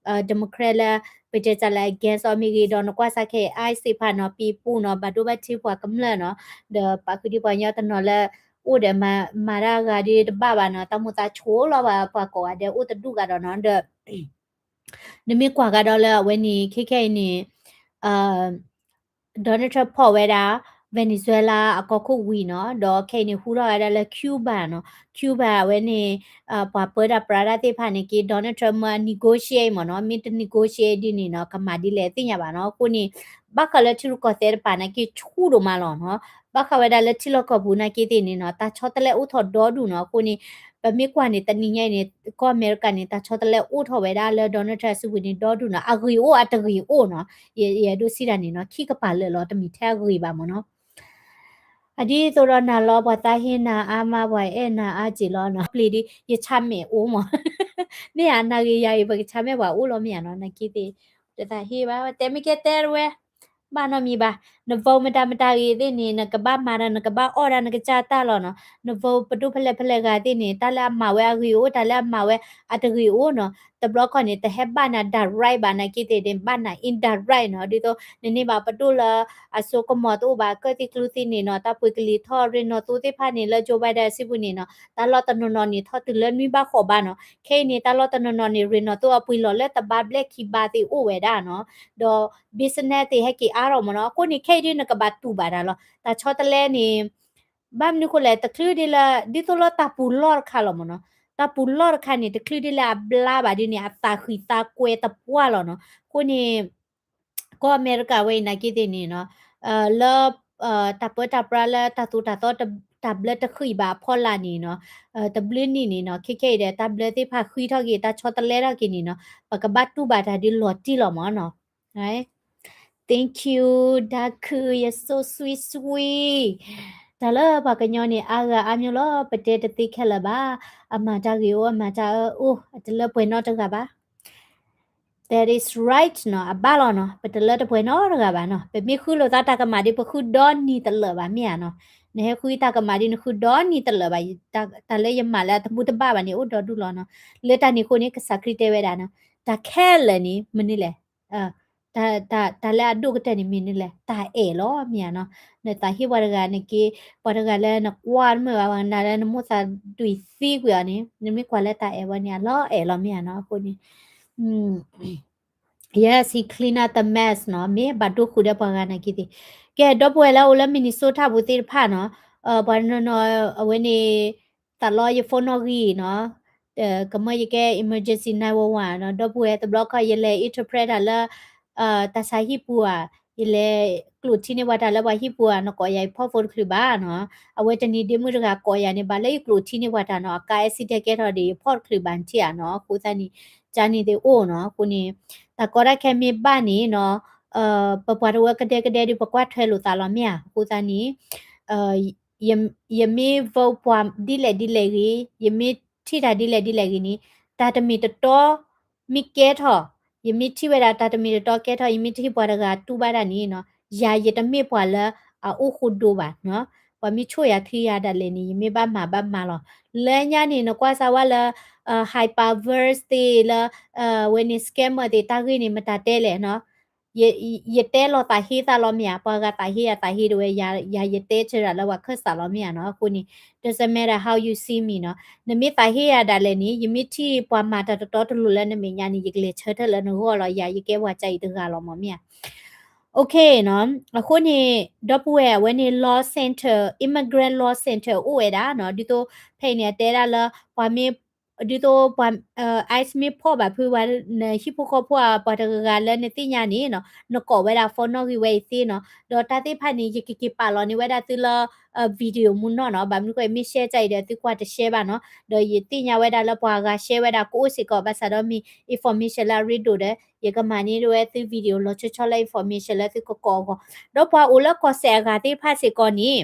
Democrat လၢ ပတဲတၢ်လၢ against အီၤမ့ၢ်ဂ့ၤဒီး နကွၢ်စၢ်ခဲအံၤ ICE သ့ၣ်တဖၣ်နီၤ, ပံၣ်ပူၣ်နီၤ, ဘၣ်ဒိဘၣ်ထံးပှၤကမျၢၢ်နီၤ, ဒီးပာ်ဃုာ်ဒ်ပှၤကညီတနီၤလၢ အိၣ်ဒီးမၤတၢ်ဂၤဒ်တဘၣ်ဘၣ်နီၤ, တၢ်မိၣ်သးဆိလီၤဘၣ်ပှၤကိးဂၤဒဲးအိၣ်တဒူၣ်ဂၤဒီးနီၤ, ဒီး နမ့ၢ်ကွၢ်ကဒီးလၢအဝဲန့ၣ် ခဲခဲအံၤန့ၣ် Donald Trump ဖီၣ်ဝဲဒၣ် Venezuela အကီၢ်ခိၣ်ဝံၤနီၤ, ဒီးခဲအံၤန့ၣ် ဟူထီၣ်ဝဲဒၣ်လၢ Cuba နီၤ, Cuba အဝဲန့ၣ် ပှၤပၢတၢ်ပြးတၢ်သ့ၣ်တဖၣ်န့ၣ်က့ Donald Trump မၢ negotiate မ့ၢ်နီၤ, မ့ၢ်တ negotiate ဒ်န့ၣ်နီၤ ကမၤဒ်လဲၣ်သ့ၣ်ညါဘၣ်နီၤ, အဃိန့ၣ် ဘၣ်ဃးလၢထံရူၢ်ကီၢ်သဲးတပၤနာ်က့ဆူၣ်ဒိၣ်မးလီၤနီၤ, ဘၣ်ဃးဝဲဒၣ်လၢထံလီၢ်ကီၢ်ပူၤနာ်က့သ့ၣ်န့ၣ်နီၤ တၢ်ဆီတလဲအိၣ်ထီၣ်ဒီဒူၣ်နီၤ, အဃိန့ၣ် ပမ့ၢ်ကွၢ်န့ၣ် တနံၤညါအံၤန့ၣ် ကီၢ်အမဲရကၤန့ၣ် တၢ်ဆီတလဲအိၣ်ထီၣ်ဝဲဒၣ်လၢ Donald Trump အစုပူၤန့ၣ် ဒီဒူၣ်နီၤ, အဂ့ၤအိၣ်အတဂ့ၤအိၣ်နီၤ, ယအဲၣ်ဒိးစံးတၢ်န့ၣ်နီၤ ခံကပၤလၢာ်လီၤ တမ့ၢ်ထဲအဂ့ၤဘၣ်မ့ၢ်နီၤ, အဒ်သိးဒီးနၤလီၤ ပှၤသးဟ့နၤအါမး ပှၤအဲၣ်နၤအါက့ၤလီၤနီၤ, ပျံၤဒ် ယဆါမဲာ်အိၣ်မး, မ့ၢ်ဧါ နဂ့ၤယၤအံၤ ပကဆါမဲာ်ပှၤအိၣ်လီၤမ့ၢ်ဧါနီၤ, နာ်က့သ့ၣ် တသးဟ့ဘၣ် တဲမ့ၢ်ကဲတဲတဝဲ ဘၣ်နီတမံၤဘၣ်, န vote မတၤမတၤဂ့ၤသ့ၣ်န့ၣ် နကဘၣ်မၤဒီး နကဘၣ်အီၣ်ဒၣ် နကစၢ်တၢ်လီၤနီၤ, န vote ပဒိၣ်ဖဲလဲၣ်ဖဲလဲၣ်ဂၤသ့ၣ်န့ၣ် တၢ်လၢအမၤဝဲအဂ့ၤအိၣ် တၢ်လၢအမၤဝဲအတဂ့ၤအိၣ်နီၤ, တဘျီခီန့ၣ် တဟဲဘၣ်နၤ direct ဘၣ်နာ်က့သ့ၣ်န့ၣ် ဘၣ်နၤ indirect နီၤ, ဒ်သိး နန့ၢ်ဘၣ်ပဒိၣ်လၢ အစိကမီၤတအိၣ်ဘၣ် ကၢၣ်သံၣ်ကျူသံၣ်န့ၣ်နီၤ, တၢ်ပှ့ၤကလံၤထီၣ် ရ့ၣ်နီၣ်သိသ့ၣ်တဖၣ်န့ၣ် လၢ Joe Biden အစုပူၤန့ၣ်နီၤ, တၢ်လီၢ်တနီၤနီၤန့ၣ် ထီၣ်တုၤလၢနွံဘးဃိးဘးနီၤ, ခဲအံၤန့ၣ် တၢ်လီၢ်တနီၤနီၤန့ၣ် ရ့ၣ်နီၣ်သိအပှ့ၤလီၤလၢတဘးဘျဲၣ်ခံဘးသ့ၣ်အိၣ်ဝဲဒၣ်နီၤ, ဒီး business သ့ၣ်ဟဲက့ၤအါထီၣ်မ့ၢ်နီၤ, အဃိန့ၣ် ခဲအံၤဒ်နကဘၣ်တူၢ်ဘၣ်တၢ်လီၤ, တၢ်ဆီတလဲန့ၣ် ဘၣ်မနုၤဃိလဲၣ် တချုးဒ်လၢ ဒ်သိးလၢတၢ်ပူၤလီၢ်တခါလီၤမ့ၢ်နီၤ, တၢ်ပူၤလီၢ်တခါန့ၣ် တချုးဒ်လၢအဘျါဘၣ်ဒ်န့ၣ် အသးဃံးသးကွဲတပှၢ်လီၤနီၤ, အဃိန့ၣ် ကီၢ်အမဲရကၤဝဲအံၤနာ်က့သ့ၣ်န့ၣ်နီၤ, လၢ တၢ်ပၢတၢ်ပြးလၢတၢ်သိၣ်တၢ်သီ တၢ်ဘျၢတဃံးဘၣ်အဖီလာ်န့ၣ်နီၤ, တဘျုးနံၣ်န့ၣ်နီၤ, ခဲခဲအံၤဒီး တၢ်ဘျၢသ့ၣ်တဖၣ်ဃံထီၣ်က့ၤ တၢ်ဆီတလဲထီၣ်က့ၤန့ၣ်နီၤ, ပကဘၣ်တူၢ်ဘၣ်တၢ်ဒ်လီၤတံၢ်လီၤမ့ၢ်နီၤ, Thank you, ဒါခု, you're so sweet, sweet. တၢ်လၢပှၤကညီန့ၣ် အါဂၤအါမျိုးလီၤ, ပတဲတသ့ခဲလၢာ်ဘၣ်. အမၤတၢ်ဂ့ၤအိၣ်, အမၤတၢ်အၢအိၣ်, အတလၢပှဲၤနီတဂၤဘၣ်. That is right နီၤ, အဘၣ်လီၤနီၤ, ပတလၢတပှဲၤနီတဂၤဘၣ်နီၤ. ပမ့ၢ်ဃုလိာ်သးတၢ်ကမၣ်ဒီး ပဃုဒီနံၤတလၢာ်ဘၣ် မ့ၢ်ဧါနီၤ. နဟဲဃုတၢ်ကမၣ်ဒီး နဃုဒီနံၤတလၢာ်ဘၣ်. တၢ်လၢယမၤလၢအတဘူၣ်တဘၣ်ဘၣ်န့ၣ် အိၣ်ဒီဒူၣ်လီၤနီၤ. လၢတၢ်န့ၣ်အဃိန့ၣ် ကစၢ်ခရံာ်တဲဝဲဒၣ်နီၤ, တၢ်ခဲလၢာ်န့ၣ် မနုၤလဲၣ် တၢ်လၢအဒိၣ်ကတၢၢ်န့ၣ်မ့ၢ်နုၤလဲၣ်, တၢ်အဲၣ်လီၤ မ့ၢ်ဧါနီၤ. နသးဟ့ပှၤတဂၤန့ၣ်က့, ပှၤတဂၤလၢနကွၢ်တမုာ်ဘၣ်, ပှၤနၤလၢနမိၣ်သးဒွံးသံကွံာ်အီၤန့ၣ်, နမ့ၢ်ကွၢ်လၢတၢ်အဲၣ်ဝဲန့ၣ် အလီၤအဲၣ်လီၤ မ့ၢ်ဧါနီၤ. အဃိန့ၣ် Yes, he clean up the mess နီၤ, မ့ၢ်ဘၣ်ဒိဃုာ်ဒီးပှၤဂၤနာ်က့သ့ၣ်. ကဲ ဒီပုၢ်ဝဲၢ်လၢအိၣ်လၢ Minnesota ပူၤသ့ၣ်တဖၣ်နီၤ, ပှၤနီၤနီၤ အဝဲန့ၣ် သးလီယ phone နီၣ်ဂံၢ်နီၤ, ကမၢယကဲ emergency nine one one နီၤ, ဒီပုၢ်ဝဲၢ်တဘျီခီ ယလဲၤ interpret တၢ်လၢ တၢ်ဆါဟံၣ်ပူၤဧါ, ယလဲၤကျိာ်ထံန့ၢ်ပှၤတၢ်လၢပှၤဟံၣ်ပူၤဧါ, နကိးယၤ ယဖီၣ်ဖိတချုးဘၣ်နီၤ. အဝဲတနံၤဒ့မုၣ်တဂၤကိးယၤန့ၣ် ဘၣ်လၢယကျိာ်ထံန့ၢ်ပှၤတၢ်နီၤ, အကါ accident ကဲထီၣ်ဒီး ယဖီၣ်တချုးဘၣ်ထံၣ်ဧါနီၤ. အဃိသတးန့ၣ် ကန့ၣ်သ့ၣ်အိၣ်နီၤ. အဃိန့ၣ် တၢ်ကီတၢ်ခဲမ့ၢ်ဘၣ်န့ၣ်နီၤ, ပပှၤတဝၢကဒဲကဒဲဒီး ပကွၢ်ထွဲလိာ်သးလီၤ မ့ၢ်ဧါ. အဃိသတးန့ၣ် ယမ့ၢ် vote ပှၤဒ်လဲၣ်ဒ်လဲၣ်ဂ့ၤ, ယမ့ၢ်ထံၣ်တၢ်ဒ်လဲၣ်ဒ်လဲၣ်ဂ့ၤန့ၣ်, တၢ်တမ့ၢ်တတီ မ့ၢ်ကဲထီၣ်, ယမ့ၢ်ထံၣ်ဝဲဒၣ်တၢ်တမ့ၢ်တတီကဲထီၣ်, ယမ့ၢ်တဟ့ၣ်ပှၤတဂၤတူၢ်ဘၣ်ဒၣ်န့ၣ်နီၤ, ယၤယတမ့ၢ်ပှၤလၢအအိၣ်ဃိဒိဘၣ်နီၤ. ပှၤမ့ၢ်ဆိၣ်ယၤချံယၤဒၣ်လဲာ်န့ၣ် ယမ့ၢ်ဘၣ်မၤဘၣ်မၤလီၤ. လၢညါန့ၣ် နကွၢ်စၢ်ဝဲလၢ hyperverse သ့ၣ်လၢ ဝဲန့ၣ် scammer သ့ၣ် တၢ်ဂ့ၢ်န့ၣ် မတၤတဲလဲၣ်နီၤ. ယတဲလီၤသးဟ့သးလီၤ မ့ၢ်ဧါ, ပှၤဂၤသးဟ့ယၤသးဟ့တဝဲ, ယၤယတဲဆၢတၢ်လၢပှၤခၢၣ်စးလီၤ မ့ၢ်ဧါနီၤ. အဃိန့ၣ် doesn't matter how you see me နီၤ, နမ့ၢ်သးဟ့ယၤဒၣ်လဲာ်န့ၣ် ယမ့ၢ်ထံၣ်ပှၤမၤတၢ်တတီတလိၤလၢနမဲာ်ညါန့ၣ် ယကလဲၤဆၢထၢၣ်လၢနဂီၢ်လီၤ. ယၤယကဲပှၤကၢအံၤတဂၤလီၤမး မ့ၢ်ဧါ. Okay နီၤ, အဃိန့ၣ် ဒီပုၢ်ဝဲၢ် အဝဲန့ၣ် law center, immigrant law center အိၣ်ဝဲဒၣ်နီၤ, ဒ်သိး ဖဲအံၤန့ၣ် အတဲဒၣ်လၢ ပှၤမ့ၢ် ဒ်သိးပှၤ ICE မ့ၢ်ဖီၣ်ဘၣ်ဖုဝဲ နဟံၣ်ဖိဃီဖိအပှၤတဂၤဂၤလၢနသ့ၣ်ညါန့ၣ်နီၤ, နကိးဝဲဒၣ် phone နီၣ်ဂံၢ်ဝဲအံၤသ့နီၤ. ဒီးတၢ်သ့ၣ်တဖၣ်န့ၣ် ယကက့ၤပာ်လီၤန့ၢ်ဝဲဒၣ်သုလၢ video မူနီၢ်နီၤ. ဘၣ်မနုၤဃိ မ့ၢ် share တၢ်အံၤဒီး သုကွၢ်တ share ဘၣ်နီၤ. ဒီးယသ့ၣ်ညါဝဲဒၣ်လၢပှၤဂၤ share ဝဲဒၣ်ကအိၣ်စ့ၢ်ကီး, ဘၣ်ဆၣ်ဒီးမ့ၢ် information လၢအရ့ဒိၣ်ဒီး ယကမၤန့ၢ်ဝဲသု video လီၤဆီဆီလၢ information လၢသုကကိးအဂီၢ်. ဒီးပှၤအိၣ်လၢကီၢ်စဲၣ်အဂၤသ့ၣ်တဖၣ်စ့ၢ်ကီးန့ၣ်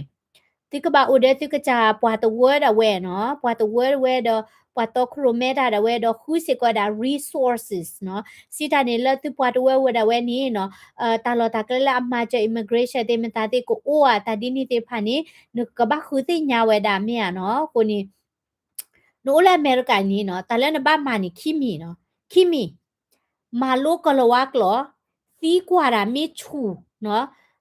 သုကဘၣ်အိၣ်ဒီးသုကစၢ်ပှၤတဝၢဒၣ်ဝဲနီၤ, ပှၤတဝၢဒၣ်ဝဲဒီး ပှၤတီခိၣ်ရိၣ်မဲတၢ်ဒၣ်ဝဲဒီး ဃုစ့ၢ်ကီးဝဲဒၣ် resources နီၤ. စံးတၢ်န့ၣ် လၢသုပှၤတဝၢဝဲဒၣ်ဝဲန့ၣ်နီၤ, တၢ်လီၢ်တၢ်ကျဲလၢအမၤစၢၤ immigration သ့ၣ်မတၤသ့ၣ်ကအိၣ်ဧါ, တၢ်ဒ်န့ၣ်သ့ၣ်တဖၣ်န့ၣ် နကဘၣ်ဃုသ့ၣ်ညါဝဲဒၣ် မ့ၢ်ဧါနီၤ. အဃိန့ၣ် နအိၣ်လၢအမဲရကၤန့ၣ်နီၤ, တၢ်လၢနဘၣ်မၤန့ၣ် ခံမံၤနီၤ, ခံမံၤ မၤလိကလၤဝါကျိာ်, သံကွၢ်တၢ်မ့ၢ်ဆူၣ်,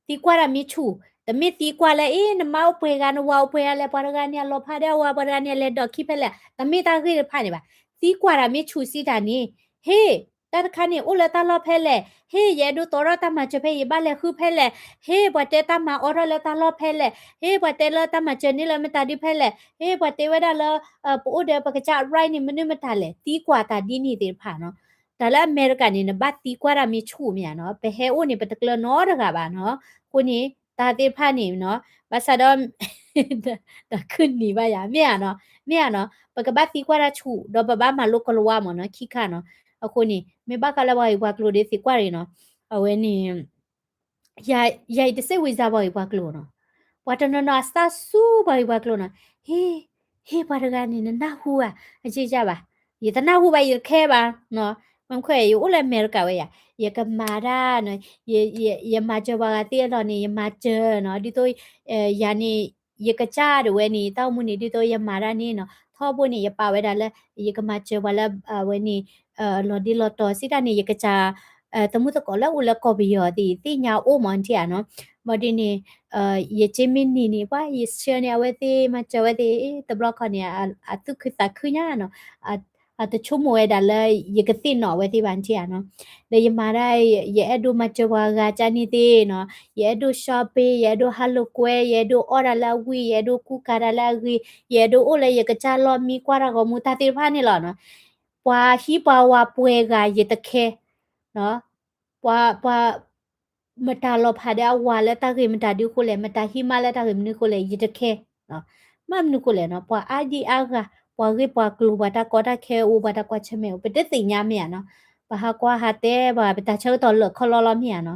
သံကွၢ်တၢ်မ့ၢ်ဆူၣ်, တမ့ၢ်သံကွၢ်လၢ အ့ နမါအိၣ်ပှဲၤဂၤ နဝၤအိၣ်ပှဲၤဂၤလဲၣ်, ပှၤတဂၤန့ၣ်အလီၤဖးဒီးအဝၤ, ပှၤတဂၤန့ၣ်အလဲၤဒိးခံဖဲလဲၣ်, တမ့ၢ်တၢ်ဂ့ၢ်တဖၣ်န့ၣ်ဘၣ်. သံကွၢ်တၢ်မ့ၢ်ဆူၣ်စံးတၢ်န့ၣ်, ဟ့ၣ် တၢ်တခါန့ၣ်အိၣ်လၢတၢ်လီၢ်ဖဲလဲၣ်, ဟ့ၣ် ယအဲၣ်ဒိးသီထီၣ်တၢ်မၤစၢၤဖဲ ယဘၣ်လဲၤဃုဖဲလဲၣ်, ဟ့ၣ် ပှၤတဲတၢ်မၤအိးထီၣ်လၢတၢ်လီၢ်ဖဲလဲၣ်, ဟ့ၣ် ပှၤတဲလၢတၢ်မၤစၢၤန့ၣ်လၢမတၤဒုဖဲလဲၣ်, ဟ့ၣ် ပှၤတဲဝဲဒၣ်လၢ ပအိၣ်ဒီးပကစၢ် right န့ၣ် မနုၤမတၤလဲၣ်, သံကွၢ်တၢ်ဒ်န့ၣ်သ့ၣ်တဖၣ်နီၤ. တၢ်လၢအမဲရကၤန့ၣ် နဘၣ်သံကွၢ်တၢ်မ့ၢ်ဆူၣ် မ့ၢ်ဧါနီၤ, ပဟဲအိၣ်န့ၣ် ပတကျၢၤနီတဂၤဘၣ်နီၤ. အဃိန့ၣ် တၢ်သ့ၣ်တဖၣ်န့ၣ်နီၤ, ဘၣ်ဆၣ်ဒီး တၢ်ခုၣ်နံၤဘၣ်ယၤ မ့ၢ်ဧါနီၤ, မ့ၢ်ဧါနီၤ, ပကဘၣ်သံကွၢ်တၢ်ဆူၣ် ဒီးပဘၣ်မၤလိကလၤဝါမ့ၢ်နီၤ, ခံခါနီၤ. အဃိန့ၣ် မ့ၢ်ဘၣ်ဃးလၢပှၤဂ့ၢ်ပှၤကျိၤဒီးသံကွၢ်တၢ်နီၤ, အဝဲန့ၣ် ယၤအံၤတစဲးဝံၤစါပှၤဂ့ၢ်ပှၤကျိၤနီၤ. ပှၤတနီၤနီၤအစၢ်ဆူပှၤဂ့ၢ်ပှၤကျိၤနီၤ, ဟ့ၣ် ဟ့ၣ် ပှၤတဂၤန့ၣ် နနၢ်ဟူဧါ, အက့ၢ်ကဘၣ်, ယတနၢ်ဟူဘၣ် ယတခဲဘၣ်နီၤ. မ့ၢ်ခွဲး ယအိၣ်လၢအမဲရကၤဝဲယၤ, ယကမၤတၢ်နီၤ, ယမၤစၢၤပှၤဂၤသ့အလီၢ်န့ၣ် ယမၤစၢၤနီၤ, ဒ်သိး ယၤန့ၣ် ယကစၢ်ဒၣ်ဝဲန့ၣ် တၢ်အိၣ်မူန့ၣ် ဒ်သိးယမၤတၢ်န့ၣ်နီၤ, ထီဘိန့ၣ် ယပာ်ဝဲဒၣ်လၢ ယကမၤစၢၤပှၤလၢ အဝဲန့ၣ် လီၤဒ့လီၤတီၤစံးတၢ်န့ၣ် ယကစၢ် သမုၢ်သကိးလၢအိၣ်လၢကီၢ်ပယီၤသ့ၣ် သ့ၣ်ညါအိၣ်မး နထံၣ်ဧါနီၤ. ဘၣ်ဒ်န့ၣ် ယက့မ့ၢ်နံၤန့ၣ် ပှၤ ယဆှၢန့ၢ်အဝဲသ့ၣ် မၤစၢၤအဝဲသ့ၣ် တဘျီခီန့ၣ် အသူၣ်ခုသးခုညါနီၤ, အတဆိကမိၣ်ဝဲဒၣ်လၢ ယကသ့ၣ်နီၣ်အဝဲသ့ၣ်ဘၣ် နထံၣ်ဧါနီၤ. ဒီးယမၤတၢ် ယအဲၣ်ဒိးမၤစၢၤပှၤဂၤကန့ၣ်သ့ၣ်နီၤ, ယအဲၣ်ဒိး shopping, ယအဲၣ်ဒိးဟးလိာ်ကွဲ, ယအဲၣ်ဒိးအီၣ်တၢ်လၢအဝံၣ်, ယအဲၣ်ဒိးကူကၤတၢ်လၢအဂ့ၤ, ယအဲၣ်ဒိးအိၣ်လၢယကစၢ်လီၢ်မံ ကွၢ်တၢ်ဂီၤမူ တၢ်သ့ၣ်တဖၣ်န့ၣ်လီၤနီၤ. ပှၤဟံးပှၤဝၤပှဲၤဂၤ ယတခဲ ပှၤ ပှၤ မတၤလီၤဖးဒီးအဝၤလၢတၢ်ဂ့ၢ်မတၤဒုအဃိလဲၣ်, မတၤဟံးမါလၢတၢ်ဂ့ၢ်မနုၤအဃိလဲၣ်, ယတခဲ မ့ၢ်မနုၤအဃိလဲၣ်နီၤ, ပှၤအါဒံအါဂၤ, ပှၤဂ့ၢ်ပှၤကျိၤ, ပှၤတၢ်ကီတၢ်ခဲအိၣ်, ပှၤတၢ်ကွၢ်ဆၢၣ်မဲာ်အိၣ်, ပတသ့ၣ်ညါ မ့ၢ်ဧါနီၤ. ပဟးကွၢ်ဟးတဲ ပှၤပတၢ်ဆၢကတီၢ်လၢာ်ခီလီလီ မ့ၢ်ဧါနီၤ.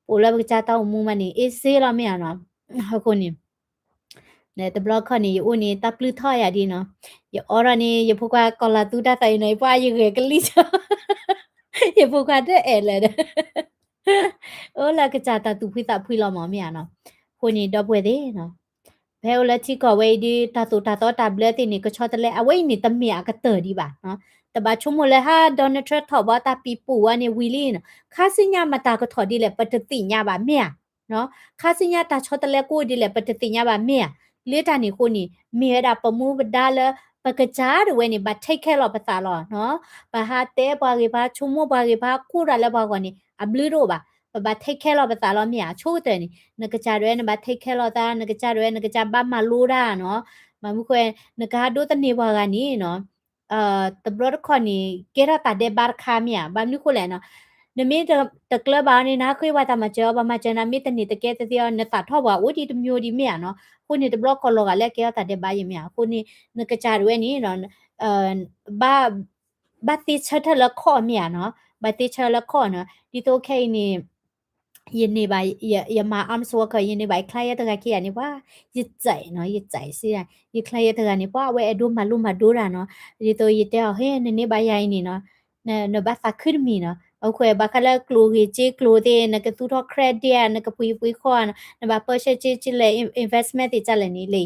ပအိၣ်လၢပကစၢ်တၢ်အိၣ်မူမးန့ၣ် အ့စ့လီၤမ့ၢ်ဧါနီၤ. အဃိန့ၣ် တဘျီခီန့ၣ် ယအိၣ်န့ၣ် တၢ်ပျုၢ်ထီၣ်ယၤဒ်နီၤ. ယအီထီၣ်န့ၣ် ယဖိခွါကီၤလၤသူတၢ်သးအံၤနီၤ ယပှၤယဂဲၤကလံၣ်, ယဖိခွါတအဲၣ်လၢၤဒီး အိၣ်လၢကစၢ်တၢ်သူၣ်ဖှံသးဖှံလီၤမးမ့ၢ်ဧါနီၤ. အဃိန့ၣ် ဒီပုၢ်ဝဲၢ်သ့ၣ်နီၤ ဖဲအိၣ်လၢထံကီၢ်ဝဲအံၤဒ် တၢ်သိၣ်တၢ်သီတၢ်ဘျၢသ့ၣ်န့ၣ် ကဆီတလဲ အဝဲအံၤန့ၣ် တမ့ၢ်အကတၢၢ်ဒံးဘၣ်. တဘၣ်ဆိကမိၣ်လၢဟါ Donald Trump ထီၣ်ဘၣ်တၢ်ပံၤပူၤဝဲန့ၣ်ဝံၤလံနီၤ ခါဆူညါမတၤကထီၣ်ဒ်လဲၣ် ပတသ့ၣ်ညါဘၣ်မ့ၢ်ဧါ. ခါဆူညါတၢ်ဆီတလဲကအိၣ်ဒ်လဲၣ် ပတသ့ၣ်ညါဘၣ်မ့ၢ်ဧါ. လၢတၢ်န့ၣ်အဃိန့ၣ် မ့ၢ်ဝဲဒၣ်ပမူပဒါလၢ ပကစၢ်ဒၣ်ဝဲန့ၣ် ဘၣ် take care လီၤပသးလီၤ. ပဟးတဲပှၤဂ့ၤ ပဟးဆိကမိၣ်ပှၤဂ့ၤ ပဟးခိၣ်တၢ်လၢပှၤဂီၢ်န့ၣ် အဘျုးတအိၣ်ဘၣ်. ပဘၣ် take care လီၤပသးလီၤမ့ၢ်ဧါ. အဆိကတၢၢ်န့ၣ် နကစၢ်ဒၣ်ဝဲနဘၣ် take care လီၤသး နကစၢ်ဒၣ်ဝဲ နကစၢ်ဘၣ်မၤလိတၢ်နီၤ. မ့ၢ်မနုၤဃိ နကဟးဒိးသန့ၤပှၤဂၤန့ၣ်နီၤ တဘျီတခီၣ်န့ၣ် ကဲထီၣ်တၢ်ဒဲးဘးတခါမ့ၢ်ဧါ. ဘၣ်မနုၤဃိလဲၣ်နီၤ နမ့ၢ်တကျၢၤဘၣ်အီၤန့ၣ် နဟးဃ့ပှၤတၢ်မၤစၢၤအီၤ ပှၤမၤစၢၤနၤ မ့ၢ်တန့ၢ်တကဲတသ့အီၤ နသးထီၣ်ပှၤအိၣ်ဒံးတမျိုးဒံးမ့ၢ်ဧါနီၤ. အဃိန့ၣ် တဘျီခီၣ်လီၤဂာ်လၢကဲထီၣ်တၢ်ဒဲးဘးယဲၢ်မ့ၢ်ဧါ. အဃိန့ၣ် နကစၢ်ဒၣ်ဝဲန့ၣ် ဘၣ် ဘၣ်သ့ဆၢထၢၣ်လၢခီၣ်မ့ၢ်ဧါနီၤ. ဘၣ်သ့ဆၢလၢခီၣ်နီၤ. ဒ်သိးခဲအံၤန့ၣ် ယန့ၢ်ဘၣ် ယမၤ arms worker ယန့ၢ်ဘၣ် ယ client တဂၤခံဂၤန့ၣ် ပှၤ ယစဲးနီၤ ယစဲးစ့ၢ် ယ client တဂၤန့ၣ် ပှၤအဝဲအဲၣ်ဒိးမၤလိမၤဒိတၢ်နီၤ. ဒ်သိးယတဲအီၤ ဟဲ နန့ၢ်ဘၣ်ယၤအံၤန့ၣ်နီၤ နဘၣ်သးခုတမံၤနီၤ. အဃိဘၣ်ဃးလၢကျိၣ်ဂ့ၤစ့ကျိၣ်သ့ၣ် နကသူထီၣ် credit နကပှ့ၤပှ့ၤဃီနီၤ နဘၣ် purchase စ့လဲၣ် investment သ့ၣ်ကလဲၣ်န့ၣ်လံ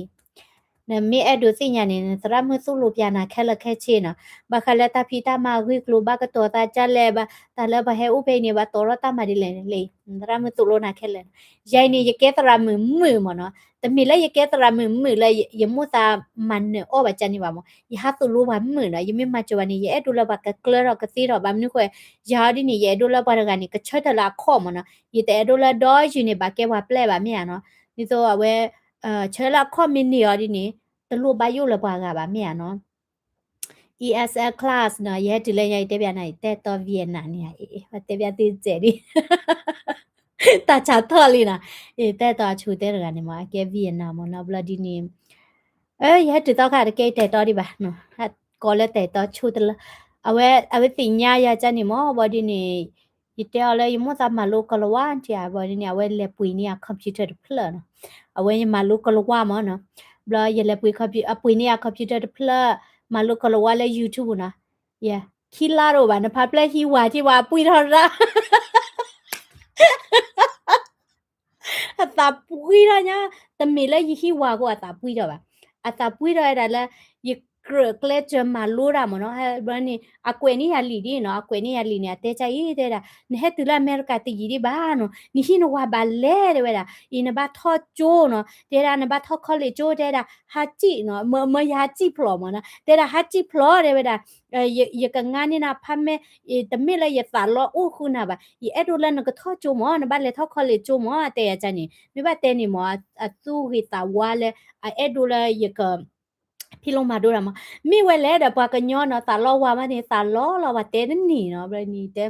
နမ့ၢ်အဲၣ်ဒိးသ့ၣ်ညါန့ၣ် နသရၣ်မုၣ်သိၣ်လိပျးနၤခဲလၢာ်ခဲဆ့နီၤ. ဘၣ်ဃးလၢတၢ်ဖံးတၢ်မၤအဂ့ၢ်ကျိၤ ဘၣ်ကတီၤသးကလဲၣ် ဘၣ်တၢ်လၢပှၤဟဲအိၣ်ဖဲအံၤန့ၣ် ဘၣ်တီၤထီၣ်တၢ်မၤဒ်လဲၣ်န့ၣ်လံ နသရၣ်မုၣ်သိၣ်လိနၤခဲလၢာ်. ယၤအံၤန့ၣ် ယကဲသရၣ်မုၣ်မုာ်မ့ၢ်နီၤ. တမ့ၢ်လၢယကဲသရၣ်မုၣ်မုာ်လၢ ယမိၣ်သးမၤနၢၤအီၣ်ဘၣ်ကန့ၣ်ဘၣ်မ့ၢ် ယဟးသိၣ်လိပှၤမုာ်နီၤ. ယမ့ၢ်မၤစၢၤဘၣ်န့ၣ် ယအဲၣ်ဒိးလၢပှၤကကျၢထီၣ်ကသ့ထီၣ် ဘၣ်မနုၤဃိ ယၤအီၤဒ်န့ၣ် ယအဲၣ်ဒိးလၢပှၤတဂၤန့ၣ် ကဆၢထၢၣ်လၢအခီၣ်မ့ၢ်နီၤ. ယတအဲၣ်ဒိးလၢဒီးယုၢ်န့ၣ် ဘၣ်ကဲပှၤပျဲၢ်ဘၣ်မ့ၢ်ဧါနီၤ. ဒ်သိးအဝဲ ဆၢလၢအခီၣ်မ့ၢ်န့ၢ်အီၤဒ်န့ၣ် တလိၣ်ဘၣ်ယိၣ်လၢပှၤဂၤဘၣ်မ့ၢ်ဧါနီၤ. E S L class နီၤ ယဟဲတုၤလၢညါ ယတဲဘၣ်နၤ ယတဲတီ Vietnam န့ၣ် တဲဘၣ်သုစဲးဒ် တၢ်ဆါထီၣ်လံနီၤ. တဲတီအဆူၣ်တဲတဂၤန့ၣ်မ့ၢ် အကဲ Vietnam မ့ၢ်နီၤ ဘျီဒ်န့ၣ် ယဟဲတုၤသီခါတကဲတဲတီဒံးဘၣ်နီၤ ကိးလၢတဲတီဆူၣ်တလၢ အဝဲ အဝဲသ့ၣ်ညါယၤကန့ၣ်မ့ၢ် ဘျီဒ်န့ၣ် ယတဲအီၤလၢယမိၣ်သးမၤလိကလၤဝါတံၢ်ဧါ ဘျီဒ်န့ၣ် အဝဲလဲၤပှ့ၤန့ၢ်ယၤ computer တဖျၢၣ်နီၤ. အဝဲယမၤလိကလၤဝါမ့ၢ်နီၤ. ဘျီယလဲၤပှ့ၤ အပှ့ၤန့ၢ်ယၤ computer တဖျၢၣ် မၤလိကလၤဝါလၢ YouTube နီၤ. ယ ခံလါတအိၣ်ဘၣ် နဖးဖျဲၣ်ဟံးဝၤထံၣ်ဝဲအပှံၢ်ထီၣ်ရၣ် အသးပှံၢ်ထီၣ်ညါ, တမ့ၢ်လၢယဟံးဝၤအဃိအသးပှံၢ်ထီၣ်ဘၣ်. အသးပှံၢ်ထီၣ်ဝဲဒၣ်လၢ ယကြၢးကျဲးစၢးမၤလိတၢ်မ့ၢ်နီၤ. ဘျီန့ၣ် အကွဲးန့ၢ်ယၤလံာ်ဒ်နီၤ, အကွဲးန့ၢ်ယၤလံာ်န့ၣ် အတဲကါအံၤတဲဒၣ် နဟဲတုၤလၢအမဲရကၤတယံာ်ဒံးဘၣ်နီၤ, နဟံးနဝၤဘၣ်လဲၣ်တဲဝဲဒၣ်, အံၤနဘၣ်ထီၣ်ကၠိနီၤ, တဲဒၣ်နဘၣ်ထီၣ် college ကၠိတဲဒၣ်, ဟးစံၣ်နီၤ, မၢယဟးစံၣ်ဖျိးမ့ၢ်နီၤ, တဲဒၣ်ဟးစံၣ်ဖျိးတဲဝဲဒၣ် ယကငါန့ၢ်နၤဖးမဲာ်, တမ့ၢ်လၢယသးလီအိၣ်ဃုာ်နၤဘၣ်, ယအဲၣ်ဒိးလၢနကထီၣ်ကၠိမ့ၢ်, နဘၣ်လဲၤထီၣ် college ကၠိမ့ၢ်, တဲယၤန့ၣ်, မ့ၢ်ဘၣ်တဲန့ၣ်မ့ၢ်, အသူၣ်ဂ့ၤသးဝါလၢ အအဲၣ်ဒိးလၢယက ဖံးလိမၤဒိတၢ်မ့ၢ်, မ့ၢ်ဝဲလဲၣ်ဒီးပှၤကညီနီၤ, သးလီဝါမးန့ၣ် သးလီလီၤဝဲတဲတန့ၢ်နီၤ, ဘျီန့ၣ်တဲ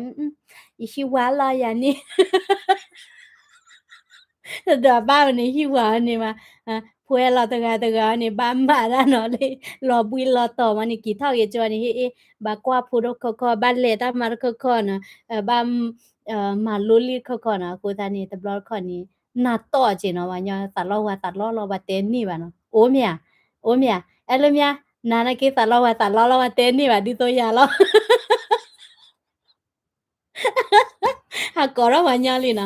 ယဟံးဝၤလီၤယၤန့ၣ် ဒီးဘၣ်ဝဲန့ၣ် ဟံးဝၤန့ၣ်မး, ဖှဲလီၤတဂၤတဂၤန့ၣ် ဘၣ်မၤတၢ်နီၤလံ, လီၤဘှံးလီၤတီၤမးန့ၣ် က့ၤထီၣ်က့ၤကၠိန့ၣ် ဟ့ၣ်အ့ၣ် ဘၣ်ကွၢ်ဖိတခီခီ, ဘၣ်လဲၤတၢ်မၤတခီခီနီၤ, ဘၣ်မၤလိလံတခီခီနီၤ, အဃိသတးန့ၣ် တဘျီတခီၣ်န့ၣ် နၢ်တီၢ်က့ၤနီၤ, ပှၤကညီသးလီဝါသးလီလီၤ ပှၤတဲန့ၢ်ဘၣ်နီၤ, အိၣ်မ့ၢ်ဧါ, အိၣ်မ့ၢ်ဧါ, အဲၣ်လၢမ့ၢ်ဧါ, နၤနာ်က့သးလီဝါသးလီလီၤ ပှၤတဲန့ၢ်ဘၣ် ဒ်သိးယၤလီၤ ဟးကိးထီၣ်ပှၤညီလံနီၤ,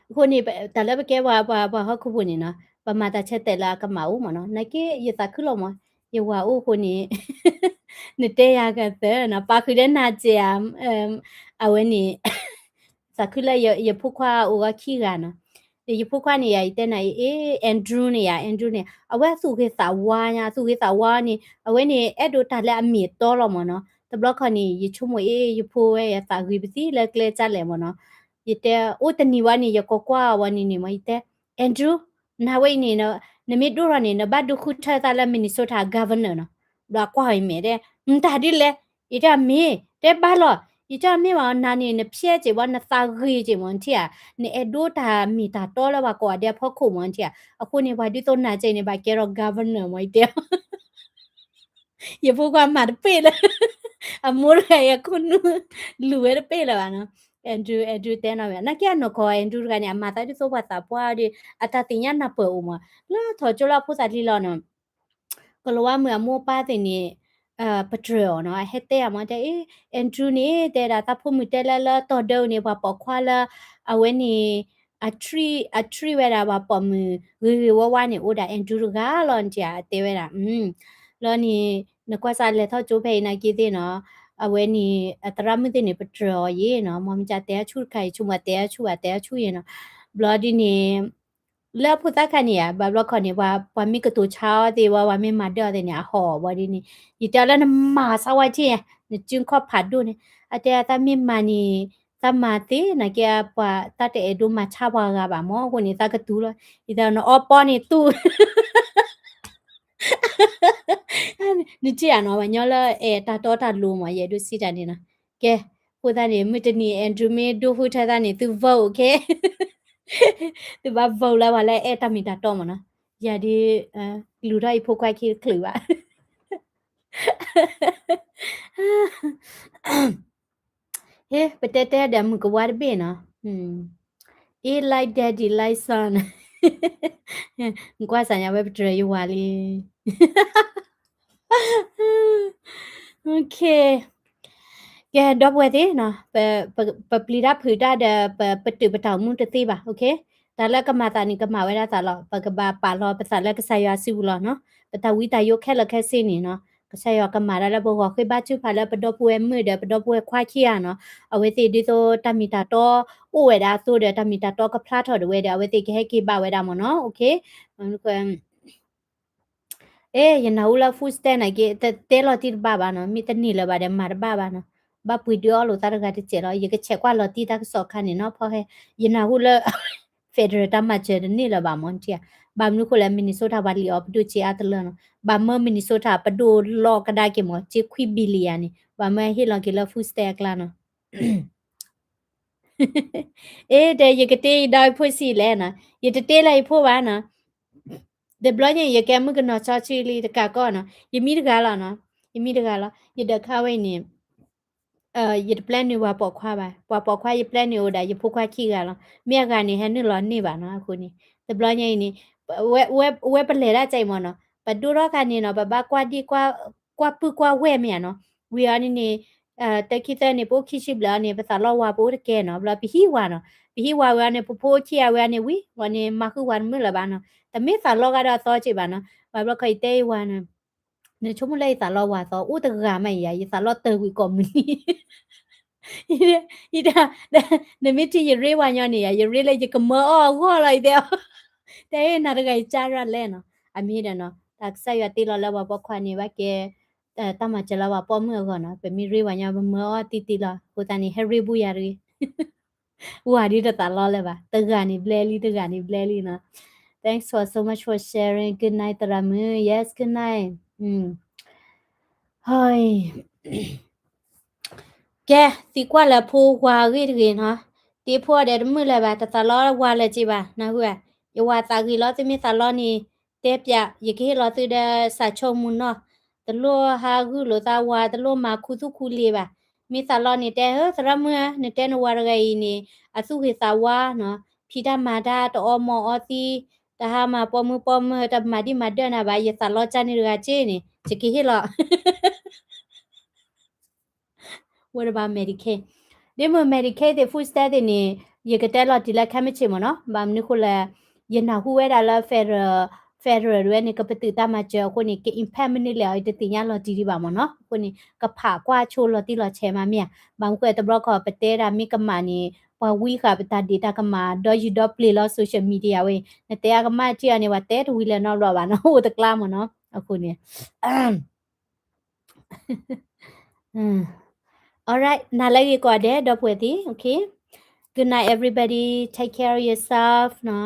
အဃိန့ၣ် တၢ်လၢပကဲပှၤ ပှၤဟီၣ်ခိၣ်ဖိန့ၣ်နီၤ, ပမၤတၢ်ဆၢတဲာ်လၢအကမၣ်အိၣ်မ့ၢ်နီၤ, နာ်က့ယသးခုလီၤမး, ယဝၤအိၣ်အဃိန့ၣ် နတဲယၤကသၢနီၤ, ပာ်ဃုာ်ဒီးနၤစဲးဧါ, အဝဲန့ၣ် သးခုလၢယဖိခွါအိၣ်ဂီၢ်ခံဂၤနီၤ, ယဖိခွါန့ၣ်ယၤ ယတဲနၤအံၤ Andrew န့ၣ်ယၤ Andrew န့ၣ် အဝဲအသူၣ်ဂ့ၤသးဝါညါ, အသူၣ်ဂ့ၤသးဝါန့ၣ် အဝဲန့ၣ်အဲၣ်ဒိးတၢ်လၢအမ့ၢ်အတီလီၤမ့ၢ်နီၤ, တဘျီခီန့ၣ် ယဆိကမိၣ်အ့ၣ် ယဖိဝဲယသးဂ့ၤပသံလၢကျဲကၢ်လဲၣ်မ့ၢ်နီၤ, ယတဲအိၣ်တနံၤဝဲန့ၣ် ယကိးကွၢ်ဝဲန့ၣ်န့ၣ်မ့ၢ် ယတဲ Andrew နၤဝဲအံၤန့ၣ် နမ့ၢ်ဒိၣ်ထီၣ်န့ၣ် နဘၣ်ဒိဃုထၢသးလၢ Minnesota Governor နီၤ, ဘျီကွၢ်ဝဲမဲာ်တဲ နတၢ်ဒ်လဲၣ်, ယတဲမ့ၢ်, တဲဘၣ်လီၤ, ယတဲမ့ၢ်ဘၣ် နၤန့ၣ် နဖျဲးက့ၤဘၣ် နသးဂ့ၤက့ၤမ့ၢ်ထံၣ်ဧါ, နအဲၣ်ဒိးတၢ်မ့ၢ်တၢ်တီလၢပှၤကိးဂၤဒဲးအဖီခိၣ်မ့ၢ်ထံၣ်ဧါ, အဃိန့ၣ် ပှၤဒ်သိးနၤကဲအံၤန့ၣ် ဘၣ်ကဲထီၣ် governor မ့ၢ် ယတဲ, ယဖိခွါမၤတပ့ၢ်လၢ အမိၢ်တဂၤအံၤအခိၣ်နူာ် လူၤဝဲတပ့ၢ်လၢၤဘၣ်နီၤ Andrew Andrew တဲနီၤဝဲ နာ်က့အနီၢ်ကီၢ် Andrew တဂၤန့ၣ် အမၤသးဒ်သိးပှၤသးပှၢ်ဒီး အတၢ်သ့ၣ်ညါနၢ်ပၢၢ်အိၣ်မး လၢထီၣ်ကၠိလၢအဖိသၣ်လံလီၤနီၤ ကလီၤဝါမုၣ်အမိၢ်အပၢ်သ့ၣ်န့ၣ် ပတြၢၤအီၤနီၤ အဟဲတဲအမးတဲ အ့ Andrew န့ၣ် တဲဒၣ်သးဖိမုၣ်တဲလၢလၢတီၢ်ဒၢန့ၣ် ပှၤပိာ်ခွါလၢ အဝဲန့ၣ် အ treat အ treat ဝဲဒၣ်ပှၤပိာ်မုၣ်ဂ့ၤဂ့ၤဝါဝါန့ၣ် အိၣ်ဒၣ် Andrew တဂၤလီၤ နထံၣ်ဧါ အတဲဝဲဒၣ် လီၤန့ၣ် နကွၢ်စးလဲၤထီၣ်ကၠိဖဲအံၤနာ်က့သ့ၣ်နီၤ အဝဲန့ၣ် အသရၣ်မုၣ်သ့ၣ်န့ၣ် ပတြၢၤအီၤယ့ၣ်နီၤ မ်မ့ၢ်ကတဲအဆူၣ်တခါအံၤ ဆိကမိၣ်တဲအဆူၣ်ဘၣ်တဲအဆူၣ်ယ့ၣ်နီၤ ဘျီဒ်န့ၣ် လၢအဖိသၣ်ခါန့ၣ်ဧါ ဘၣ်ဘျီခီန့ၣ် ပှၤမ့ၢ်ကတိၤဆါအီၤသ့ၣ်ဝဲ ပှၤမ့ၢ်မၤဒၢအီၤသ့ၣ်န့ၣ် အဟီၣ်ဘၣ်ဒ်န့ၣ် ယတဲအီၤလၢနမၤစၢၤဝဲထံၣ် နစုခီၣ်ဖးဒိၣ်န့ၣ် အတဲအီၤသးမ့ၢ်မၤန့ၣ် သးမၤသ့ နာ်က့ပှၤသးတအဲၣ်ဒိးမၤဆါပှၤဂၤဘၣ်မၢ် အဃိန့ၣ် သးကတုၤလီၤ ယတဲအီၤနအီပီန့ၣ်သူၣ် နထံၣ်ဧါနီၤ ပှၤညီလၢအဲၣ်တၢ်တီတၢ်လိၤမး ယအဲၣ်ဒိးစံးတၢ်န့ၣ်နီၤ ကဲ အဃိသတးန့ၣ် မုၢ်တနံၤ Andrew မ့ၢ်ဒိဃုထၢသးန့ၣ် သု vote ခဲ သုဘၣ် vote လၢပှၤလၢအဲၣ်တၢ်မ့ၢ်တၢ်တီမးနီၤ ယၤဒ် လူၤထီၣ်အံၤဖိခွါခံတချုးဘၣ် ဟ့ ပတဲတဲဒီးမုၢ်ကဝါတဘ့ၣ်နီၤ It like daddy like son ကွၢ်စၢ်ညါဝဲပတြၢၤယဝၤလံ ကဲ ဒီပုၢ်ဝဲၢ်သ့ၣ်နီၤ ပပျံၤတၢ်ဖုးတၢ်ဒီး ပပတုာ်ပတၢ်အိၣ်မူတသ့ဘၣ် တၢ်လၢကမၤသးန့ၣ် ကမၤဝဲဒၣ်သးလီၤ ပကဘၣ်ပာ်လီၤပသးလၢကစၢ်ယွၤစုပူၤလီၤနီၤ ပတၢ်ဝံတၢ်ယိးခဲလၢာ်ခဲဆ့န့ၣ်နီၤ ကစၢ်ယွၤကမၤတၢ်လၢပဂီၢ်ဃ့ဘါထုကဖၣ်လၢပဒီပုၢ်ဝဲၢ်မုၣ်ဒီး ပဒီပုၢ်ဝဲၢ်ခွါခံဂၤနီၤ အဝဲသ့ၣ်ဒ်သိးတၢ်မ့ၢ်တၢ်တီအိၣ်ဝဲဒၣ်အသိးဒီး တၢ်မ့ၢ်တၢ်တီကဖျါထီၣ်ဒၣ်ဝဲဒီး အဝဲသ့ၣ်ကဟဲက့ၤဘၣ်ဝဲဒၣ်မ့ၢ်နီၤ အဲ ယနၢ်ဟူလၢ food stamp နာ်က့ တတဲလီၤတံၢ်တဘၣ်ဘၣ်နီၤ မ့ၢ်တန့ၢ်လၢၤဘၣ်ဒီးမၤတဘၣ်ဘၣ်နီၤ ဘၣ်ပှ့ၤဒုးအီၣ်လိာ်သးတဂၤတစဲးလီၤ ယကဆဲးကွၢ်လီၤတံၢ်တၢ်ကစီၣ်ခါန့ၣ်နီၤ ဖီဟဲ ယနၢ်ဟူလၢ federal တၢ်မၤစၢၤတန့ၢ်လၢၤဘၣ်မၢ်ထံၣ်ဧါ ဘၣ်မနုၤဃိလဲၣ် Minnesota ပှၤလံၣ်အီၤပဒိၣ်စ့အါတလၢနီၤ ဘၣ်မၢ Minnesota ပဒိၣ်လီၤကဒါက့ၤမၢ် စ့ခွံ billion န့ၣ် ဘၣ်မၢဟ့ၣ်လီၤက့ၤလၢ food stamp အကျါနီၤ အ့ တဲယကတ့ယဒီးယဖိဆံးလဲၣ်နီၤ ယတတ့လၢယဖိဘၣ်နီၤ တဘျီညါအံၤ ယကဲမုၣ်ကနီၤစီဆှံလံတကးကီၢ်နီၤ ယမံတဂၤလီၤနီၤ ယမံတဂၤလီၤ ယဒီးခါဝဲအံၤန့ၣ် ယတပျဲနုာ်ပှၤပိာ်ခွါဘၣ် ပှၤပိာ်ခွါယပျဲနုာ်အိၣ်ဒၣ်ယဖိခွါခံဂၤလီၤ မ့ၢ်အဂၤန့ၣ် ဟဲနုာ်လီၤန့ၢ်ဘၣ်နီၤ အဃိန့ၣ် တဘျီညါအံၤန့ၣ် ဝဲပလဲၤဒၣ်ကဲအံၤမၢ်နီၤ ပဒိၣ်ထီၣ်ခါန့ၣ်နီၤ ပဘၣ်ကွၢ်ဒံၣ် ကွၢ်ပုၢ်ကွၢ်ဝဲၢ်မ့ၢ်ဧါနီၤ ဝံၤအီၤန့ၣ်န့ၣ် တၢ်ခံသၢန့ၣ် ပအိၣ်ခံဆံဘျဲၣ်အီၤန့ၣ် ပသးလီဝၤပအိၣ်တကဲနီၤ ဘျီပဟံးဝၤနီၤ ပဟံးဝၤဝဲအီၤန့ၣ် ပဖိအိၣ်ခံဂၤဝဲအီၤန့ၣ် ဝံၤ ဝဲန့ၣ်မၤဃုာ်ဝၤတမုာ်လၢၤဘၣ်နီၤ တမ့ၢ်သးလီဂၤဒီးအသီက့ဘၣ်နီၤ ဘၣ်ဘျီခီအံၤတဲအံၤဝၤနီၤ နဆိကမိၣ်လၢယသးလီဝၤသီ အိၣ်တဂၤမးအံၤယၤ ယသးလီတၢ်ဝံၤကိးမုၢ်နံၤ ယတဲ နမ့ၢ်ထံၣ်ယရ့ဝၤညီန့ၣ်ယၤ ယရ့လၢယကမၢအီၣ်အဂီၢ်လီၤ ယတဲ တဲနၤတဂၤယကၢ်ရၢ်လဲၣ်နီၤ အမ့ၢ်ဒီးနီၤ တၢ်ကစၢ်ယွၤတ့လီၤလၢပှၤပိာ်ခွါန့ၣ် ဘၣ်ကဲ တၢ်မၤစၢၤလၢပှၤပိာ်မုၣ်အဂီၢ်နီၤ ပမ့ၢ်ရ့ဝၤညီ ပမၢအီၣ်တံၢ်တံၢ်လီၤ အဃိသတးန့ၣ် ဟဲရ့ဘူးယၤတဂ့ၤ ဝၤဒ်တသးလီလၢၤဘၣ် တဂၤန့ၣ်ဘျဲလံ တဂၤန့ၣ်ဘျဲလံနီၤ Thanks for so much for sharing. Good night သရၣ်မုၣ် Yes, good night. ဟိ ကဲ သံကွၢ်လၢဖိဝၤအဂ့ၢ်တဂ့ၤနီၤ တ့ဖိအီၤဒီးတမုာ်လၢၤဘၣ် တသးလီဝၤလၢၤက့ဘၣ် နၢ်ဟူဧါ ယဝၤသးဂ့ၤလီၤ သုမ့ၢ်သးလီန့ၣ် တဲပျး ယကဟ့ၣ်လီၤသုဒီးစးဆိကမိၣ်နီၤ တလိၣ်ဟးဂုာ်လိာ်သးဝၤ တလိၣ်မၤခူသူၣ်ခူလ့ၤဘၣ် မ့ၢ်သးလီန့ၣ် တဲဟၢ သရၣ်မုၣ်ဧၢ နတဲနဝၤတဂၤအံၤန့ၣ် အသူၣ်ဂ့ၤသးဝါနီၤ ဖံးတၢ်မၤတၢ်တအီမီၤအီသံ တဟါမၢ်ပိာ်မုၣ်ပိာ်မၢၢ် တမၤဒံၣ်မၤဒၢၣ်နၤဘၣ် ယသးလီကၢ်န့ၣ်တဂၤက့န့ၣ် ယကဟ့ၣ်လီၤ What about Medicaid? ဒ်မ့ၢ် Medicaid သ့ၣ် food stamp သ့ၣ်န့ၣ် ယကတဲလီၤတံၢ်လၢခဲမုၢ်ဆ့ၣ်မ့ၢ်နီၤ ဘၣ်မနုၤဃိလဲၣ် ယနၢ်ဟူဝဲဒၣ်လၢ federal federal ဝဲန့ၣ် ကပတုာ်တၢ်မၤစၢၤအဃိန့ၣ် က impact မနုၤလဲၣ်အီၤ ယတသ့ၣ်ညါလီၤတံၢ်ဒံးဘၣ်မ့ၢ်နီၤ အဃိန့ၣ် ကဖးကွၢ်ဆိလီၤတံၢ်လီၤဆဲးမးမ့ၢ်ဧါ ဘၣ်မနုၤဃိတဘျီခီ ပတဲဒၣ်မ့ၢ်ကမၣ်န့ၣ် ပှၤဝံဃာ်ပတၢ်ဒ့ၣ်တၢ်ကမၣ် ဒီယုၢ်ဒီပျ့ၤလီၤ social media ဝဲ နတဲအကမၣ်ထံၣ်အီၤန့ၣ် ပှၤတဲတဝံၤလၢၤနီတဘျီဘၣ်နီၤ အိၣ်တကျါမ့ၢ်နီၤ အဃိန့ၣ် All right နၤလၢဂ့ၤကိးဂၤဒဲး ဒီပုၢ်ဝဲၢ်သ့ၣ် okay. Good night everybody, take care of yourself နီၤ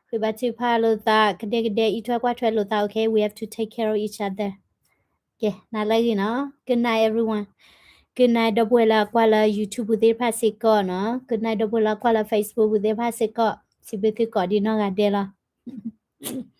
ဃ့ဘါထုကဖၣ်လိာ်သး ကဒဲကဒဲ အံးထွဲကွၢ်ထွဲလိာ်သး okay, we have to take care of each other. Okay နၤလၢဂ့ၤနီၤ Good night everyone. Good night ဒီပုၢ်ဝဲၢ်လၢအကွၢ်လၢ YouTube ပူၤသ့ၣ်တဖၣ်စ့ၢ်ကီးနီၤ Good night ဒီပုၢ်ဝဲၢ်လၢအကွၢ်လၢ Facebook ပူၤသ့ၣ်တဖၣ်စ့ၢ်ကီး စံးဘျုးသုကိးဒံးနီၢ်ဂၤဒဲးလီၤ Good